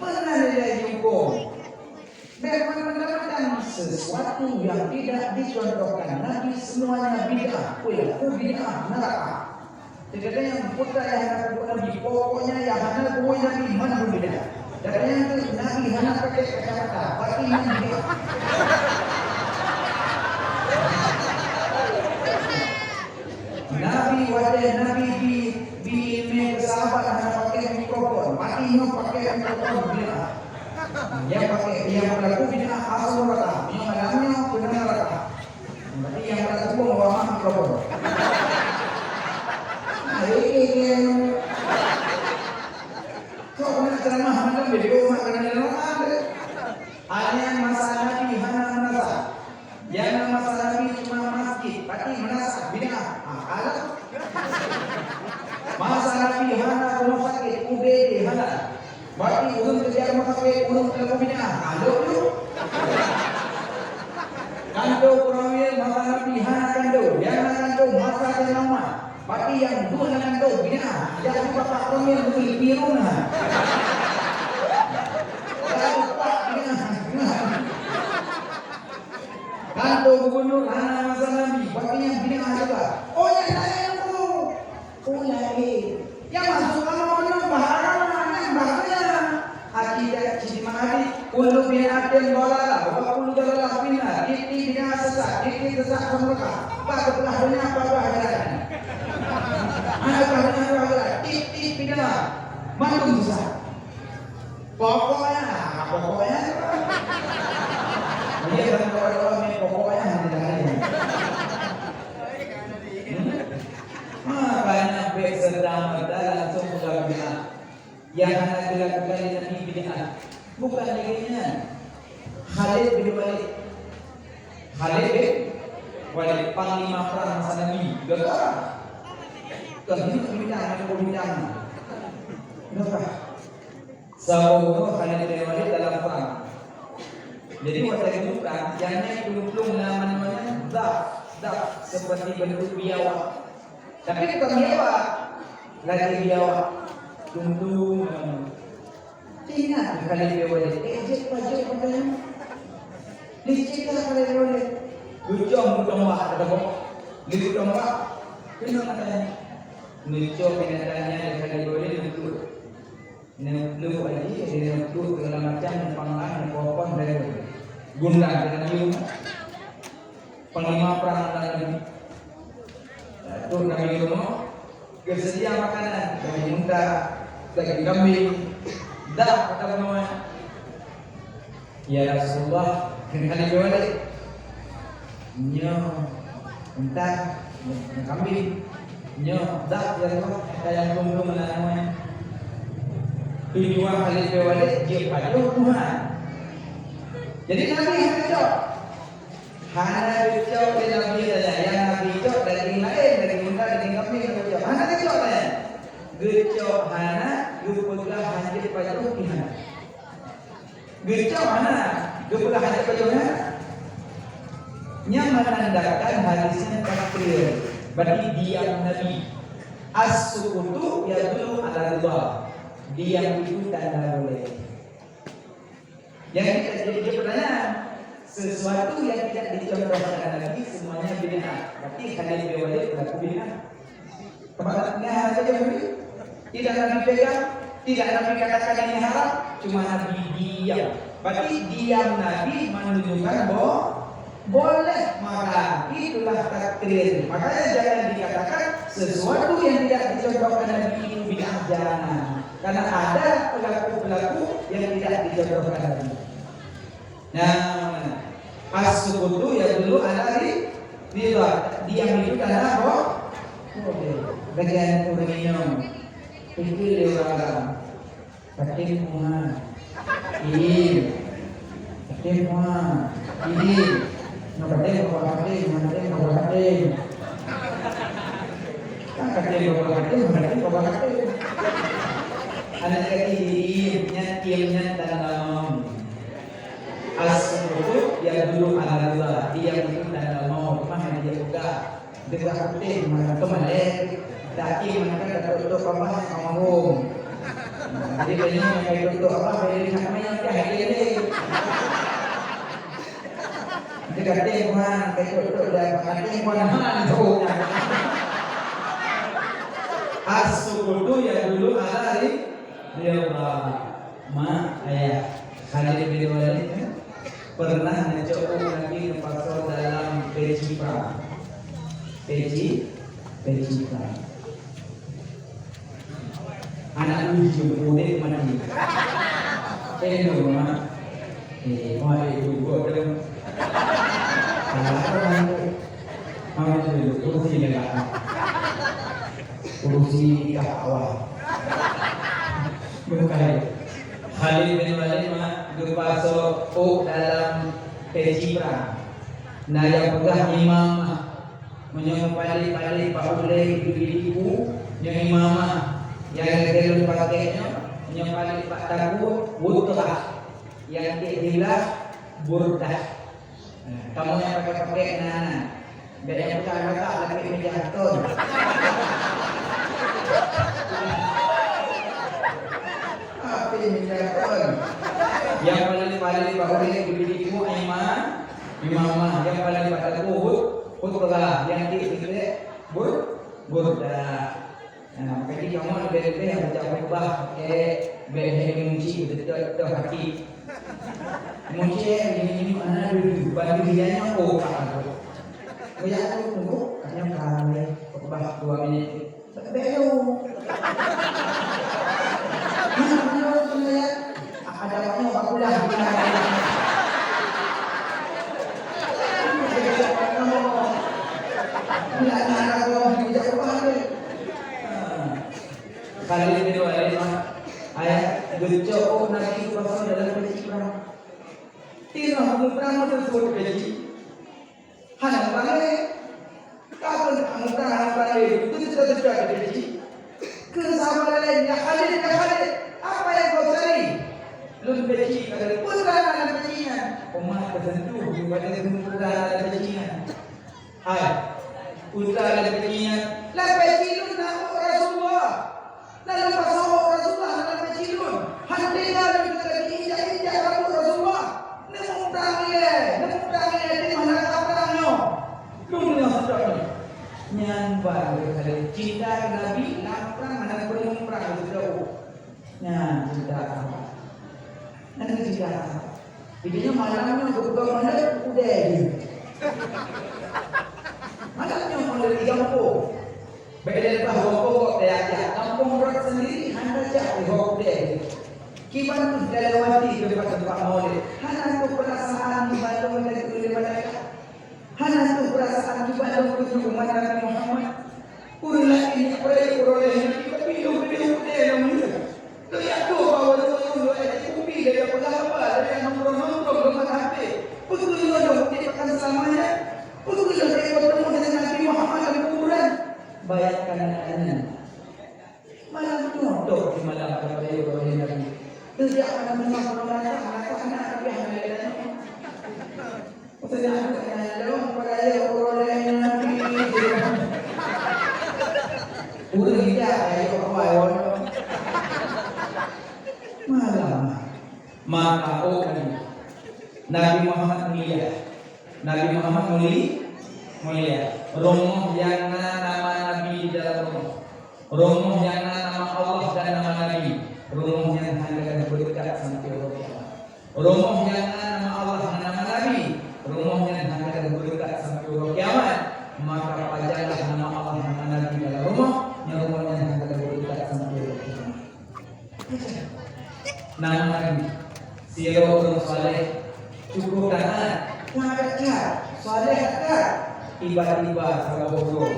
Meunan lé jukung. Bèk mandang-mandang sesuatu yang tidak dicontohkan Nabi semuanya bid'ah, perilaku bid'ah neraka. Kadang-kadang nyang putra nyang hana peubuet Nabi, pokoknya nyang hana peubuet Nabi mandum bid'ah. Kadang-kadang tu Nabi hana pakai kacamata, berarti nyan bid'ah. Nabi watèe Nabi bi, bi ileumèe keu sahabat hana pakai mikrofon, berarti nyoe pakai mikrofon bid'ah. Nyang pakai, nyang berlaku bid'ah asal neraka, nyang malam nyoe keunan neraka. Berarti nyang berlaku buang awak mah mikrofon. Nah, ini kan. Kok nak ceramah macam video mak kena dalam ada. Hanya masa Nabi hana meunasah. Nyang na masa Nabi cuma masjid, berarti meunasah bid'ah. Ah, kalah. Masa Nabi hana rumoh sakét, U G D hana. Berarti ureueng keujiak rumoh sakét, ureueng keuleumah bid'ah. Ah, lhok tu. Kantô peurawèe masa Nabi hana kantô. Nyang na kantô masa Nabi Muhammad. Berarti nyang dua na kantô bid'ah. Jadi bapak peurawèe lebih biru na. Kalau empat bid'ah. Kantô gubunur hana masa Nabi, berarti nyan bid'ah juga. Oh, nyang laén tu. Oh, laén. Nyang masuk kamoe nyoe bah agama, nyan bah agama. Akidah Sayyidina Ali, kullu bid'atin dhalalah, wa kullu dhalalatin finnar. Tiep-tiep bid'ah sesat, tiep-tiep sesat ka neuraka. Bah geupeugah donya, bah geupeugah akhirat. Hana bah donya, bah akhirat. Tiep-tiep bid'ah mandum sesat. Pokoknya, pokoknya. Iya, kan, kalau orang ni pokoknya, hanya dah ada. Hmm? Makanya bèk serta-merta langsung peugah bid'ah. Nyang hana dilakukan lé Nabi bid'ah. Bukan lagèe nyan. Khalid bin Walid. Khalid bin Walid, panglima perang masa Nabi. Gagah. Kan ini bid'ah, ada bid'ah. Gagah. Saboh uroe Khalid bin Walid dalam prang. Jadi, watèe geumeuprang, nyang na plueng-plueng na manoe nyan daf, daf, seperti bentuk biawak. Tapi bukan biawak, lagèe biawak. Plueng-plueng na manoe. Ingat Khalid bin Walid, eh, jeuet pajoh mata nyan. Licik lah Khalid bin Walid. Geucom geutombak, kata boh. Geutombak, keunoe mata nyan. Geucom binatang nyan lé Khalid bin Walid, geucom. Neupluek lagi, neupluek segala macam, neupanggang, neupokon, dan gundang dengan yum. Panglima perang dan yum. Datuk Nabi Yunus, geuseudia makanan dari unta, Daging kambing. Dah, kata Muhammad. Ya Rasulullah, kena kali dua balik. Nyoe, entah, nyoe kambing. Nyoe, dah, ya Allah, kata yang belum-belum mana namanya. Tujuan kali dua balik, dia padu Tuhan. Jadi Nabi hana cok. Hana geucok lé Nabi tanya, nyang Nabi cok daging laén, daging unta, daging kambing, hana geucok. Hana geucok tanya. Geucok hana, geupeugah hanjeuet pajoh pih hana. Geucok hana, geupeugah hanjeuet pajoh hana. Nyang menandakan hadis nyan takrir, berarti diam Nabi. As-sukutu yadullu ala ridha. Diam itu tanda boleh. Yang kita jadi, jadi pertanyaan, sesuatu yang tidak dicontohkan Nabi semuanya bid'ah. Berarti Khalid bin Walid pelaku bid'ah. Tempat tengah saja Nabi. Tidak Nabi pegang, tidak Nabi katakan ini haram, cuma Nabi diam. Berarti diam Nabi menunjukkan bahwa boleh, maka itulah takrir. Makanya jangan dikatakan sesuatu yang tidak dicontohkan Nabi itu bid'ah, jangan. Karena ada pelaku-pelaku yang tidak dicontohkan Nabi. Nah, as-sukutu yadullu ala ri-, ridha. Diam itu tanda bo-, boleh. Bagian ureueng inong. Itu dia orang. Patéh muha. Idin. Patéh muha. Idin. Nah, patéh muha, patéh, patéh muha, patéh. Kan patéh muha, patéh, patéh muha, patéh. Aneuk kecil, idin, nyan, diam nyan tanda mau. As-sukutu yadullu ala ridha. Diam itu tanda mau. Mah dia peugah. Deungon putéh meunan keumalée, daki meunan ka tôk-tôk babah nyang ka mahom. Jadi, tanyoe nyang ka tôk-tôk babah, jadi nak manyang dah lé. Deungon putéh meunan ka tôk-tôk dan putéh meunan hana tôk. As-sukutu yadullu ala ri-, ridha. Mak, ayah, Khalid bin Walid, kan? Pernah neucok ôk Nabi neupasoe dalam peci prang. Peci, peci prang. Anak lucu, udép mati. Eh, no, mak. Eh, mak, eh, dua, dua, dua. Salah apa, mak? Mak, eh, urusi dah. Urusi nikah awal. Bukan. Khalid bin Walid mah geupasoe ôk dalam peci prang. Na nyang peugah imamah. Meunyoe palék-palék bak ulée geubri tipu, nyoe imamah. Nyang lagée lôn pakék nyoe, meunyoe palék bak takue, wutrah. Nyang tieb siblah, burdah. Kamoe nyang pakék-pakék na-na. Bék nyang peugah kakak lapék mita ton. Lapék mita ton. Nyang paléng-paléng bak ulée geubri tipu imam, imamah. Nyang paléng bak takue, khutbah. Nyang tieb siblah, bur-, burdah. Nah, jadi kamoe leubeh-leubeh nyang baca khutbah, eh, bék lé muji beutôi-beutôi hati. Muji, eh, ini, ini mana dulu, bagi dia nyoe, oh, Pak Abu. Kayak aku tunggu, katanya kali khutbah dua menit. Bék lu. Mana, mana, mana, ya? Ada banyak bakulah. Khalid bin Walid mah, ayah, geucok ôk Nabi geupasoe dalam peci prang. Tinoh muprang meuteupot peci. Hana muprang lé. Kapan muprang hana muprang lé, beutôi-beutôi teucok di peci. Keu sahabat laén, "Ya Khalid, ya Khalid, apa yang kau cari?" "Lôn peci," kata dia. "Peue na lam peci nyan?" Umat teuseuntuh daripada peue na lam peci nyan. Hai, peue na lam peci nyan? Lam peci lôn na ôk Rasulullah. Na lôn pasoe ôk Rasulullah lam peci lôn. Han teuga lôn keu lagée injak-injak rambot Rasulullah. Neumuprang ilée, neumuprang ilée, teuma hana ka prang nyoe. Lôn deungoe sidroe nyoe. Nyan ban lé kali cinta keu Nabi, lam prang hana peureulée muprang sidroe. Nyan cinta sahabat. Nyan cinta sahabat. Jadi nyoe malam nyoe geupeugah mandum udée jih. Malam nyoe mandum di gampông. Bék lé leubeh gampông kok tajak-jak. Gampông droe sendiri hana jak lé. Kiban kheueh dalewati teumpat-teumpat maulid. Hana teuh peurasaan kiban lôn lagèe lé malaikat. Hana teuh peurasaan kiban lôn keu umat Nabi Muhammad. Ureueng laén nyang peuraya uroe lhèe nyan, tapi lôn keudéh udée lom lheueh. Lôn jak tueng bak ureueng lôn, lôn jak kupi, lôn jak peugah haba, lôn jak nongkrong-nongkrong lom hana habéh. Peue keuh lôn udép akan seulama nyan? Peue keuh lôn udép beutemu dengan Nabi Muhammad lam kuburan? Bayangkan aneuk-aneuk. Malam nyoe tok di malam tabayeue roh Nabi. Teujak malam nyoe, malam nyoe, malam nyoe, hana Nabi, hana lé nyoe. Maksudnya, hana lé nyoe, pada ye roh Nabi. Ureueng ija, ayo, ayo, ayo. Malam. Maka, oh, Nabi Muhammad mulia. Nabi Muhammad muli-, mulia. Rumoh nyang na nama Nabi di dalam rumoh. Rumoh nyang na nama Allah dan nama Nabi. Rumoh nyan hana akan beureukat sampoe uroe kiamat. Rumoh nyang na nama Allah dan nama Nabi. Rumoh nyan hana akan beureukat sampoe uroe kiamat. Maka pajanglah nama Allah, nama Nabi dalam rumoh, nyan rumoh nyan hana akan beureukat sampoe uroe kiamat. Nama Nabi, sidroe ureueng saleh, cukup taat, taat that, saleh that. Tiba-tiba saboh goe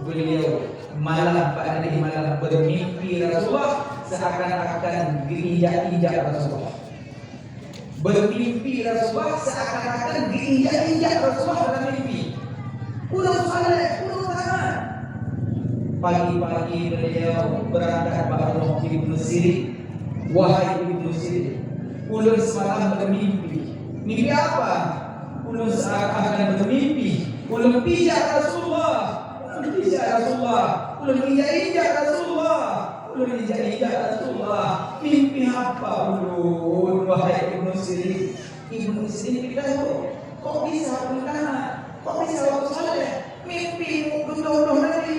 beliau malam, pada hari malam bermimpi Rasulullah seakan-akan geuinjak-injak Rasulullah. Bermimpi Rasulullah seakan-akan geuinjak-injak Rasulullah dalam mimpi. Ureueng saleh, ureueng taat. Pagi-pagi beliau berangkat bak rumoh Ibnu Sirin. "Wahai Ibnu Sirin, ulôn semalam bermimpi." "Mimpi apa?" "Ulôn seakan-akan bermimpi ulôn pijak Rasulullah, ulôn pijak Rasulullah, ulôn injak-injak Rasulullah, ulôn injak-injak Rasulullah." "Mimpi apa ulôn, wahai Ibnu Sirin?" Ibnu Sirin geutanyong, "Kok bisa ureueng taat? Kok bisa ureueng saleh mimpi geutueng-tueng Nabi?"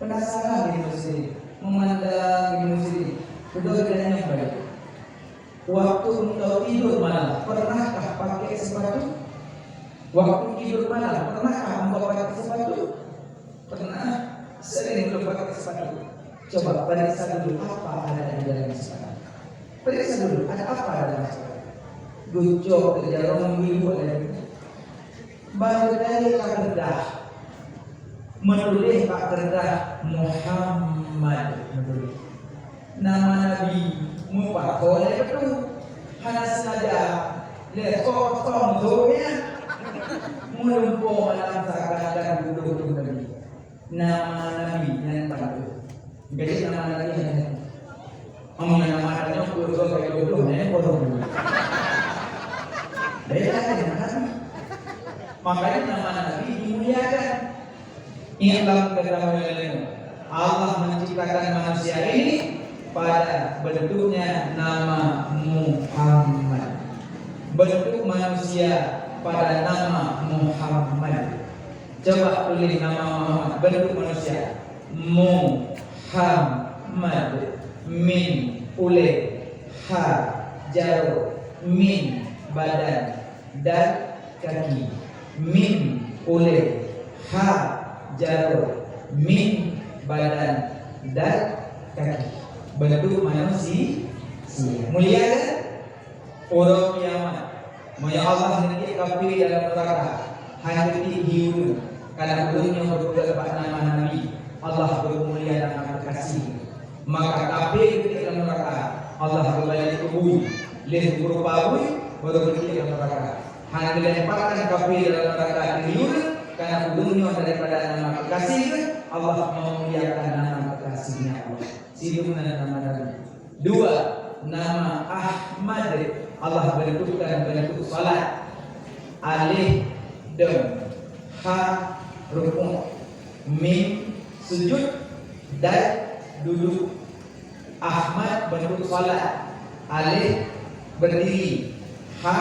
Penasaran Ibnu Sirin, memandang Ibnu Sirin, keudroe geutanyong balik, "Waktu engkau tidur malam, pernahkah pakai sepatu? Waktu tidur malam, pernahkah engkau pakai sepatu?" "Pernah, sering ulôn pakai sepatu." "Coba periksa dulu apa ada di dalam sepatu. Periksa dulu, ada apa dalam sepatu." Geucok keu jaroe, geuibu lé. Ban geutarek bak keureudah, meutuléh bak keureudah Muhammad, meutuléh. Nama Nabi meupakoe lé batu. Hana sengaja lé kosong zoe nyan. Meulumpoe malam sakan dan duduk tu Nabi. Nama Nabi nyan batu. Jadi nama Nabi nyan. Amun nama tanya pun dua kali dua puluh nyan, bodoh. Beda dengan Nabi. Makanya nama Nabi dimuliakan. I'lam, ketahuilah, Allah menciptakan manusia ini pada bentuknya nama Muhammad. Bentuk manusia pada nama Muhammad. Coba tulis nama Muhammad, bentuk manusia. Muhammad. Min, ulèe. Ha, jaroe. Min, badan. Dal, kaki. Min, ulèe. Ha, jaroe. Min, badan. Dal, kaki. Bentuk manusia. Mulia kan? Uroe kiamat, meunyoe Allah neutiek kafé dalam neuraka, han neutiek hi ureueng, karena ureueng nyoe geupeugah bak nama Nabi, Allah geumulia dan geukeukasih. Maka kafé geutiek lam neuraka, Allah geubalek keu bui, lheuh geurupa bui, baru geutiek lam neuraka. Han geulemparkan kafé dalam neuraka keu hi ureueng, karena ureueng nyoe daripada nama keukeukasih geuh, Allah meumuliakan nama keukeukasih nyan Allah. Sidroe nan nama Nabi. Dua, nama Ahmad, Allah bentukkan bentuk salat. Alif, dom, ha, rukuk, mim, sujud, dal, duduk. Ahmad bentuk salat. Alif, berdiri. Ha,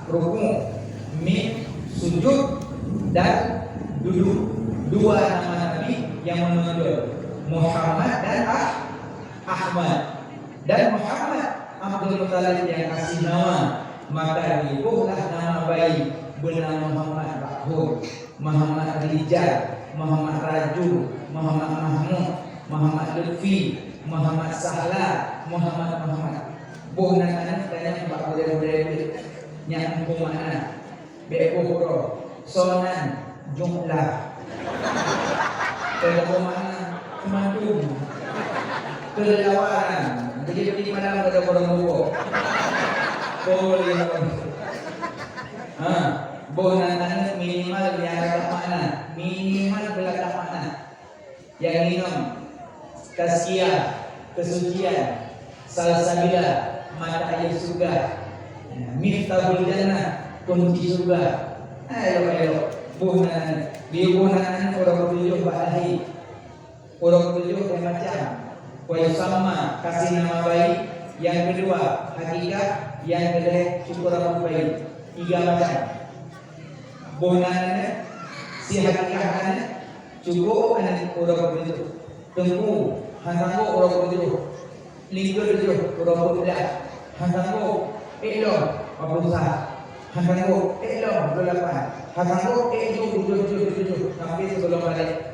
rukuk. Mim, sujud. Dal, duduk. Dua nama Nabi yang menonjol, Muhammad dan Ah-, Ahmad. Dan Muhammad Abdul Muttalib nyang kasih nama, maka geubohlah nama bayi beunama Muhammad bak phon, Muhammad Rijal, Muhammad Rajul, Muhammad Mahmud, Muhammad Lutfi, Muhammad Sahla, Muhammad, Muhammad. Boh nan aneuk tanyong bak gurée-gurée geuh nyang muphom makna. Bék boh uroe, soe nan? Jumlah. Keu boh makna, seumantom. Keu lawan, jadi di malam pada orang boh. Boh lima. Ha, boh nan aneuk minimal nyang rata makna, minimal beulakah makna. Nyang inong, tazkiyah, keusucian, salsabila, mata air syurga, miftahul jannah, kunci syurga. Nah, elok-elok. Boh nan, di boh nan uroe ketujoh bak lahé. Uroe ketujoh dua macam. Wa yusamma, kasih nama bayi. Nyang keudua, hakikah. Nyang keulhée, syukur rabbul bayi. Tiga macam. Boh nan aneuk, si hakikah aneuk, cukup aneuk uroe ketujoh. Teungku, han sanggob uroe ketujoh. Lingkeue tujoh uroe peuet blah. Han sanggob, ék lom, dua puluh sa. Han sanggob, ék lom, dua puluh lapan. Han sanggob, ék ju, tujoh, tujoh, tujoh, tujoh, sampai sigohlom balek.